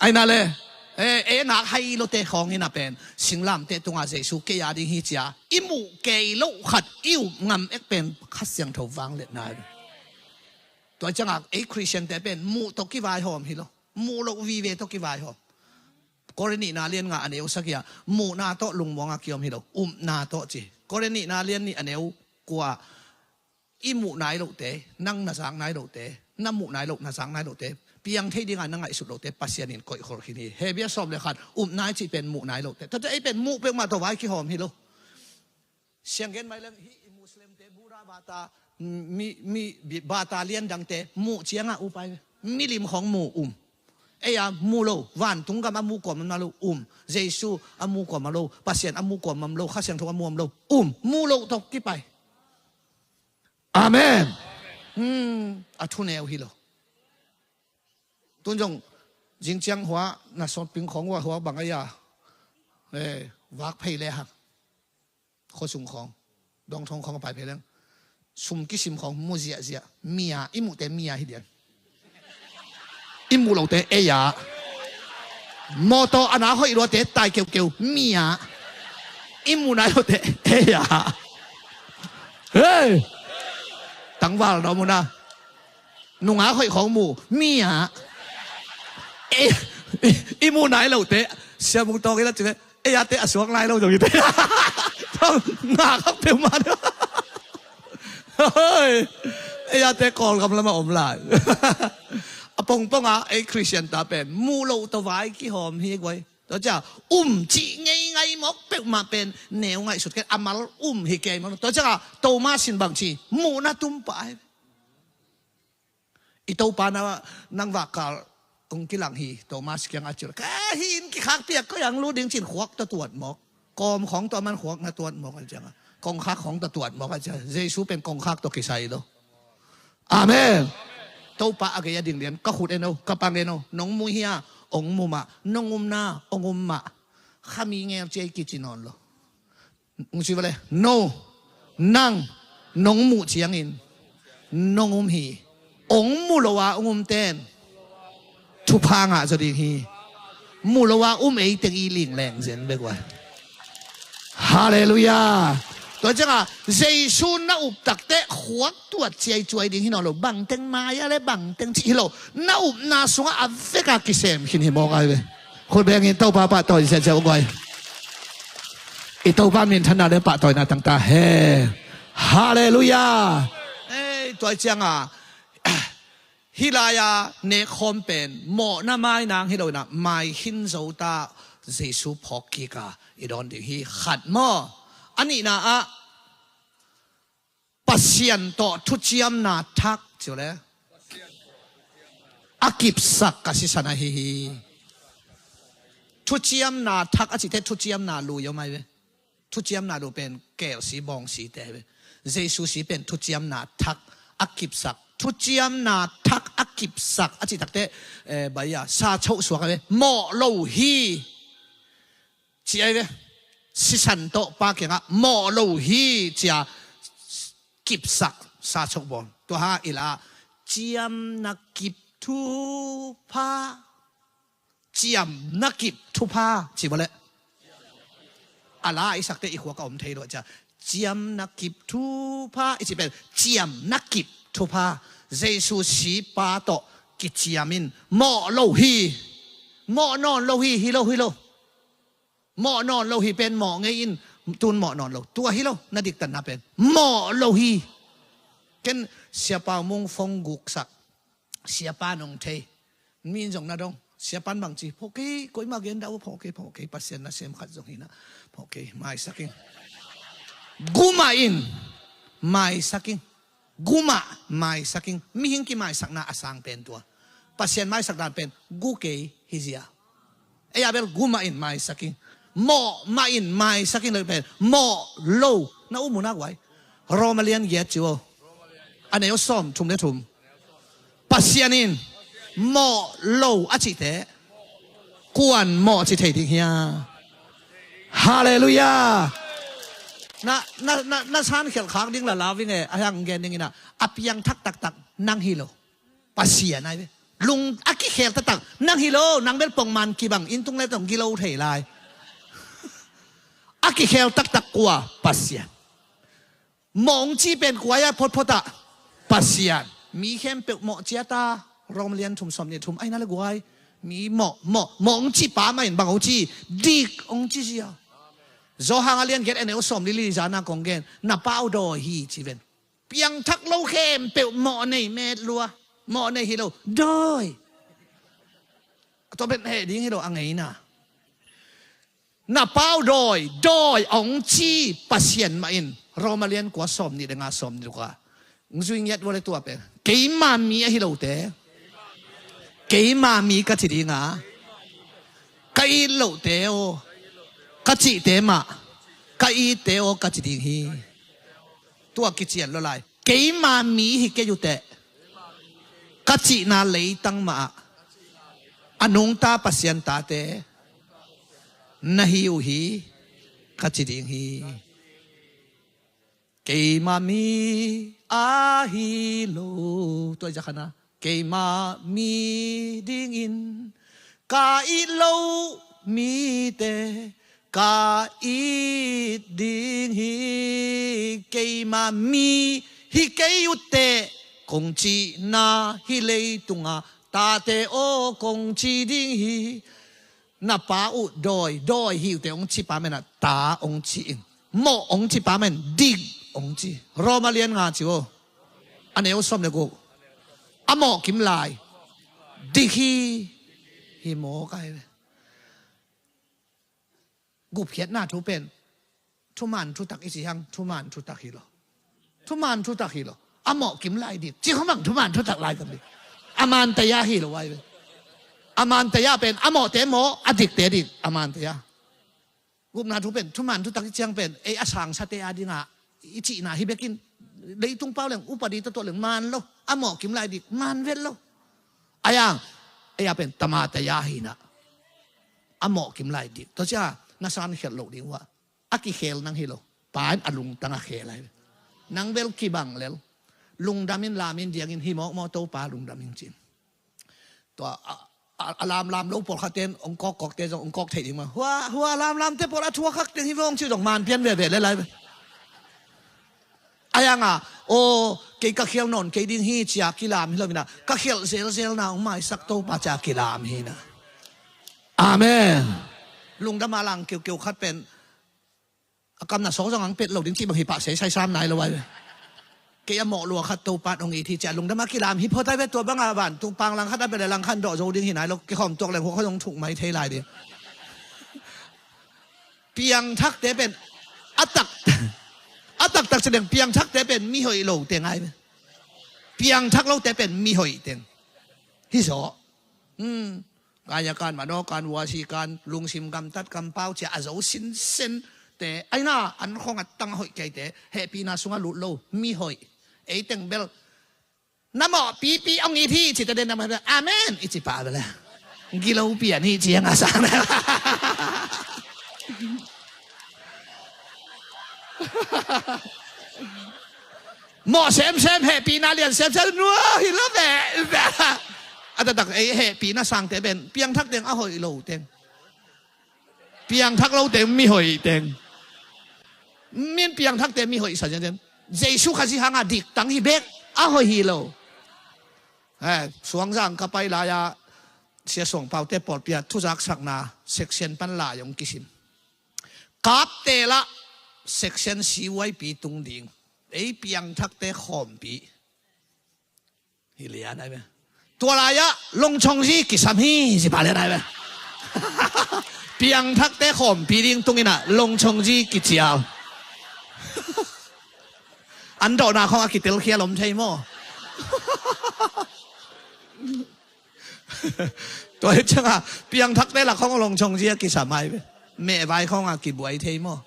Aina le, e, e nak hai lote khawng hi na pen, singlamteh tunga Jesu kei a ding hi cia i muh kei loh khat i up ngam ek pen Kha Siangtho vangliatna hi. Tua ciangah ei Khristiante pen muh tawh kivaihawm hi lo, muh loh vive tawh kivaihawm. Korin nihna lian nga a neu sagih ah, muhna tawh lungmuanga kiom hi lo, upna tawh ci. Korin nihna lian nih a neu kua, i muh nai lohte, nang na zak nai lohte, na muh nai loh, na zak nai lohte, piang thei dinga na ngaihsut lohte Pasian in koihkhol khin hi. Hebru sawm le khat, upna i cih pen muh nai lohte. Tate ei pen muh peuhmah tawh vai kihawm hi lo. Sianggen mai leng hih i Muslimte, Buddha bata, mi, mi, bata lian dangte muh ciangah upai ve. Milim khawng mu um. Ei a mu lo, vantung gam a mu kuamah lo um. Jesu a mu kuamah lo, Pasian a mu kuamah lo, Kha Siangtho a mu om lo um. Mu lo tawh kipai. Amen. Hmm, a thuneu hi lo. Tun zong zingciang hua na sawtping khawng hua hua bang a ia, eh, vak phei le hang. Khuasung khawng, dongthong khawng a pai phei leng. Sum kisim khawng mu ziahziah. Mia, i muhte mia hi dian. I muh lote ei a. Mawtaw a na hoih luate tai keukeu, mia. I muh nai lote ei a. Hei! Tangval na om uh na. Nungak hoih khawng mu, mia. Ei, i, i muh nai lote. Sia Mung Tawng i la cih ve. Ei a te a suak lai lo zong i te. Ngak hak peuhmah. Hoi. Ei a te Kawlgam lamah om lai. A pongpong a ei Khristian ta pen muh loh tawh vai kihawm hi guai. Tua cia um cih ngeingai mawk peuhmah pen neu ngaihsut kei, a mal um hi kei mawk. Tua cia Thomas in bang ci, muhna tum pah hi. I Topa na, nang vakkal hong kilang hi, Thomas kiangah cil. Ka hi in kikhakpiak koi ang lut ding cin khuak tawh tuat mawk. Kawm khawng tawh a man khuak na tuat mawk a ciangah. Kongkhak khawng tawh tuat mawk a ciangah. Jesu pen kongkhak tawh kisai lo. Amen. Topa a gei a ding lian, ka khut en o, ka pang en o, nong mu hia, ong mu mah, nong um na, ong um mah. Khami ngel ciai kici nawn lo. Ung ci vale, no, nang, nong muh ciangin nong um hi. Ong mu lo a ong um ten thupha ngah zaw ding hi. Mu lo a um ei teng i ling leng zen bek uh a. Halleluiah. Tua ciangah Jesu na up takteh khuak tuat ciaicuai ding hi nawn lo. Bangteng mai a le bangteng cih hi lo. Na upna sungah a veka kisem khin hi mawk ai ve. Khut bengin Topa pahtawi ziahziah uh guai. I Topa minthanna le pahtawina tangta he. Halleluiah. Ei, tua ciangah hih lai-a nekkhawm pen mawhna mai nang hi lo inah mai khin zo ta, Jesu phawk kik a i dawn ding hi khat maw? A nihna ah Pasian tawh thuciamna thak ci uh le a kipsak ka sisan ahi hi. Thuciamna thak a cihte thuciamna lui om ai ve. Thuciamna lo pen kelsi bawngsi te ve. Jesu si pen thuciamna thak a kipsak. Thuciamna thak a kipsak a cih takte, eh, baia sa choh suak a ve. Mawh lo hi. Ci ai ve. Sisan tawh pa kiangah mawh lo hi cia kipsak sa choh bawl. Tua ha i la ciamna kip thupha. Ciamna kip thupha ci bawl le. A la i sakte i khua ka om thei lo cia. Ciamna kip thupha i ci pen ciamna kip thupha. Jesu si pa tawh kiciam in mawh lo hi. Mawh nawn lo hi, hi lo, hi lo. Mawh nawn lo hi pen mawh ngei in tun mawh nawn lo. Tua hi lo, na diktatna pen. Mawh lo hi. Ken Siapa Mung phone guksak. Siapa nong thei. Mi in zong na dong. Siapa in bang ci. Phawk kei, koima gen dah uh phawk kei, phawk kei. Pasian nasem khat zong hi na. Phawk kei, maisak ing. Guma in. Maisak ing. Gumah maisak ing. Mihing kimaisakna a sang pen tua. Pasian maisak dan pen gu kei hi zia. Ei a bel gumah in maisak ing. Mawh mah in maisak ing lo pen. Mawh lo. Na um uh nak uai. Roma lian giat ci uh. A neu sawm thum le thum. Pasian in mawh lo a cihte kuan mawh ci thei ding hia? Halleluiah. Na, na, na, na san khialh khak ding la lau ving e, a hiang gen ding ina. A piangthak taktak nang hi lo. Pasian ai ve. Lung a kikhel taktak nang hi lo, nang bel pongman kibang, inn tung le tong gilo thei lai. A kikhel taktak kua? Pasian. Mawh hong ci pen kua a photphot ah? Pasian. Mi khempeuh mawh ciat a, Rom lian thum sawm nih thum, aina le guai. Mi mawh, mawh, mawh hong ci pa mah in bang hong ci? Dik hong ci zia. Johan a lian giat a neu sawm li li zana kong gen. Na pau dawi hi ci ven. Piangthak lo khempeuh mawh nei met lua. Mawh nei hi lo. Dawi. Tua pen heh ding hi lo a ngeina. Na pau dawi, dawi hong ci Pasian mah in. Roma lian kua sawm nih le nga sawm nih le kua. Ng zui ngiat vua le tua pen. Keima mi ahi lote. Keima mi ka ci dinga. Ka it lote aw. Ka cihte mah. Ka itte aw ka ci ding hi. Tua kician lo lai. Keima mi hi kei uh teh. Ka cihna leitang mah ah. A nungta Pasian tate. Na hi uh hi. Ka ci ding hi. Keima mi ahi lo. Tua i zakhana. Keima mi dingin. Ka it lo mite. Ka it ding hi. Keima mi hi kei uh teh. Kong cihna hi leitunga. Tate aw kong ci ding hi. Na pa uh dawi, dawi hi uh teh hong ci pa menah ta hong ci in. Mawh hong ci pa men dik hong ci. Roma lian nga ci aw. A neu sawm le guk. A mawh kim lai. Dik hi. Hi mawk ai ve. Gupkhiatna thu pen. Thuman thutak i ci hang, thuman thutak hi lo. Thuman thutak hi lo. A mawh kim lai dik. Ci khong bang thuman thutak lai kam dik. A man taya hi lo ai ve. A man taya pen, a mawhte mawh, a dikte dik. A man taya. Gupna thu pen, thuman thutak i ciang pen, ei a sangsate a dinga, i cihna hi bekin, leitung pau leng, upadi tatuah leng, man lo, a mawh kim lai dik, man vet lo. Ayang, ei a pen, tamata ya hina. A mawh kim lai dik. Tua cia, na san khialh lo ding ua. A kikhel nang hi lo. Pa in a lungtang a khel ai. Nang bel kibang lel. Lungdam in lam in diang in hi mawkmawk Topa lungdam in cin. Tua a, a, a lamlam lo pawlkhat ten ong kawkkawk te zong ong kawk thei ding ma. Hua, hua lamlam te pawl a thuakhak teng hi vong ci zong man pian veve le lai ve. Ayang a, aw, kei ka khial nawn kei ding hi cia kilam hi lo mina. Ka khial zelzel na ong maisak Topa cia kilam hi na. Amen. Lungdam a lang keukeu khat pen a kamna sawng zong ang pet lo ding cih bang hi pah sei sai sam nai lo ai ve. Kei a mawh lua khat Topa in ong it hi cia lungdam a kilam hi phot ai ve tua bang a van tung pang lang khat a bel le lang khan dawh zo ding hi nai lo kikhawm tuak leng huak kha zong thuk mai thei lai ding. Piangthakte pen a tak a taktak ci leng piangthakte pen mi hoih lo teng ai ve. Piangthak lote pen mi hoih teng. Hi zaw. Hmm. Kaya kan, mano kan, wasi kan, lungsim gamtat kampau cia a zo sinsen. Te aina an khong a tang a hoih keite hehpihna sungah lut lo, mi hoih. Ei teng bel na mawh pipi ong it hi cite den na mawh amen i ci pah bel gilo pian hi ci a nga sang na. Mawh semsem hehpihna lian semsem nua hi lo ve. A taktak ei hehpihna sangte ben piangthak teng a hoih lo teng. Piangthak lo teng mi hoih teng. Min piangthakte mi hoih sa zianzian. Jesu Khazih hanga diktang hi bek a hoih hi lo. Suangzang ka pai lai-a Sia Suang Paute pawlpi-a thuzaksakna section pan lai hong kisim. Kapte lah section C Y P tung ding. Ei piangthakte khawmpi. Hi lian ai ve. Tua lai-ah longchongzi kisam hi zi pah lian ai ve. Piangthakte khawmpi ding tunginah longchongzi kicial. An dawhna khong a kitelkhial om thei maw? Tua hi cianga piangthakte lak khong longchongzi a kisam ai ve. Mehvai khong a kibuai thei maw?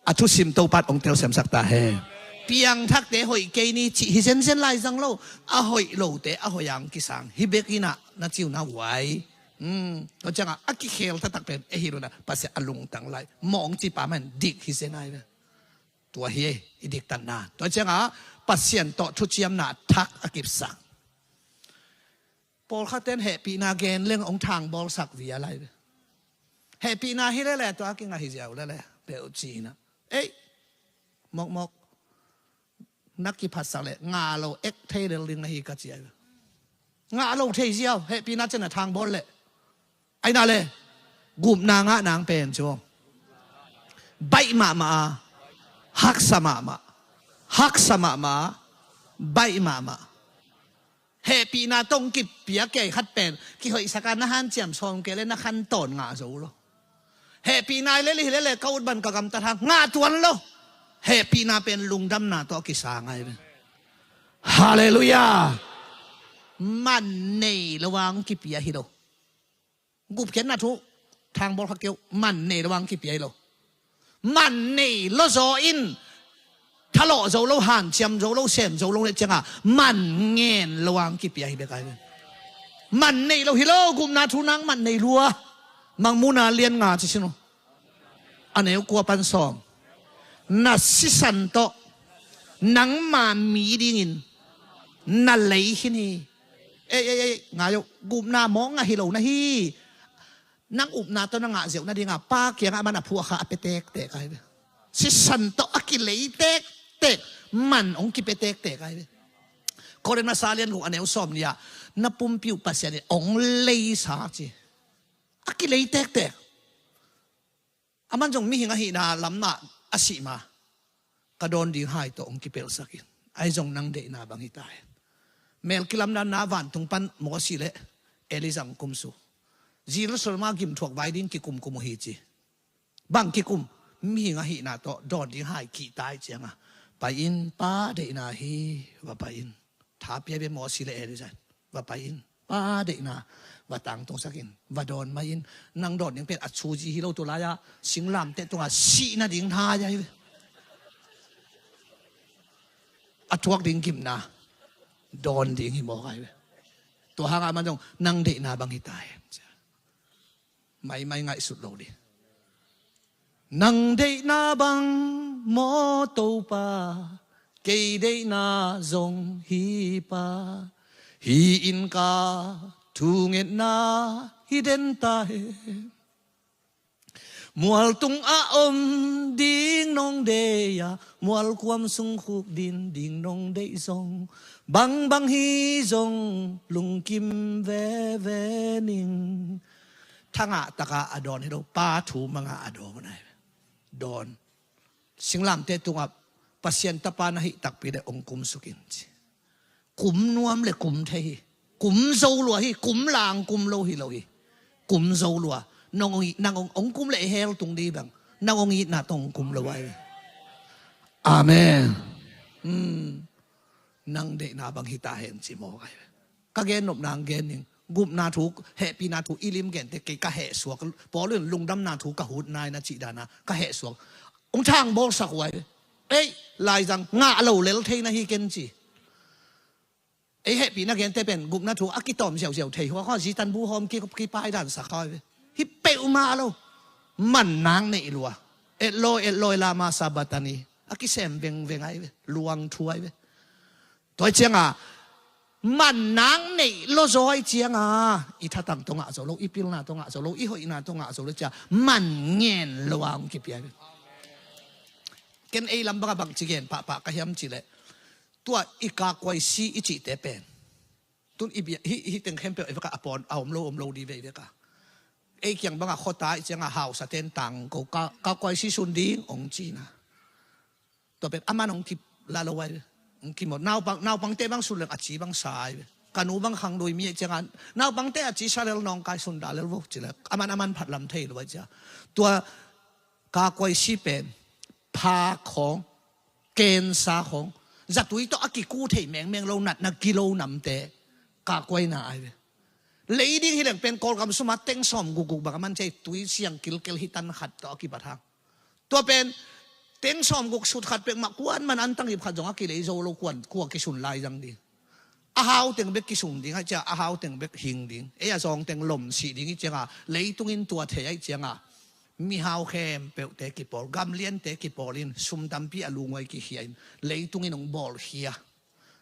A thusim Topat hong telsiamsak ta hen. Piangthakte hoih kei ni cih hi zenzen lai zang lo. A hoih lote a hoih ang kisang hi bek inah na ciu na huai. Tua ciangah a kikhel taktak pen e hi lo na Pasian a lungtang lai mawng cipa man dik hi zen ai ve. Tua hi e i diktatna. Tua ciangah Pasian tawh thuciamna thak a kipsak. Pawlkhatten hehpihna gen leng hong thangbawlsak via lai ve. Hehpihna hi lele tua a kingah hi ziau lele peuh cina. Ei mokmok na kiphatsak le ngah lo ek thei lel ding na hi ka cia ve. Ngah lo thei ziau hehpihna cena thangbawl le aina le gupna ngah nang pen cu baih mahmah a haksa mahmah. Haksa mahmah a baih mahmah. Hehpihna tong kipia kei khat pen kihoihsaka na hanciam sawm kei le na khan tawn ngah zo lo. Hehpihna i lel hi lele ka utban ka gamtat hang ngah tuan lo. Hehpihna pen lungdamna tawh kisa ngai ve. Halleluiah. Man nei lo ang kipia hi lo. Gupkhiatna thu thangbawl kha keu man nei lo ang kipia hi lo. Man nei lo zaw in thalawh zo lo hanciam zo lo sem zo lo le cianga man ngen lo ang kipia hi bek ai ve. Man nei lo hi lo gupna thu nang man nei lua. Mangmuna lian nga ci sin lo. A neu kua pan sawm. Na sisan tawh nangma mi dingin na lei khin hi. Ei ei ei ngai uh gupna mawng a hi lo na hi. Nang upna tawh na ngah zeuh nadinga pa kiangah man a phuah kha a pia tektek ai ve. Sisan tawh a kilei tektek man hong kipia tektek ai ve. Korin masa lian guk a neu sawm nih ah na pumpi uh Pasian in hong leisa ci. A kilei tektek. A man zong mihing ahihna lamah a sih ma ka dawn ding hai tawh hong kipelhsak in ai zong nang deihna bang hi ta hen. Mel kilamdanna vantung pan Mawsi le Elijah hong kumsu. Jerusalem a gimthuak vai ding kikumkum uh hi ci. Bang kikum mihing ahihna tawh dawn ding hai kihtai cianga pai in pa deihna hi va pai in. Tha pia bia Mawsi le Elijah va pai in pa deihna va tangtungsak in va dawn mai in. Nang dawn ding pen a chuzi hi lo tu lai-a singlamteh tunga sih nading tha ia hi ve. A thuak ding gimna dawn ding hi mawk ai ve. Tua hanga man zong nang deihna bang hi ta hen. Maimai ngaihsut lo dih. Nang deihna bang maw Topa kei deihna zong hi pa. Hi in ka thungetna hi den ta he. Mualtung a om ding nong deih a mualkuam sung khuk din ding nong deih zong bangbang hi zong lungkim veve ning. Thangah taka a dawn hi lo pa thu manga a dawn ai. Dawn singlamteh tungah Pasian tapa na hih takpi le ong kumsukin ci. Kum nuam le kum thei hi. Kum zo lua hi. Kum lang kum lo hi lo hi. Kum zo lua. Nang ong ong kum le hel tung di bang nang ong itna tong kum lo ai. Amen. Nang deihna bang hita hen ci maw ai. Ka gen nop nang gen ning. Gupna thu, hehpihna thu i lim gente kei ka hehsuak. Paul in lungdamna thu ka hut nai na cih dana ka hehsuak. Ong thang bawlsak huai. Ei, laizang ngah lo lel thei na hi ken ci. Ei hehpihna gente pen gupna thu a kitawm ziauziau thei hua khaw zitan bu hawm ki, kipaidan sak khaw ve. Hi peuhmah lo. Mannak neih lua. Eloi, Eloi, lama sabaktani. A kisem vengveng ai ve. Luang thu ai ve. Tua cianga mannak neih lo zawi cianga i thatang tawh ngah zo lo, i pilna tawh ngah zo lo, i hoihna tawh ngah zo lo cia man ngen lo a hong kipia ai ve. Ken ei lam banga bang ci gen pahpah ka hiam cileh, tua i kakuai si i cihte pen tun i bia, hi, hi teng khempeuh i veka a pawn a om lo, om lo di ve i veka. Ei kiang banga khota i cianga hausa ten tang ko ka, kakuai si sun ding ong cina. Tua pen aman ong kip la lo ai ve. Ong kip mawk. Naupang, naupangte bang sun leng a ci bang sa ai ve. Ka nu bang khang dui mi i cianga naupangte a ci sa lel nawngkai sun da lel vo cilek. Aman, aman phat lam thei lo ai cia. Tua kakuai si pen pha khawng, kensa khawng, zatui tawh a kiku thei mengmeng lo natna kilo namte kakuaina ai ve. Lei ding hi leng pen Kawlgam suma teng sawm gukguk bang a man thei tui siang kilkel hi tan khat tawh a kipat hang. Tua pen teng sawm guk sut khat pek mah kuan man an tang hip khat zong a kilei zo lo kuan kua kisun lai zang ding. A hau teng bek kisung ding ai cia, a hau teng bek hing ding. Ei a zawng teng lom sih ding i cianga leitungin tua thei ai cianga mihau khempeuhte kipawl, gamliante kipawl in sum tampi a lunguai kikhia in leitungin ong bawlkhia.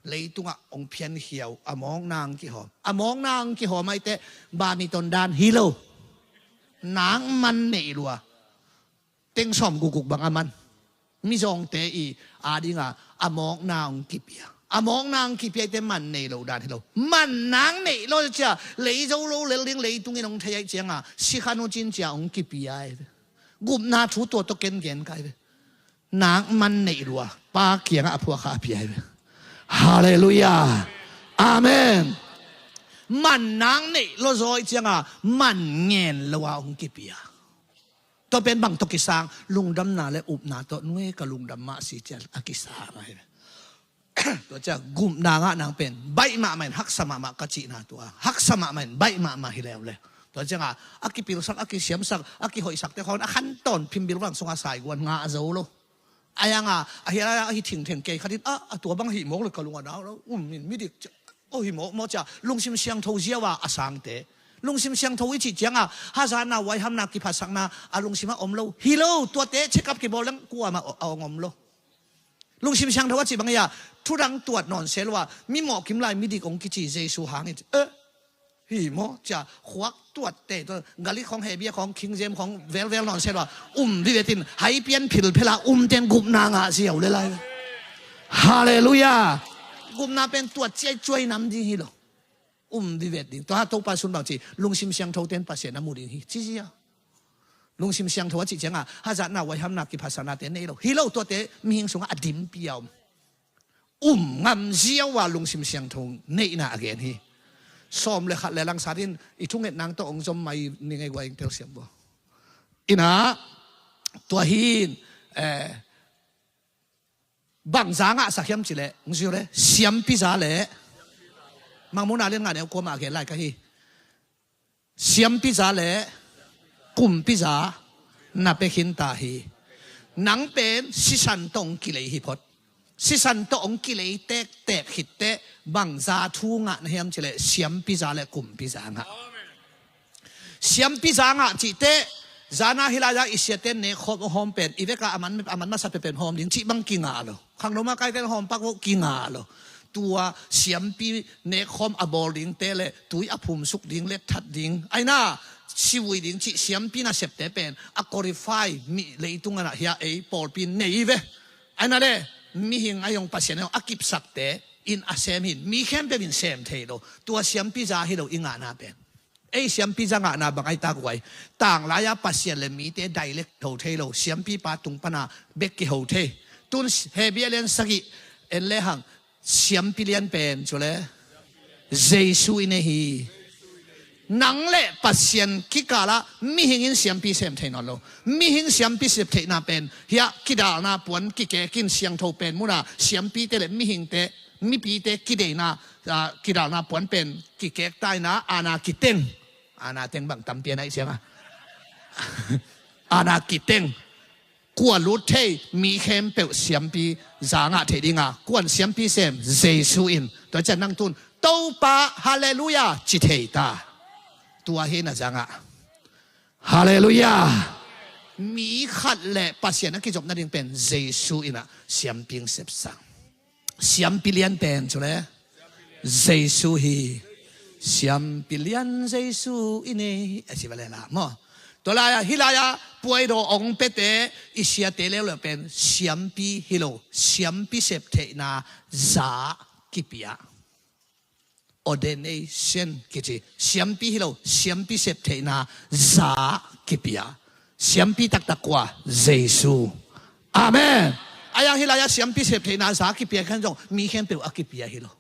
Leitungah ong phiankhia uh a mawkna ong kihawm. A mawkna ong kihawm aite bani ton dan hi lo. Nak man neih lua. Teng sawm gukguk bang a man. Mizawngte i a dinga a mawkna ong kipia. A mawkna ong kipia ite man nei lo dan hi lo. Man nak neih lo cia lei zo lo lel ding leitungin ong thei ai cianga sikhan uh cin cia ong kipia ai ve. Gupna thu tua tawh ken gen kai ve. Nak man neih lua pa kiangah a phuakha a pia ai ve. Halleluiah. Amen. Man nak neih lo zawi cianga man ngen lo a ong kipia. Tua pen bang tawh kisang, lungdamna le upna tawh nue ka lungdam mah si cia a kisang ahi ve. Tua cia gupna ngah nang pen baih mahmah in haksa mahmah ka cihna tua. Haksa mahmah in baih mahmah hi leuleu. Tua cianga a kipilsak, a kisiamsak, a kihoihsakte khawng a khantawn phimbil vang sunga saiguan ngah zo lo. Ayanga ahi a, ahi thingtheng kei khatin a, a tua bang hih mawk le ka lung a nau lo. Um in midik cia. O hi mawkmawk cia lungsim siangtho ziau a a sangte. Lungsim siangtho i cih cianga hazatna, waihamna, kiphatsakna a lungsim a om lo. Hi lo, tuate check up kibawl leng kuamah a ong om lo. Lungsim siangtho a cih bang ia thudang tuat nawn se lo a mi mawhkim lai midik ong kici Jesu hangin. Eh, hi maw cia khuak tuatte tua galik khawng hebia khawng khingzem khawng velvel nawn se lo a um vivetin haipian philphela umten gupna ngah ziau le lai. Halleluiah. Gupna pen tuat ciai cuai nam ding hi lo. Um vivet ding. Tua Topa sun bang ci lungsim siangtho ten Pasian a mu ding hi ci zia. Lungsim siangtho a cih cianga hazatna, waihamna, kiphatsaknate nei lo. Hi lo, tuate mihing sungah a dimpi a om. Um ngam ziau a lungsim siangtho neihna a gen hi. Sawm le khat le langsatin i thunget nang tawh ong zom mai ning ei guai ing telsiam bo. Ina tua hin eh, bangza ngahsak hiam cileh, ong zio le siampiza le mangmuna lian ngah neu kuamah a gen lai ka hi. Siampiza le kumpiza na pia khinta hi. Nang pen sisan tawh ong kilei hi phot. Sisan tawh ong kilei tektek khitteh bangza thu ngah na hiam cileh siampiza le kumpiza ngah. Siampiza ngah cihteh zana hilaiza i siaten nekkhawm a hawm pen i veka a man, a man masa pepen hawm ding cih bang kingah lo. Khangno ma kaiten hawm pak voh kingah lo. Tua siampi nekkhawm a bawl dingte le tui a phumsuk ding, letthat ding, aina sivui ding cih siampi nasepte pen a qualify mi leitung anah hia ei pawlpi nei ve. Aina le mihing a yong Pasian a yong a kipsakte in a sem hin mi khempeuh in sem thei lo. Tua siampiza hi lo i ngahna pen. Ei siampiza ngahna bang ai tak uai. Tanglai-a Pasian le mite dailek kiho thei lo. Siampipa tung pana bek kiho thei. Tun Hebia lian sagih en le hang siampi lian pen cule Jesu i nei hi. Nang le Pasian kikala mihing in siampi sem thei nawn lo. Mihing siampi sem theihna pen hia kidalna puan kikekin siangtho pen muna siampite le mihingte mipite kideina Kidalna puan pen kikek ta in ah, aana kiteng. Aana teng bang tampi a naih ciang a, aana kiteng. Kua lut thei? Mi khempeuh siampi za ngah theih ding a, kuan siampi sem? Jesu in. Tua ciang nang tun Topa, Halleluiah, ci thei ta. Tua hi na zang ah, Halleluiah. Mi khat le Pasian a kizop nading pen Jesu in ah siampi hong sepsak. Siampi lian pen cu le Jesu hi. Siampi lian Jesu i nei a ci va le la maw. Tua lai-ah, hih lai-ah puaidaw hong piate, i siate leuleu pen siampi hi lo, siampi sep theihna za kipia. Ordination kici. Siampi hi lo, siampi sep theihna za kipia. Siampi taktak kua? Jesu. Amen. A yang hih lai-ah siampi sep theihna za kipia khan zong mi khempeuh a kipia hi lo.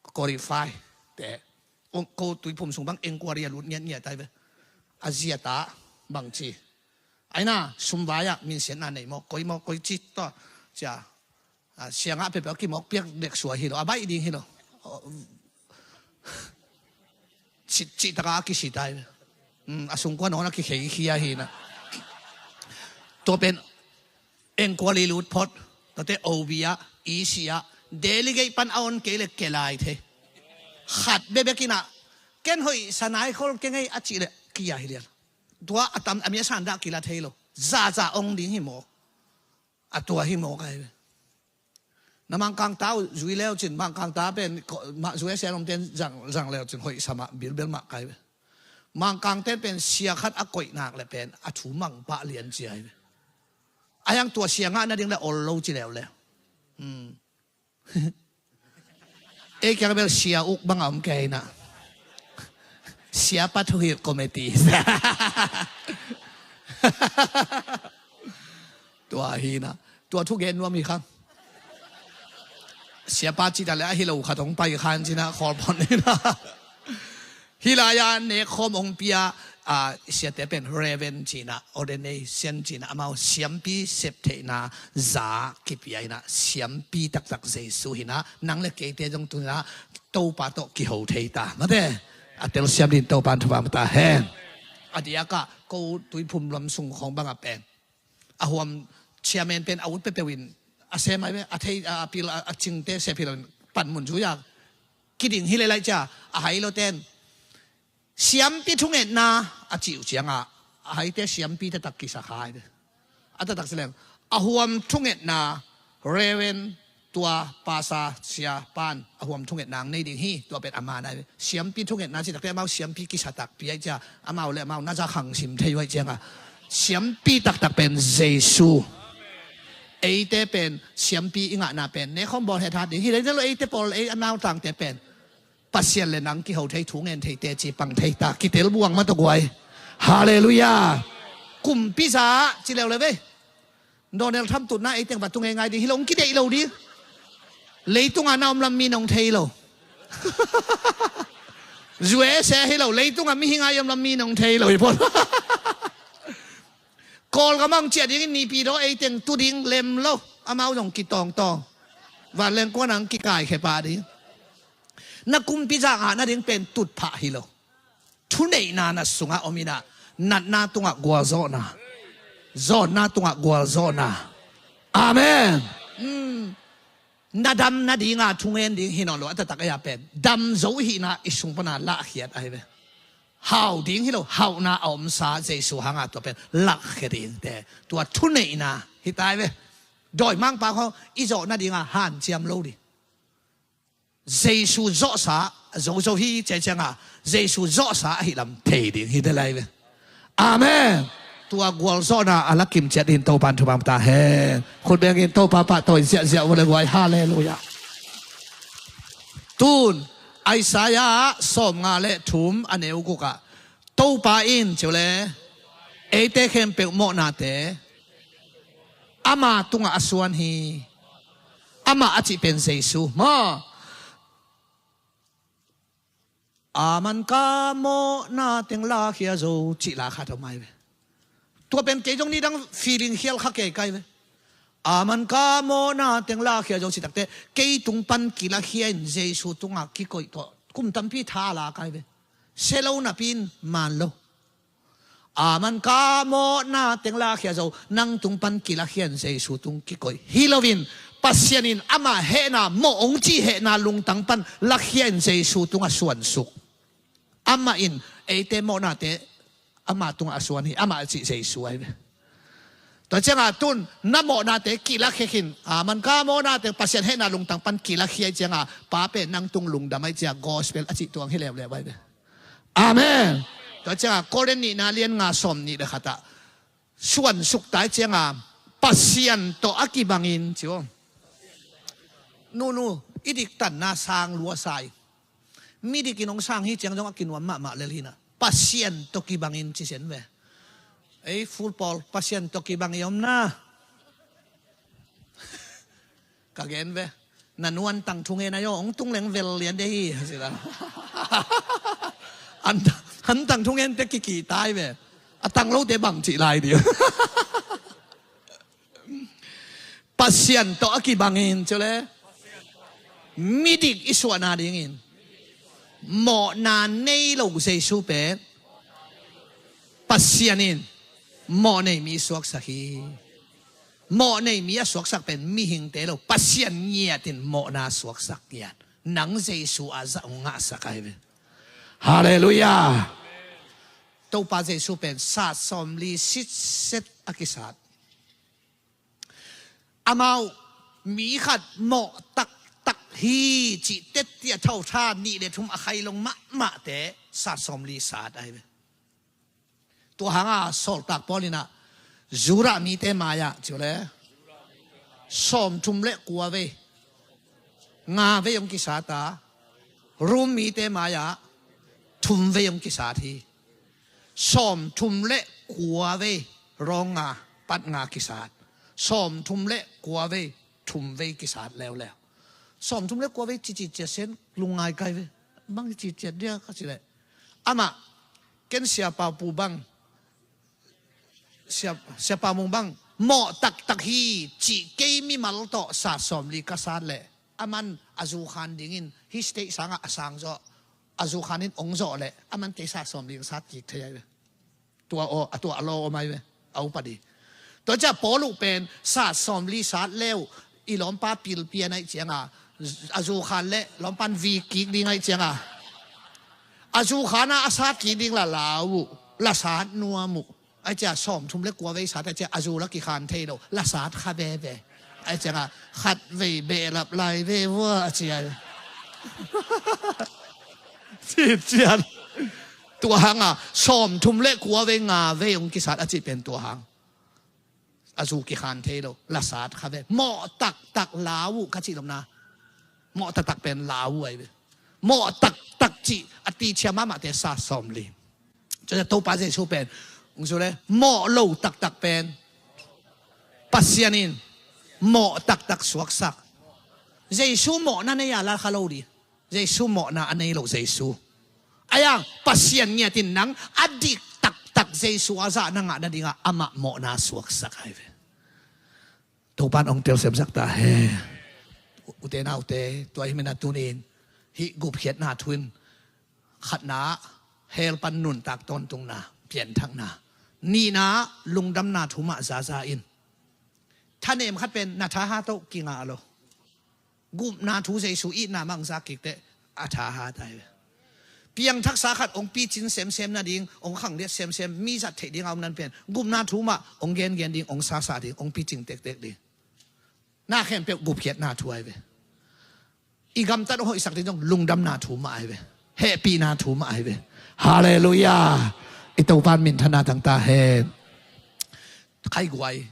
Qualify te. Ko tuiphum sung bang inquiry a lut ngiatngiat ai ve. A zia ta bang ci. Aina sumvai ah minsiatna nei maw, koi maw, koi ci ta cia. Siangah peuhpeuh a kimawk piak dek suai hi lo, a baih ding hi lo. Cih taka a kisi tai. A sungkuan awn a kikheikhia hi na. Tua pen enquiry lut phot. Tuate O B ah, E C ah, delegate pan a on kei le ke lai thei. Khat bebek in ah, ken hoih sa nai khol kei ngei a cih le kia hi lian. Tua a tam a mi a san dah kila thei lo. Zaza ong ding hi maw? A tua hi maw kai ve. Na Mangkang ta uh zui leu cin, Mangkang ta pen zui a sialom ten zang leu cin hoih sa mah bilbel mah kai ve. Mangkang ten pen sia khat a koih nak le pen a thu mang pah lian ci ai ve. A yang tua sia ngah nading le ol lo ci leu le. Ei kiang bel sia uk bang a om kei na. Siapa thuhilh committee. Tua hi na. Tua thugen nuam hi khang. Siapa cita le a hi lo khat hong pai khan cina khawl phon hi na. Hih lai-ah nekkhawm hong pia siate pen Reverend cina, ordination cina, amau siampi septheihna za kipia ina, siampi taktak Jesu hina, nang le keite zong tuna Topa tawh kiho thei ta mate. A telsiam din Topa in thupha ma ta hen. A diakah ko tuiphum lam sung khawng bangah pen a huam chairman pen a ut peuhpeuh in a sem ai ve, a thei a pil a cingte sep hi lo in panmun zui a kiding hi lelai cia a hai lo ten siampi thungetna a cih uh ciangah a haite siampi taktak kisa kha ai ve. A taktak cileng a huam thungetna Reverend tua pasa sia pan a huam thungetna ang nei ding hi, tua pen a man ai ve. Siampi thungetna ci takte amau siampi kisa takpi ai cia amau le amau na za khang sim thei uh ai cianga siampi taktak pen Jesu. Eite pen siampi i ngahna pen nekhawm bawl hethat ding hi leite lo eite pawl ei a nautangte pen Pasian le nang kiho thei thu ngen thei teci pang thei ta kitel buang mah tawh guai. Halleluiah. Kumpi za ci leuleu ve. Donald Trump tutna ei teng va tu ngeingai ding hi lo, hong kideih lo ding. Leitungah na om lam mi nong thei lo. U S A hi lo, leitungah mihing a i om lam mi nong thei lo hi pawl. Kawlgam ah hong ciah dingin nipi daw ei teng tu ding lem lo. Amau zong kitawngtawng. Vanleng kuan ang kikaikhia pah ding. Na kumpi zah ngah nading pen tutphah hi lo. Thuneihna na sungah om inah natna tungah gualzawhna, zawnna tungah gualzawhna. Amen. Na dam nadinga thungen ding hi nawn lo a taktak ei a pen dam zo ihihna i sung pana lahkhiat ahi ve. Hau ding hi lo, hauhna a omsa Jesu hanga tua pen lakkhia dingte tua thuneihna hi ta ai ve. Dawimangpa khaw i zawh nadinga hanciam lo ding. Jesu zawhsa zozo hi cecianga Jesu zawhsa ahi lam thei ding hi delai ve. Amen. Tua gualzawhna a lakim ciat in Topa in thupha ta hen. Khut bengin Topa pahtawi ziahziah uh le guai. Halleluiah. Tun Isaiah sawmnga le thum a neu gukah Topa in ciu le eite khempeuh mawhnate ama tungah a suan hi. Amah a cih pen Jesu maw? A man ka mawhna teng lakhia zo cih la khat om ai ve. Tua pen kei zong nidang feeling khial kha kei kai ve. Aman ka mawhna teng lakhia zo cih takteh, kei tung pan kilakhia in Jesu tungah kikoih tawh kum tampi tha a la kai ve. Sia lo napi in man lo. Aman ka mawhna teng lakhia zo, nang tung pan kilakhia in Jesu tung kikoih hi loin, Pasian in amah hehna, mawh hong cih hehna lungtang pan lakhia in Jesu tungah suansuk. Amah in eite mawhnate ama tungah a suan hi, amah a cih Jesu ahi ve. Tua ciangah tun na mawhnate kilakhia khin, aman ka mawhnate Pasian hehna lungtang pan kilakhia ciangah Pa pen nang tung lungdam ahi ciah gospel a cih tuang hi leuleu ahi ve. Amen. Tua ciangah Korin nihna lian nga sawm nih le khatah suansuk tai ciangah Pasian tawh a kibangin ci aw. Nunu, i diktanna sang lua sa hi. Midik in hong sang hi ciang zong a kinuam mahmah lel hi na. Pasian tawh kibangin ci sen ve. Ei, Full Pawl, Pasian tawh kibang i om na. Ka gen ve. Na nu an tang thungen ahi aw, hong tung leng vel lian de hi. An, an tang thungen te kiki tai ve. A tang lote bang cih lai dih. Pasian tawh a kibangin, ci le. Midik i suahna dingin mawhna nei lo Jesu pen Pasian in mawh nei mi suaksak hi. Mawh nei mi a suaksak pen mihingte lo, Pasian ngiat in mawhna suaksak ngiat. Nang Jesu a zah hong ngahsak ahi ve. Halleluiah. Topa Jesu pen sat sawmli sitset a kisat. Amau mi khat mawh taktak hi cih tetti a thotha nih le thum a khailong mahmahte sat sawmli sat ahi ve. Tua hanga sawltak Paul inah Judah mite mai-ah ci uh le sawmthum le kua vei, nga vei hong kisat a, Rom mite mai-ah thum vei hong kisat hi. Sawmthum le kua vei, rawng nga, pat nga kisat. Sawmthum le kua vei, thum vei kisat leuleu. Sawmthum le kua vei cicit cia sen lungngai kai ve. Bang cicit cia dia ka ci leh, amah, ken Sia Pau Pu bang, Sia, Sia Pau Mung bang mawh taktak hi cih kei mimal tawh sat sawmli ka sat leh, aman a zu khan dingin hih stage sangah a sang zawh, a zu khan in ong zawh leh aman kei sat sawmli ong sat kik thei ahi ve. Tua aw, a tua a law om ahi ve. A upa di. Tua ciah Paul uh pen sat sawmli sat leu, i lawmpa pilpian aih cianga a zu khan leh lawmpan vi kik ding aih cianga a zu khan a, a sat kik ding la lau uh, la sat nuam uh. Aih cia sawmthum le kua vei sat aih cia a zu la kikhan thei lo, la sat kha veve. Aih cianga khat vei behlap lai ve vua a cia. Cician. Tua hanga sawmthum le kua vei nga vei hong kisat a cih pen tua hang. A zu kikhan thei lo, la sat kha ve. Mawh taktak lau uh ka cih lomna. Mawh taktak pen lau uh ahi ve. Mawh taktak cih a tichia mahmahte sat sawmli. Cun Topa Jesu pen ung zu le mawh lo taktak pen Pasian in mawh taktak suaksak. Jesu mawhna nei a la kha lo di. Jesu mawhna a nei lo Jesu. Ayang Pasian ngiat in nang a dik taktak Jesu a zah na ngah nadingah amah mawhna suaksak ahi ve. Topan ong telsiamsak ta he. Ute naute, tua hi mena tunin hih gupkhiatna thu in khatna hell pan nuntak tawntungna, pianthakna, nihna lungdamna thu mah zaza in. Thanem khat pen na thahat uh kingah lo. Gupna thu Jesu itna mangza kik teh a thahat ahi ve. Piangthaksa khat ong picin semsem nading, ong khangliat semsem, mi zat theih ding a om nan pen gupna thu mah ong gengen ding, ong sasa ding, ong picing tektek ding. Na khempeuh gupkhiatna thu ahi ve. I gamtat ong hoihsak ding zong lungdamna thu mah ahi ve. Hehpihna thu mah ahi ve. Halleluiah. I Topan minthanna tangta hen. Khaiguai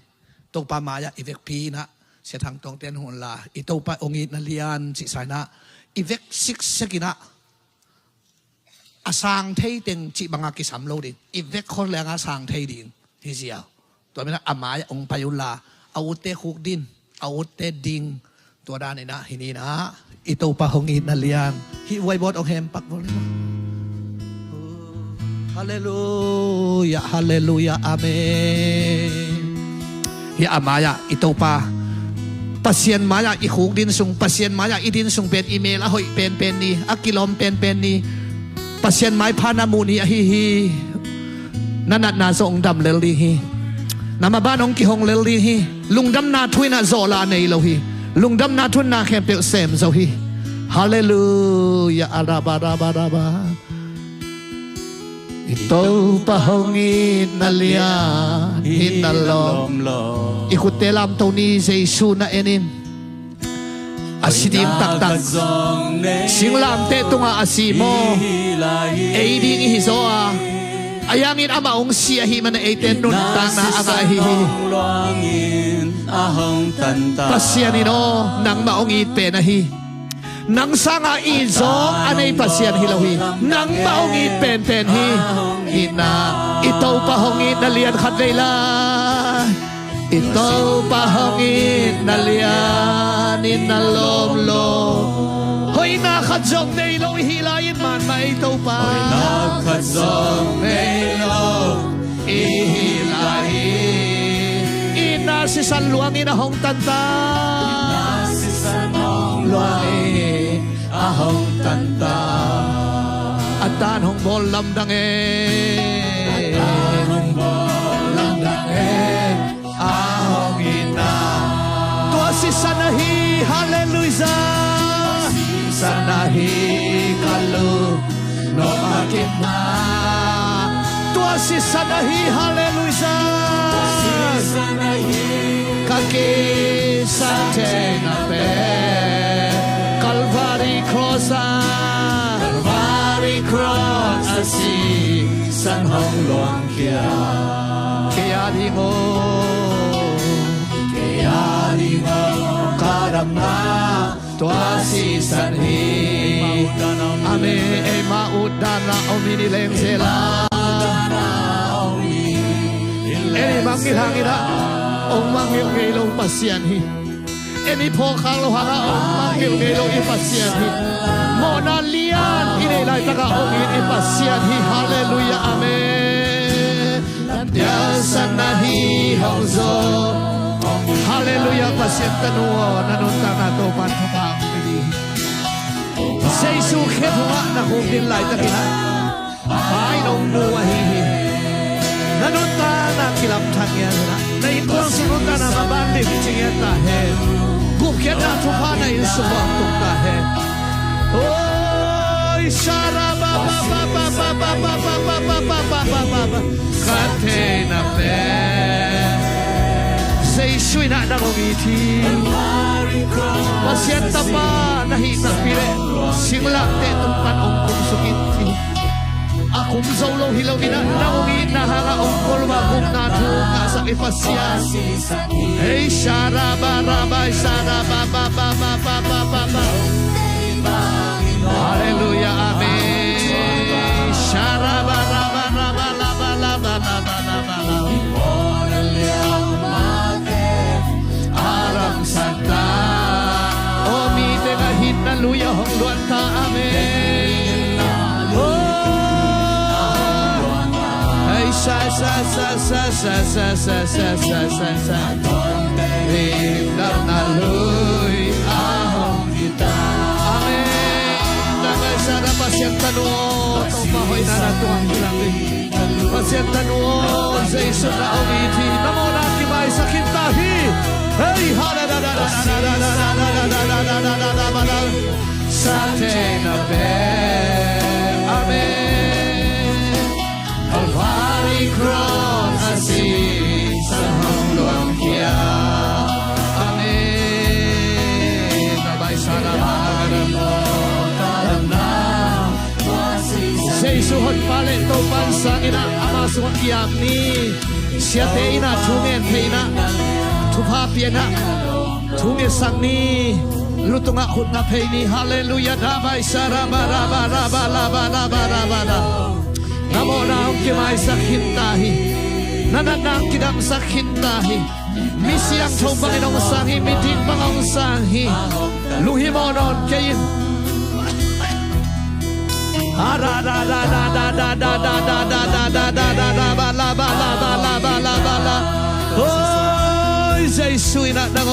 Topa mai-ah i vekpi inah Sia Thang Tawngte in hun la, i Topa ong itna lian cih sa inah i vek siksek inah a sang thei teng cih banga kisam lo ding, i vek khol lenga sang thei ding hi ziau. Tua minah a mai-ah ong pai unla, a utte khuk din, a utte ding. Tua dan inah hi ninah i Topa hong itna lian hih uaibawt ong hempak vua. Halleluiah, halleluiah, amen. Hih a mai-ah i Topa Pasian mai-ah i khukdin sung, Pasian mai-ah i din sung pen i mel a hoih penpen ni, a kilawm penpen ni, Pasian maipha na muh ni ahi hi. Na natna zong hong dam lel ding hi. Na maban hong kihong lel ding hi. Lungdamna thu in ah zawhla nei lo hi. Lungdamna thu in na khempeuh sem zo hi. Halleluiah. Araba, raba, raba. I Topa hong itna lian, itna lawm lo. I khutte lamto ni, Jesu na en in. A si ding taktak. Singlamteh tungah a si maw? Ei ding i hi zaw a. Ahi hangin amah hong si ahih manin eite nuntakna a ngah hi hi. Pasian in aw, nangmah hong it pen ahi. Nang sangah it zaw a nei Pasian hi lo hi. Nangmah hong it penpen hi. Itna, i Topa hong itna lian khat vei lai. I Topa hong itna lian, itna lawm lo. Hoihna khat zong nei lo i hi lai-in, man mah ei Topa. Hoihna khat zong nei lo i hi lai hi. Itna sisan luangin a hong tanta. Itna sisan hong luangin a hong tanta. A tan hong bawl lamdang e. A tan hong bawl lamdang e. A hong itna. Tua sisan ahi, halleluiah. Sisan ahi ka lung nop a kipna. Tua sisan ahi, halleluiah. Ka kisap theihna pen Calvary Cross a. Calvary Cross a sisan hong luang khia. Kei a ding aw. Kei a ding aw. Ka damna tua sisan hi. Amen. Eima utdan a om in i leng zel a. Ei mangngilh hangin ah hong mangngilh ngei lo Pasian hi. Ei phawk khak loh hangah hong mangngilh ngei lo i Pasian hi. Mawhna lian i neih laitakah hong it i Pasian hi. Halleluiah. Amen. Pialsan ahi hong zaw. Halleluiah. Pasian tanu aw, na nuntakna Topa'n thupha hong pia ding hi. Jesu khe phungah na khukdin laitakin ah Pa in hong mu ahi hi. Na nuntakna kilamthang ngiat hi na. Na innkuan sung nuntakna maban limci ngiat ta hen. Gupkhiatna thupha na inn sung uah tung ta hen. Oi, sara ba ba ba ba. Ka theihna pen Jesu in ah nang hong it hi. Pasian Tapa na hih takpi leh singlamteh tung pan hong kumsuk in hi. A kum zo lo hi lo in ah nang hong itna hangah hong kolva gupna thu ngahsak i Pasian. Hei, sara ba ra ba, sara ba ba ba. Halleluiah. Amen. Sara ba ra ba ra ba la ba la ba la ba la ba la. A ramsanta. Aw, mite na hinna lui a hong luan ta. Amen. Oh. Hei, sa sa sa. Limdamna lui a hong hi ta. Amen. Tanggaisa na Pasian tanu aw, Topa hoihna na tuang kilang hi. Pasian tanu aw, Jesu na hong it hi. Na mawhna kimaisak khin ta hi. Hei, ha da da da da. Sa theihna pen. Amen. Calvary Cross a sisan hong luang khia. Amen. Bye bye, sara ba ra ba. Jesu honpa le Topa in sang in ah ama sungah kiam ni. Siate in ah thu ngen thei in ah, thupha pia in ah, thu ngetsak ni. Lu tungah khut na phei ni. Halleluiah. Da bai sa ra ba ra ba ra ba la ba la ba ra ba ra. Na mawhna hong kimaisak khin ta hi. Na natna hong kidamsak khin ta hi. Mi siangtho bangin hong sang hi, mi dik bang hong sang hi. Lunghimawh nawn kei in. Oi, Jesu in ah nang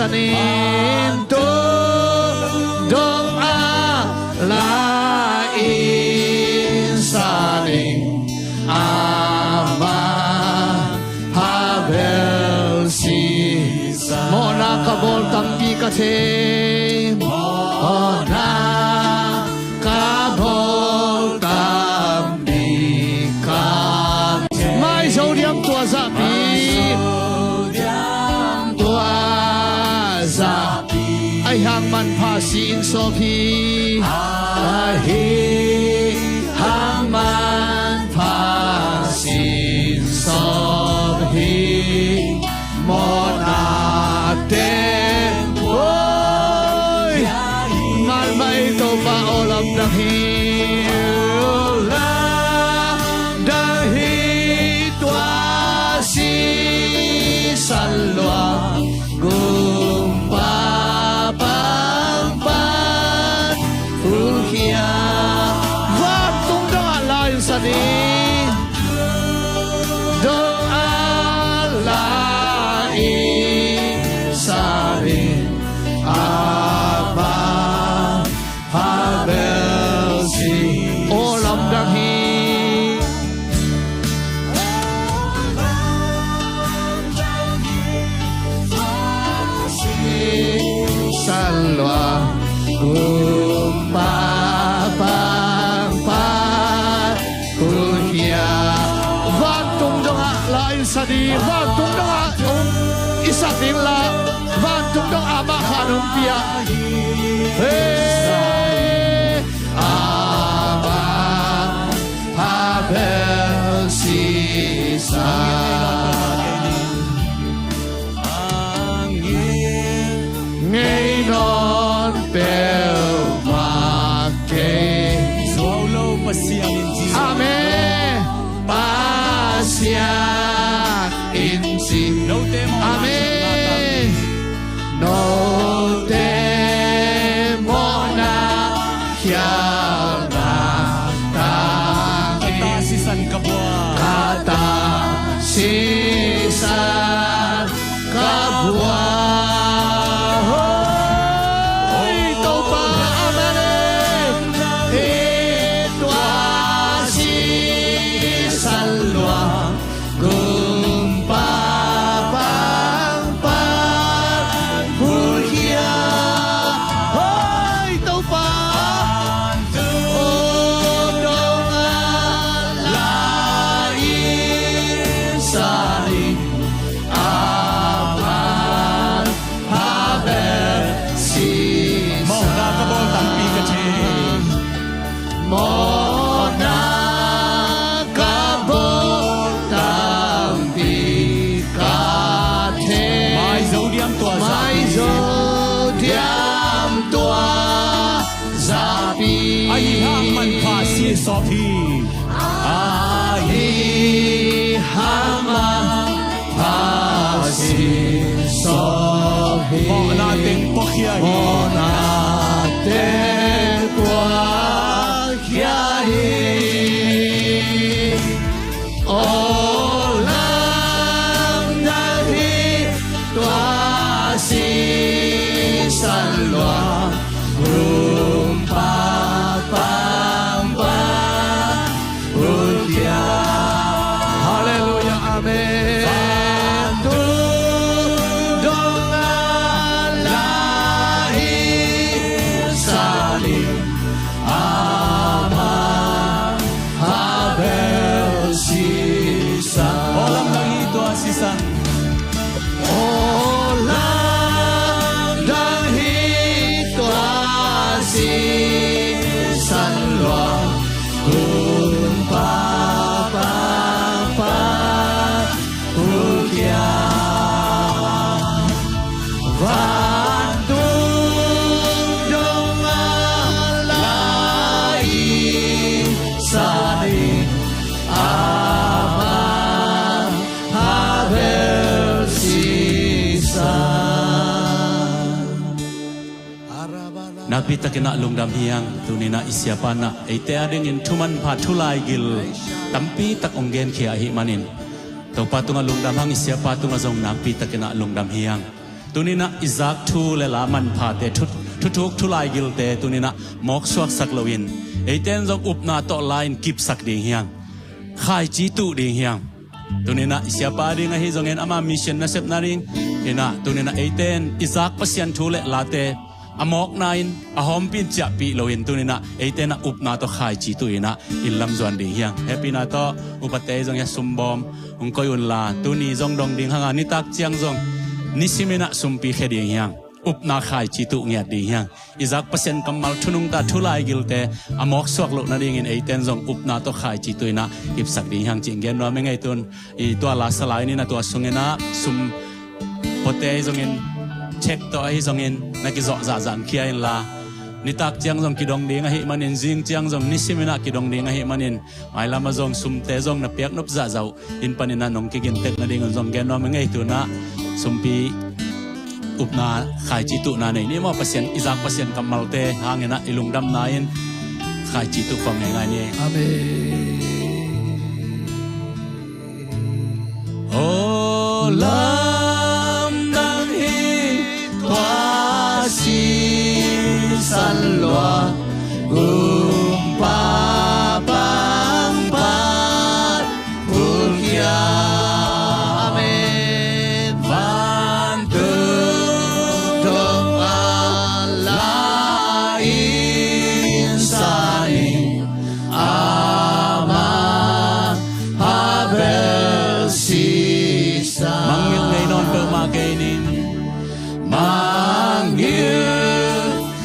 Sanin tu dong a la in sanin ama phabel si. Mawhna ka bawl tampi ka thei. Mawhna ka bawl tampi ka thei. Mai zo diam tua zahpi. Tua zah. Ahi hang manpha si in sawp hi. Ahi hang manpha si in sawp hi. Mawhna te. Oi. Malmai Topa aw lamdang hi. Lamdang hi tua sisan lua. Gumpa pangpang pulkhia. Vantung dongah la in sanin. Dongah la in sanin. Ama phabel si. Aw lamdang hi. San lua gumpa pangpang pulkhia. Vantung dongah la in sa ding, vantung dongah um i sa ding la, vantung dongah amah khan hong pia. Hey, amah phabel si sa. Ngei nawn peuhmah kei. Zuau lo Pasian in ci. Amen. Pasian in ci. Note mawhna. Amen. Note mawhna khialhna tang. Ka ta sisan ka buai. Ka ta sisan ka buai. Hoi Topa, amen. Hi tua sisan lua. Gumpa pangpang pulkhia. Hoi Topa. O dong a la in sa ding. Amah phabel si sa. Mawhna ka bawl tampi ka thei. Mawhna ka bawl tampi ka thei. Mai zo diam tua zahpi. Mai zo diam tua zahpi. Ahi hang manpha si sawp hi. Ahi hang manpha si sawp hi. Mawhna teng puakhia hi. Mawhna teng puakhia hi. Aw lamdang hi tua sisan lua. Gumpa pangpang pulkhia. Halleluiah, amen. Vantung dong a la in sa ding. Amah phabel si sa. Aw lamdang hi tua sisan. Aw lamdang hi tua sisan lua. Gumpa pangpang pulkhia. Vantung dong a la in sa ding. Amah phabel si sa. Nakpi takin ah lungdam hi hang. Tuni-in ah i siapa in ah eite adingin thu manpha thu laigil tampi tak hong genkhia ahih manin Topa tungah lungdam hang, i siapa tungah zong nakpi takin ah lungdam hi hang. Tuninah i zak thu le la manphate, thu, thuthuk thulaigilte tuninah mawksuaksak loin, eiten zong upna tawh la-in kipsak ding hiang. Khaici tuh ding hiang. Tuninah i siapa ding ahi zongin, ama mission nasepna ding inah, tuninah eiten i zak Pasian thu le late a mawkna in a hawmpin ciahpih loin, tuninah eiten a upna tawh khaici tuh inah inn lam zuan ding hiang. Hehpihna tawh upate zong hi a, sumbawm hong koih unla, tuni zong dong ding hanga, nitak ciang zong nisiminah sumpi khia ding hiang. Upna khaici tuh ngiat ding hiang. I zak Pasian kammal thunungta thulaigilte a mawksuak loh nadingin eiten zong upna tawh khaici tuh inah kipsak ding hiang ci-in gen nuam ing ei. Tun i tua la salai ni na, tua sunginah sum pote ahi zongin, check tawh ahi zongin na kizawh zahzah khia inla, nitak ciang zong kidong ding ahih manin, zing ciang zong nisiminah kidong ding ahih manin, mailamah zong sumte zong na piaknop zahzah uh inn paninah nong kigintek nadingun zong gen nuam ing ei. Tunah sumpi upna khaici tuhna nei ni maw? Pasian, i zak Pasian kammalte hanginah i lungdamna in khaici tuh khawm ngeingai ni. Amen. Aw lamdang hi tua sisan lua, gumpa pangpang pulkhia. Amen. Vantung dong a la-in sanin, ama phabel sisa. Mangngilh ngei nawn peuhmah kei ning. Mangngilh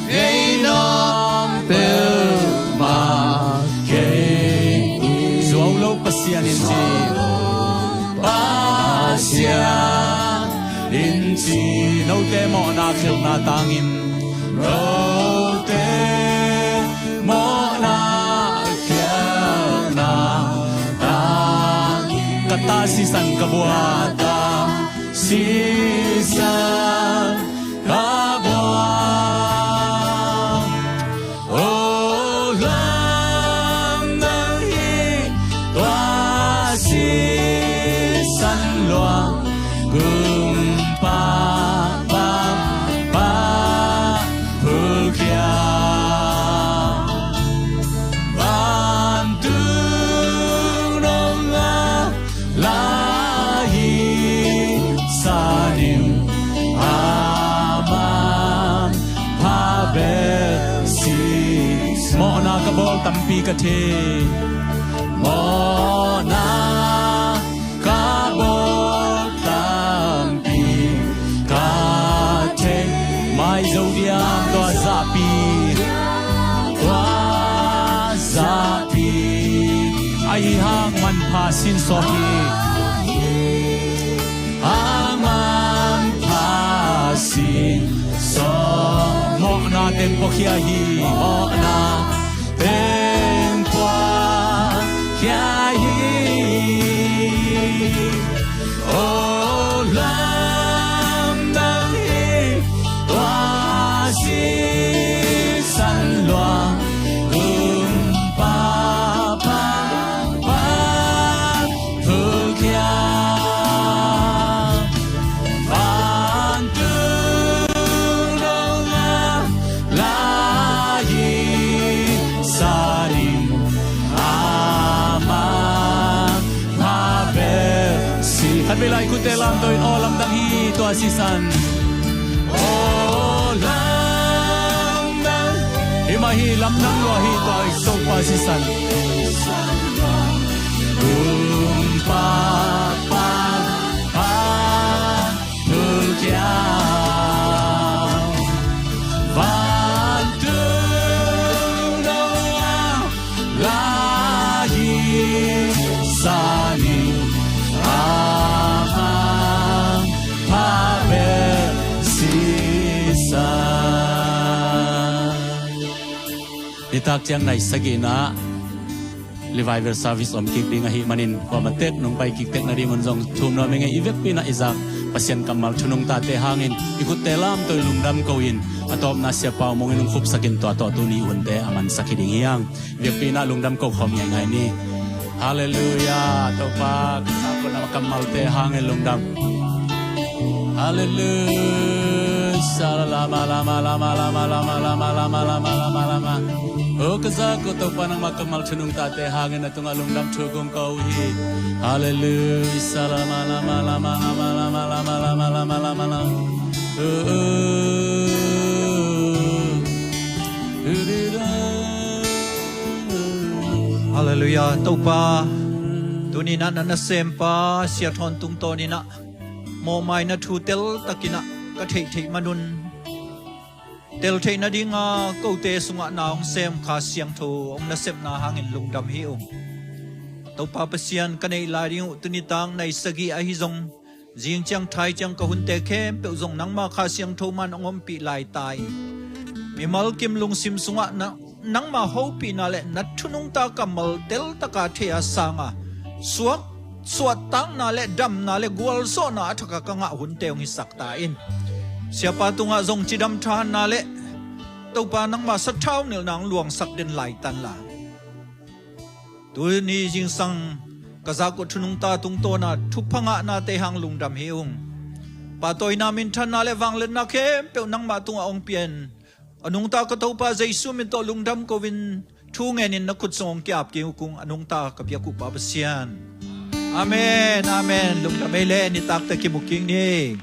ngei nawn peuhmah kei ning. Zuau lo Pasian in ci. Pasian in ci. Note mawhna khialhna tangin. Note mawhna khialhna tangin. Ka ta sisan ka buak. Sisan ka buak. Aw lamdang hi tua sisan lua, gumpa pangpang pulkhia. Vantung dong a la-in sanin, ama phabel sisa. Mawhna ka bawl tampi ka thei. Mawhna ka bawl tampi ka thei. Mai zo diam tua zahpi. Tua zahpi. Ahi hang manpha sin sawk hi. Hang manpha sin sawk. Mawhna teng puakhia hi. Mawhna teng puakhia hi. Aw lamdang hi tua sisan lua, gumpa pangpang pulkhia. Vantung dong a la-in sanin, ama phabel sisa. Khatvei lai khutte lamto in, aw lamdang hi tua sisan. Aw lamdang. Hi mah hi, lamdang lua hi tua i Topa sisan. Gumpa pangpang pulkhia. Vantung dong a la-in sanin, ama phabel sisa. Nitak ciang nai sagihna revival service om kik ding ahih manin, kuamah tek nong pai kik tek nadingun zong thum nuam ing ei. I vekpi inah i zak Pasian kammal thunungtate hangin i khutte lamto in lungdam ko-in, a tawpna Siapa Mung in hong khupsakin tua tawh tuni hunte a mansak hi ding hiang. Vekpi inah lungdam ko khawm ngeingai ni. Halleluiah. Topa ka sakon a kammalte hangin lungdam. Halleluia. Salalama lama lama lama lama lama lama lama lama. O ka za ko Topa, nangmah kammal thunung tate hangin na tungah lungdam thu kong ko uh hi. Halleluia. Salalama lama lama lama lama lama lama lama lama. O, o. Halleluia. Topa, tuni-in ah na nasempa Sia Thawn tungtawnin ah mawhmaina thu teltakin ah ka theihtheih manun, tel theih nadinga kote sungah na hong sem Kha Siangtho hong nasepna hangin lungdam hi ung. Topa Pasian, ka neih lai ding uh tuni tak nai sagih ahi zong, zing ciang thai ciang ka hunte khempeuh zong nangma Kha Siangtho man hong ompih lai ta in, mimal kim lungsim sungah na, nangma hopihna le na thunungta kammal teltaka thei a sanga suak, suahtakna le damna le gualzawhna a thaka ka ngah hunte hong hisak ta in. Siapa tungah zong cidam thahatna le Topa, nangma sathau nilhna hong luangsak den laitan la, tuni zingsang ka za ko thunungta tungtawna thupha ngahnate hang lungdam hi ung. Pahtawina, minthanna le vangliatna khempeuh nangmah tungah hong pia in. A nungta ka Topa Jesu min tawh lungdam ko-in thu ngenin na khut sung hong ki-ap kik ung. A nungta ka biak uh Pa Pasian. Amen, amen. Lungdam ei le, nitak teh kimu kik ni.